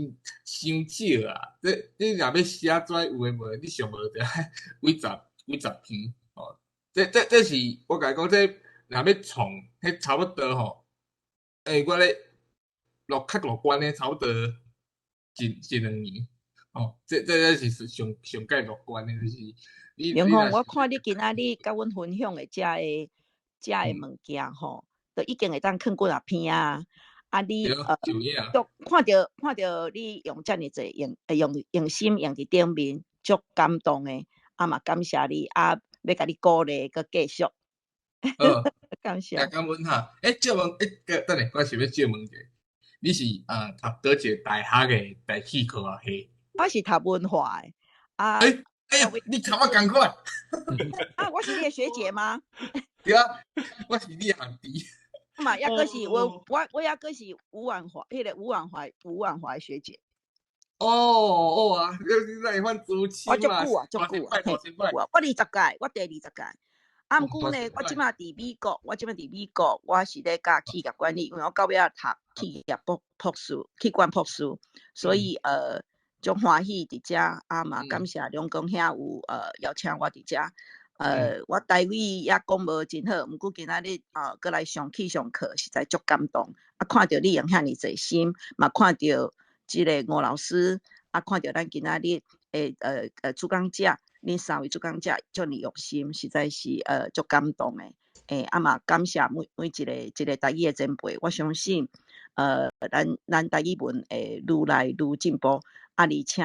傷少啊！這你若欲寫出來有的無的，你上無著愛幾十幾十篇哦。這是我共你講，這若欲創，彼差不多吼。我咧落較樂觀的，差不多一兩年。哦，這是上上蓋樂觀的，就是你。明峰，我看你今仔日佮阮分享的這个這个物件吼，都已經會當囥幾若篇啊。啊你，足看著看著你用遮爾濟用用用心用佇頂面，足感動的。啊嘛感謝你，啊欲共你鼓勵，閣繼續。好，感謝。感恩哈。欸，借問，欸，等下，我想欲借問一下，你是啊讀佗一个大學的台語科學系？我是讀文化的。啊。欸，哎呀，你共我仝款。啊，我是你的學姐嗎？對啊，我是你的學弟。嘛，抑閣是我抑閣是吳婉華，彼個吳婉華的學姐。哦哦啊，你你會番主持我足久啊，足久啊，嘿，我20屆，我第20屆。啊，毋過呢，我這馬佇美國，我這馬佇美國，我是咧教企業管理，因為我到尾仔讀企業博士，企管博士，所以足歡喜佇遮，啊嘛感謝梁公兄有邀請我佇遮。我台語也講無真好，毋過今仔日閣來去上課，實在足感動。啊，看著你用遐爾濟心，嘛看著這个吳老師，啊，看著咱今仔日的主講者，恁三位主講者遮爾用心，實在是足感動的。啊嘛感謝每一个台語的前輩，我相信咱台語文會愈來愈進步，啊，而且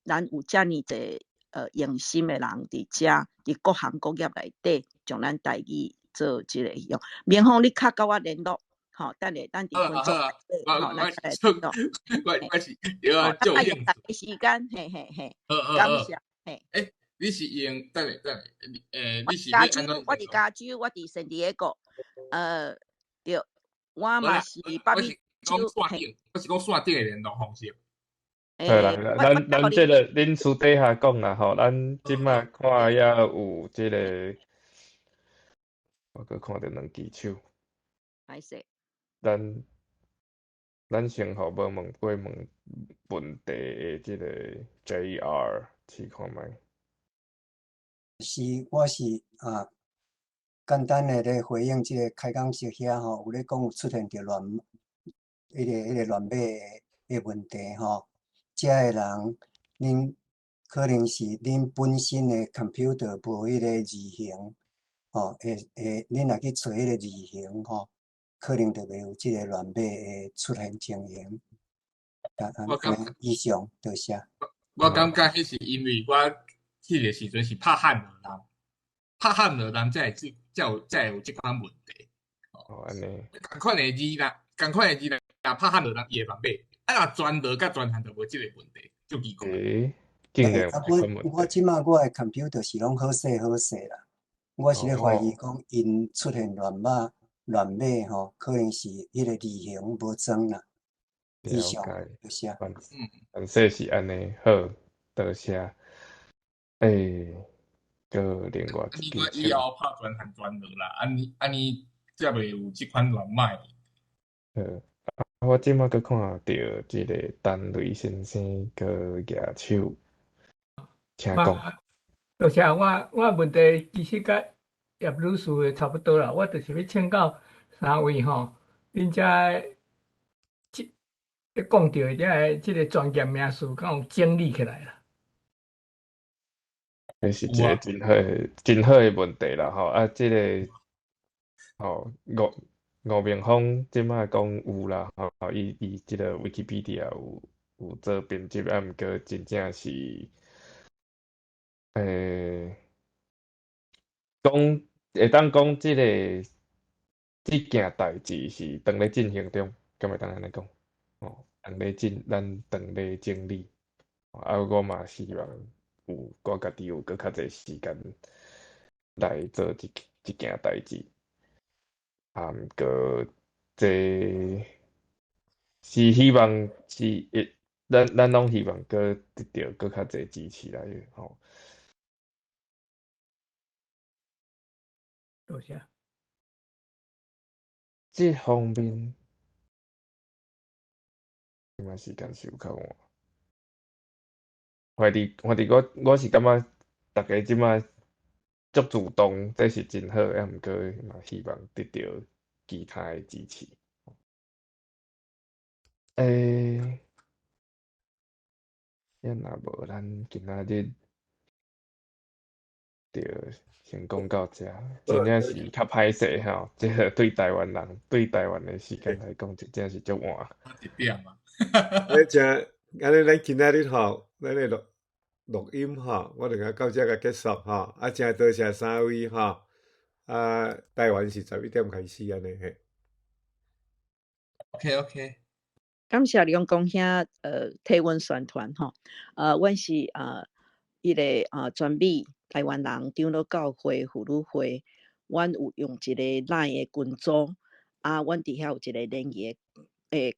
咱有遮爾濟用心的人佇遮，佇各行各業內底，將咱台語做這个用。明峰，你較佮我聯絡，吼，等下咱佇群組內底，吼，咱來聯絡。我是對啊，就用時間，嘿嘿嘿，感謝，嘿。欸，你是用等下等下，你是加州，我佇加州，我佇聖地亞哥，對，我嘛是北美洲，我是講線頂的聯絡方式。好啦，咱這个恁私底下講啦吼，咱這馬看猶有這个，我閣看著兩支手。歹勢。咱先予無問過問問題的這个 JR 試看覓。是，我是啊，簡單的咧回應這个開講室遐吼，有咧講有出現著亂，彼个亂碼的問題吼。遮的人，恁可能是恁本身的 computer 無彼个字型，吼，會，恁若去揣彼个字型吼，可能就袂有這个亂碼的出現情形。我感覺以上，多謝。我感覺彼是因為我彼个時陣是拍漢落人，拍漢落人才會這才會有這款問題。哦，按呢。仝款的字啦，仝款的字啦，拍漢落人伊會亂碼。啊，若全落佮全漢就無這個問題，足奇怪。欸，竟然有這款問題。我這馬我的 computer 是攏好勢好勢啦，我是咧懷疑講𪜶出現亂碼吼，可能是彼個字型無裝啦。以上，多謝。反正是按呢，好，多謝。欸，閣另外一支手。以後拍全漢全落啦，按呢才袂有這款亂碼。好。我這馬閣看著這个陳雷先生閣舉手，請講。多謝，我問題其實佮葉女士的差不多啦，我就是欲請教三位吼，恁遮這講著的這个專業名詞，敢有整理起來啦？這是一个真好的問題啦，吼！啊，這个吼吳明峰這馬講有啦，吼，伊這个 Wikipedia 有做編輯，啊，毋過真正是，講會當講這个這件代誌是當咧進行中，敢會當按呢講？吼，咱當咧整理，啊，我嘛希望有我家己有閣較濟時間來做這件代誌。啊，毋過這是希望是會，咱攏希望閣得著閣較濟支持啦，吼。多謝。這方面，這擺時間是有較晚。反正我是感覺逐家這擺足主動，這是真好，啊，毋過嘛希望得著其他的支持。欸，啊若無咱今仔日就先講到遮，真正是較歹勢吼，這個對台灣人，對台灣的時間來講，真正是足晚。一點啊。按呢真，按呢咱今仔日吼，咱的錄音吼，我就共到遮共結束吼。啊，真多謝三位吼。啊，台灣是11點開始按呢嘿。 OK OK。感謝梁公兄，替阮宣傳吼，阮是彼个全美台灣人長老教會婦女會，阮有用一個 LINE 的群組，啊，阮佇遐有一個聯誼的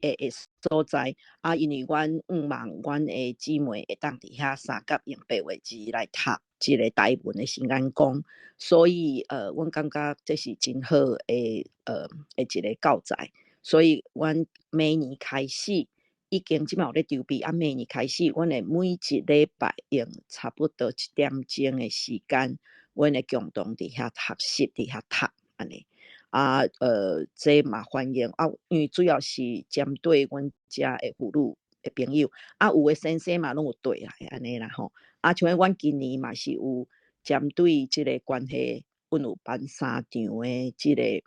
的所在，啊，因為阮向望阮的姊妹會當佇遐相佮用白話字來讀這个台文的新眼光，所以阮感覺這是真好的一个教材。所以，阮明年開始已經這擺有咧籌備，啊，明年開始，阮會每一禮拜用差不多一點鐘的時間，阮會共同佇遐學習，佇遐讀按呢。啊，這嘛歡迎啊，因為主要是針對阮遮的婦女的朋友，啊，有的先生嘛攏有綴來按呢啦吼。啊，像阮今年嘛是有針對這个關係，阮有辦三場的這个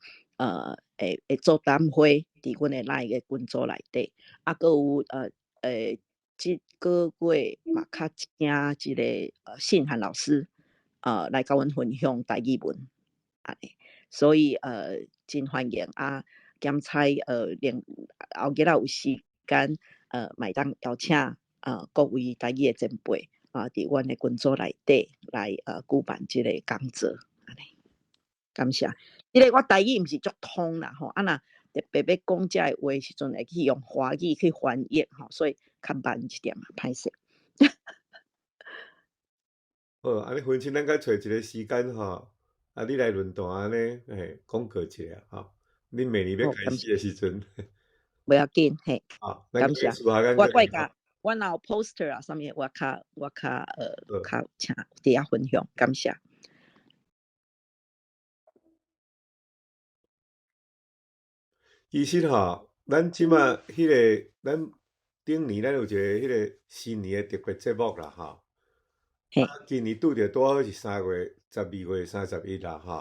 會座談會，佇阮的 LINE 的群組內底，啊，閣有這个月嘛較請這个信涵老師，來共阮分享台語文，按呢，所以真歡迎啊，兼采連後日仔有時間，嘛會當邀請各位台語的前輩啊，佇阮的群組內底來舉辦這个講座，按呢，感謝。這个我台語毋是足通啦吼，啊若特別欲講這个話時陣，會去用華語去翻譯吼，所以較慢一點啊，歹勢。好，按呢分清咱該揣一个時間吼，啊，你來論壇按呢，嘿，廣告一下吼。恁明年欲開始的時陣。袂要緊，嘿。好，感謝。我會共，我若有 poster 啊，啥物我較請佇遐分享，感謝。其實吼，咱這馬彼个，咱頂年咱有一个彼个新年的特別節目啦，吼。啊，今年拄著拄好是3月12月31啦，吼。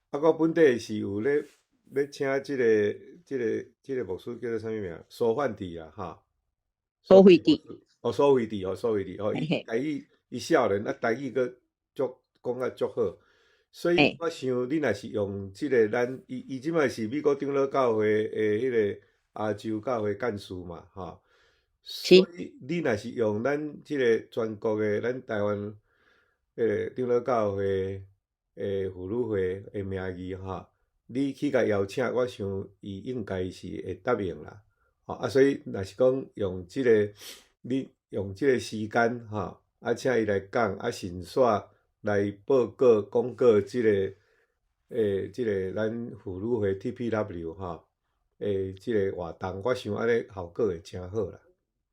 啊，我本底是有咧欲請這个牧師叫做啥物名？蘇範智啦，吼。蘇慧智。哦，蘇慧智，哦，蘇慧智，哦，伊台語伊少年啊，台語閣足講甲足好。所以我想，你若是用這个咱，伊這擺是美國長老教會的彼个亞洲教會幹事嘛，吼。所以你若是用咱這个全國的咱台灣彼个長老教會的婦女會的名義，吼，你去共邀請，我想伊應該是會答應啦。吼啊，所以若是講用這个，你用這个時間，吼，啊，請伊來講，啊，順紲來報告廣告這个，這个咱婦女會 TPW 吼，這个活動，我想按呢效果會誠好啦。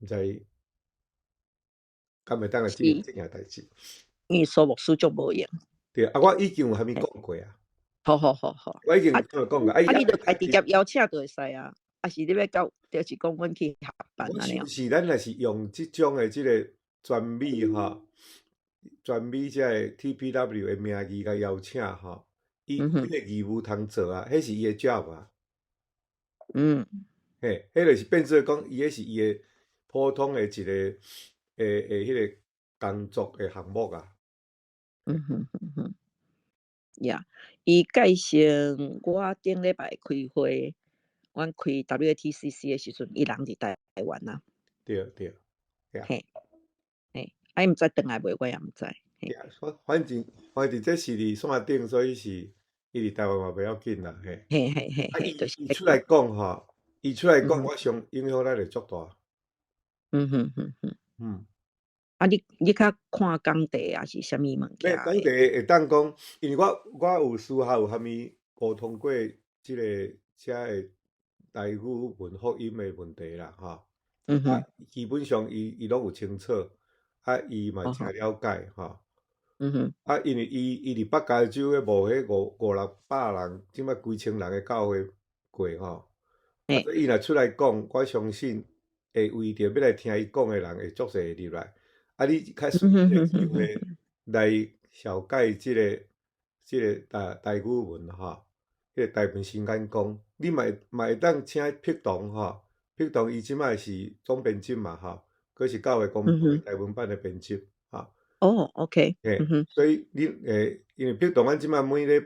毋知敢會當來進行這件代誌？因為蘇牧師足無閒。對啊，我已經有蝦米講過啊。好好好好。我已經有講過。啊，你著家直接邀請就會使啊。啊是你欲到，就是講阮去合辦按呢。是，咱若是用這種的這个全美吼，全美這个 TPW 的名義共邀請吼，伊彼個義務通做啊，彼是伊的 job 啊。嘿，彼就是變做講，伊彼是伊的普通的一个的彼个工作的項目啊。嗯哼哼哼，呀，伊介紹我頂禮拜開會，阮開 WATCC 的時陣，伊人佇台灣啊。對對，嘿，嘿，啊，伊毋知轉來未，我也毋知。反正這是佇線頂，所以是伊佇台灣嘛袂要緊啦，嘿。嘿嘿嘿，啊，伊出來講吼，伊出來講，我想影響力會足大。嗯哼哼哼。啊，你較看工地抑是啥物物件？工地會當講，因為我有私下有和伊溝通過這个遮的台語文福音的問題啦，吼。嗯哼。啊，基本上伊攏有清楚，啊，伊嘛誠了解，吼。嗯哼。啊，因為伊佇北加州的無彼五六百人，這擺幾千人的教會過吼。啊，所以伊若出來講，我相信會為著欲來聽伊講的人會足濟會入來。啊，你較隨這個機會來紹介這個台語文吼，彼個台文新眼光，你嘛會當請碧彤吼，碧彤伊這擺是總編輯嘛吼，閣是教會公報台文版的編輯，吼。哦，OK，嘿，所以你因為碧東阮這擺每禮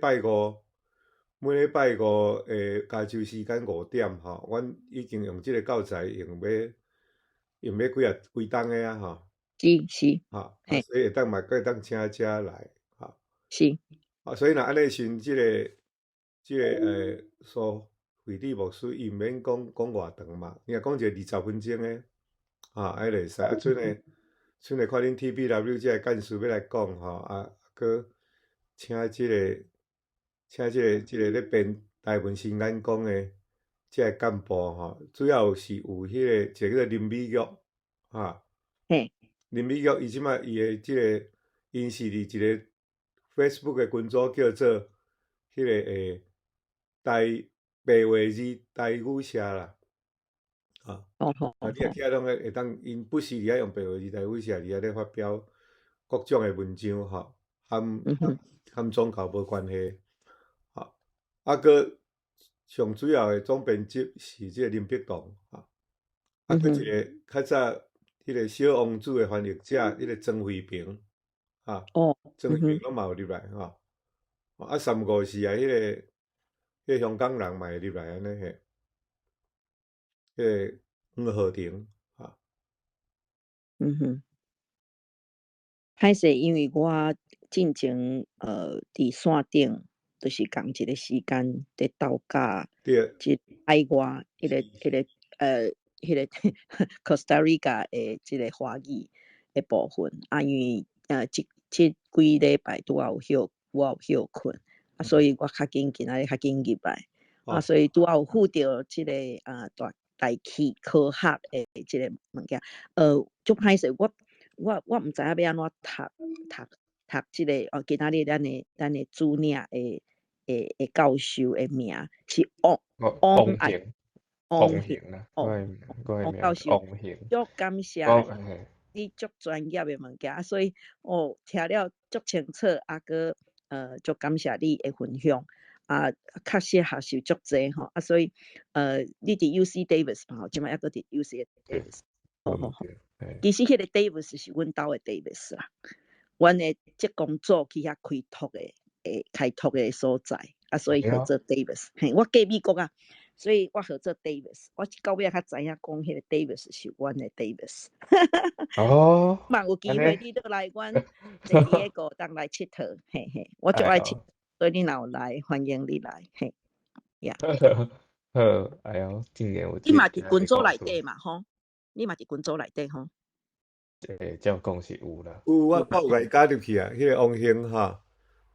拜五加州時間5點吼，阮已經用這個教材用欲幾啊幾冬的啊吼。吼，啊，所以會當嘛，閣會當請遮來，吼。啊，所以若按呢時陣，這個蘇惠智牧師伊毋免講講偌長嘛，伊若講一个20分鐘的，吼，按呢會使。啊，賰呢看恁 TBW 這个幹事欲來講吼，啊，閣請這個咧編台文新眼光的這个幹部吼，主要是有彼个一個叫做林美玉，哈。林美玉伊這擺伊的這個，𪜶是佇一個 Facebook 的群組叫做彼個台白話字台語社啦，啊，啊，你若去遐攏會當，𪜶不時佇遐用白話字台語社佇遐咧發表各種的文章吼，含宗教無關係，吼，啊，閣上主要的總編輯是這個林碧東，吼，啊，閣一個較早彼個小王子的翻譯者，彼個曾慧平，哈，曾慧平攏嘛有入來吼，啊，三五是啊，彼個香港人嘛會入來按呢嘿，彼個黃浩庭，哈。嗯哼。歹勢，因為我進前佇線頂，就是仝一個時間佇鬥教，這海外彼個 Costa Rica 的這個華語的部分，啊，因為這幾禮拜拄仔有歇，我有歇睏，啊，所以我較緊今仔日較緊入來，啊，所以拄仔有附著這個大大氣科學的這個物件，足歹勢，我毋知影欲按怎讀這個哦，今仔日咱的主領的教授的名是王王興，王興啦，王教授，足感謝你足專業的物件，所以哦聽了足清楚，啊閣足感謝你的分享，啊，確實學習足濟吼，啊，所以你佇 UC Davis 嘛吼，這擺猶閣佇 UC Davis，好好好，其實彼個 Davis 是阮兜的 Davis 啦，阮的職工組去遐開拓的所在，啊，所以號做 Davis，嘿，我過美國啊，所以我號做 Davis，我到尾仔才知影講彼個 Davis 是阮的 Davis。嘛有機會你倒來阮第二個當來𨑨迌，嘿嘿，我足愛𨑨迌，所以你若有來，歡迎你來，嘿，呀。好，哎喲，真嘅有。你嘛佇群組內底嘛，吼？你嘛佇群組內底吼？欸，照講是有啦。有，我有共伊加入去啊，彼個王興吼。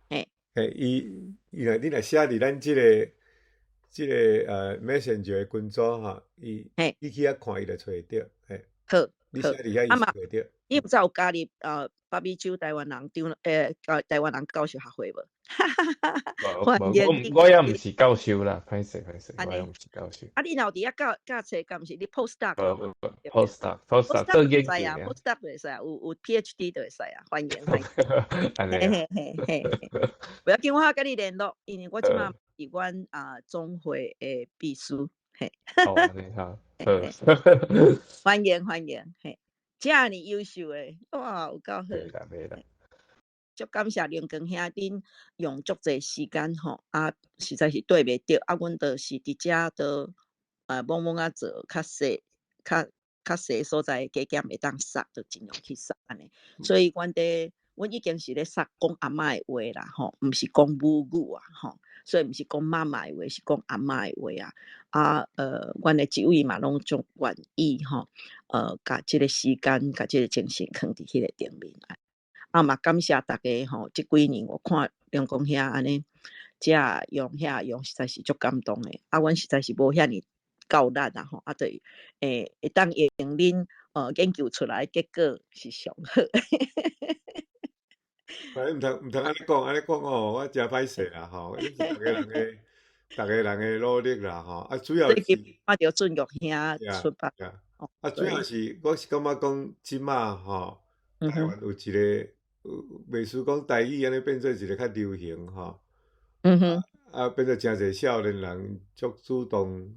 嘿，伊若你若寫佇咱這個 Messenger 的群組吼，伊去遐看伊就揣會著，嘿。好，你寫佇遐伊揣會著。你有走有加入北美洲台灣人長台灣人教授學會無？無，我也毋是教授啦，歹勢歹勢，我也毋是教授。啊，你若有佇遐教教冊，敢毋是你 postdoc？ postdoc，postdoc 做研究。啊，postdoc 就會使啊，有 PhD 就會使啊，歡迎歡迎。嘿嘿嘿嘿，不要緊，我佮你聯絡，因為我這擺是阮啊總會的秘書，嘿。好，你好，好。歡迎歡迎，嘿，遮爾優秀的，哇，有夠好。袂啦袂啦。足感謝林光兄，恁用足濟時間吼，啊，實在是綴袂著，啊，阮就是佇遮都懵懵仔做較細、較細所在加減會當殺，就盡量去殺按呢。所以阮佇阮已經是咧殺講阿嬤的話啦，吼，毋是講母語啊，吼，所以毋是講媽媽的話，是講阿嬤的話啊。啊，阮的一位嘛攏足願意吼，共這個時間、共這個精神囥佇彼個頂面。啊嘛感謝大家吼，這幾年我看梁公兄按呢，遮用遐用，實在是足感動的。啊，阮實在是無遐爾夠力啊吼，啊，就會當用恁研究出來結果是上好。哎，毋通按呢講，按呢講哦，我誠歹勢啦吼，這是逐个人的努力啦吼，啊，主要是看著俊玉兄出發，啊，主要是我是感覺講這馬吼，台灣有一個。袂輸講台語按呢變做一個較流行吼，啊變做誠濟少年人足主動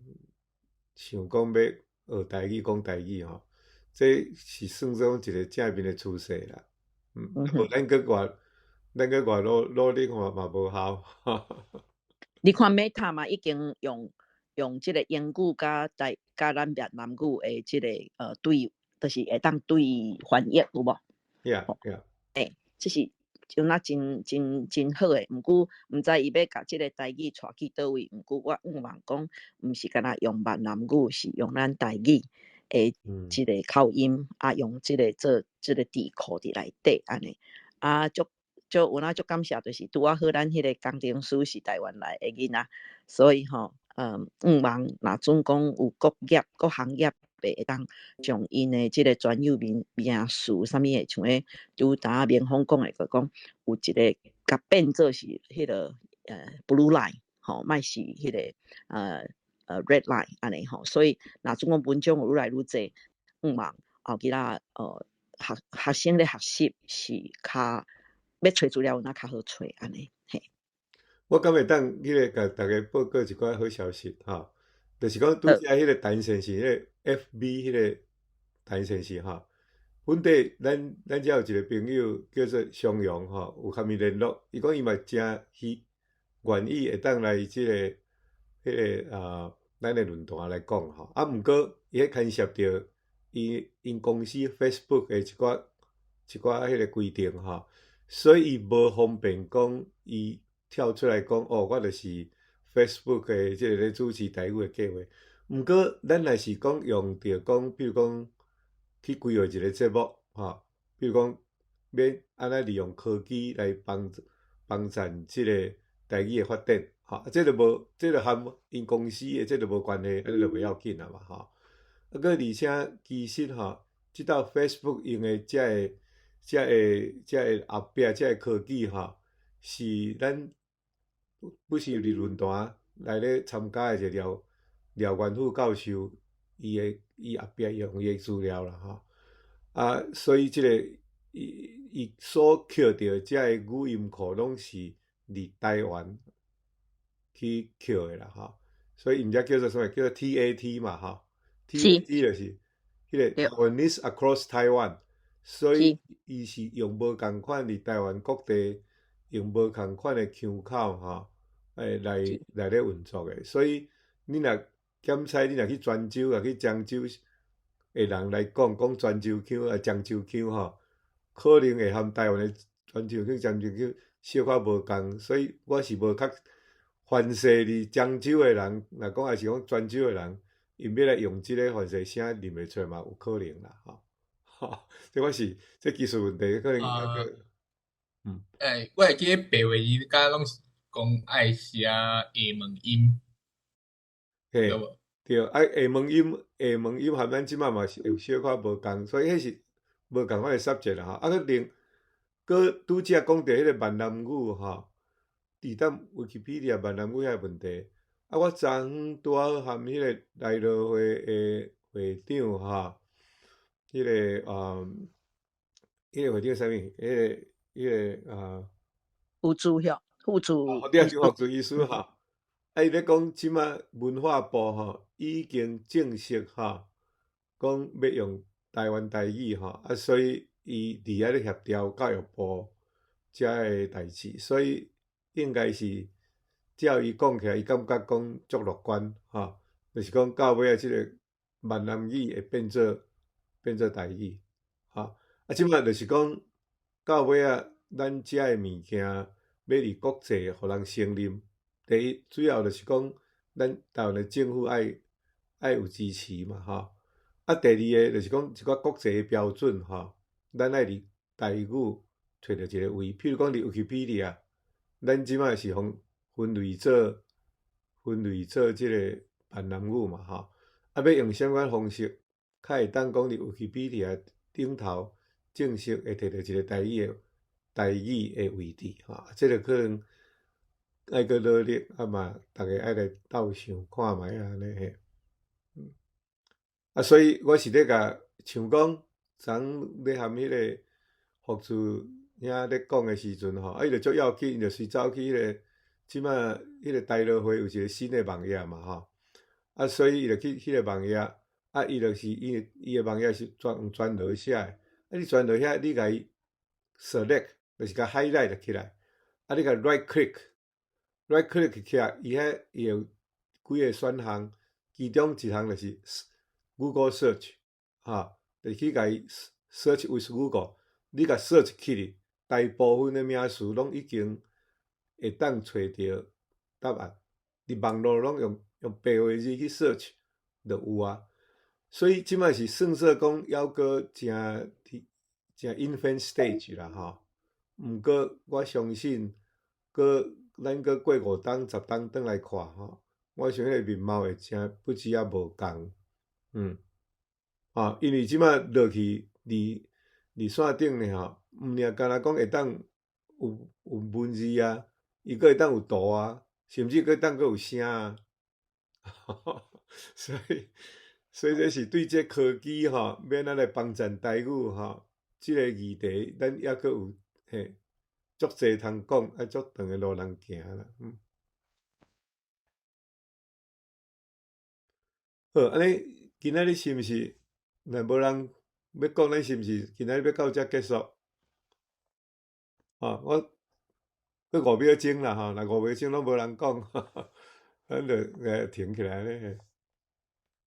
想講欲學台語、講台語吼，這是算做一個正面的趨勢啦。無咱閣偌努力嘛嘛無效。你看 Meta 嘛，已經用這個英語佮台佮咱越南語的這個對，就是會當對翻譯有無？ Yeah. 欸，這是就那真真真好的，毋過毋知伊欲共這个台語帶去佗位，毋過我向望講，毋是干焦用閩南語，是用咱台語的這个口音，啊，用這个做這个字庫佇內底按呢，啊，足足有影足感謝，就是拄仔好咱彼个工程師是台灣來的囡仔，所以吼，向望若準講有各業各行業的會當將𪜶的這个專有名詞，啥物的，像彼拄焦明峰講的，就講有一个共變做是彼个blue line 吼，莫是彼个red line 按呢吼，所以若準講文章有愈來愈濟，向望後日仔學生咧學習是較欲揣資料有影較好揣按呢嘿。我敢會當彼个共大家報告一寡好消息吼，就是講拄才彼个陳先生，彼个 FB 彼个陳先生吼，本底咱遮有一个朋友叫做雙陽吼，有佮伊聯絡，伊講伊嘛誠希願意會當來這个彼个啊，咱的論壇來講吼，啊，毋過伊彼牽涉著伊𪜶公司 Facebook 的一寡彼个規定吼，所以伊無方便講伊跳出來講哦，我就是 Facebook 的這个咧主持台語的計劃。毋過，咱若是講用著講，比如講去規劃一个節目，吼，比如講欲按怎利用科技來幫助這个台語的發展，吼，啊，這就無，這就和𪜶公司的這就無關係，按呢就袂要緊啊嘛，吼。啊，閣而且其實吼，這道 Facebook 用的這个後壁這个科技吼，是咱不是佇論壇來咧參加的一個廖廖元富教授，伊後壁用伊的資料啦吼。啊，所以這個伊所抾著這个語音庫攏是佇台灣去抾的啦吼。所以𪜶才叫做啥物？叫做 TAT 嘛吼。TAT 就是彼个 Taiwanese Across Taiwan，所以伊是用無仝款佇台灣各地用無仝款的腔口吼，來咧運作的。所以你若檢採，你若去泉州，若去漳州的人來講，講泉州腔啊，漳州腔吼，可能會和台灣的泉州腔、漳州腔小可無仝，所以我是無較凡勢佇漳州的人，若講抑是講泉州的人，𪜶欲來用這个凡勢聲認袂出嘛，有可能啦，吼。這我是這技術問題，可能欸，我會記得白話字敢攏是講愛寫下門音，嘿，對，啊，下門音和咱這擺嘛是有小可無仝，所以彼是無仝款的 subject 啦吼。啊，閣另閣拄才講著彼个閩南語吼，佇踮 Wikipedia 閩南語遐問題。啊，我昨昏拄仔好和彼个內羅會的會長吼，彼个會長啥物？彼个啊，副主席，副主，對，就副主醫師吼。啊，伊咧講這擺文化部吼已經正式吼講欲用台灣台語吼，啊，所以伊佇遐咧協調教育部遮个代誌，所以應該是照伊講起來，伊感覺講足樂觀吼，就是講到尾仔這个閩南語會變做台語，吼。啊，這擺就是講到尾仔，咱遮的物件欲佇國際予人承認。第一，主要就是講，咱台灣的政府愛有支持嘛，吼。啊，第二个就是講一寡國際的標準，吼，咱愛佇台語揣著一个位，譬如講佇 Wikipedia，咱這擺是予分類做這個閩南語嘛，吼。啊，欲用啥物款方式，較會當講佇 Wikipedia 頂頭正式會摕著一個台語的位置，吼。這個可能愛閣努力，啊嘛，逐家愛來鬥想看覓啊按呢嘿。啊，所以我是咧共像講，昨昏咧和彼个福柱兄咧講的時陣吼，啊，伊就足要緊，伊就隨走去彼个，這擺彼个台樂會有一個新的網頁嘛吼，啊，所以伊就去彼個網頁，啊，伊就是伊伊的網頁是專用專羅寫的，啊，你專羅遐，你共伊 select，就是共 highlight 起來，啊，你共 right click，right click 起來，伊遐伊有幾个選項，其中一項就是 Google search，哈，就去共伊 search with Google，你共 search 起去，大部分的名詞攏已經會當揣著答案。佇網路攏用白話字去 search 就有啊。所以這擺是算說講猶閣誠誠 infant stage 啦吼。毋過我相信，閣咱閣過5冬、10冬轉來看吼，我想彼个面貌會誠不止仔無仝，啊，因為這擺落去佇線頂呢吼，毋爾干焦講會當有文字啊，伊閣會當有圖啊，甚至閣會當閣有聲啊，所以這是對這科技吼，欲按怎來幫贊台語吼，這个議題咱猶閣有嘿足濟通講，愛足長的路通行啦，嗯。好，按呢今仔日是毋是若無人欲講，咱是毋是今仔日欲到遮結束？吼，我閣5秒鐘啦吼，若5秒鐘攏無人講，咱就停起來咧。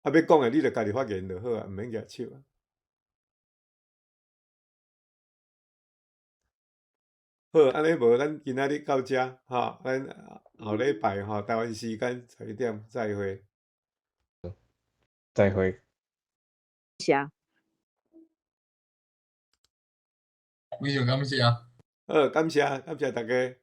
啊，欲講的你就家己發言就好啊，毋免舉手啊。好，按呢無咱今仔日到遮，吼，咱後禮拜吼，台灣時間11點再會。再會。謝。非常感謝。好，感謝，感謝大家。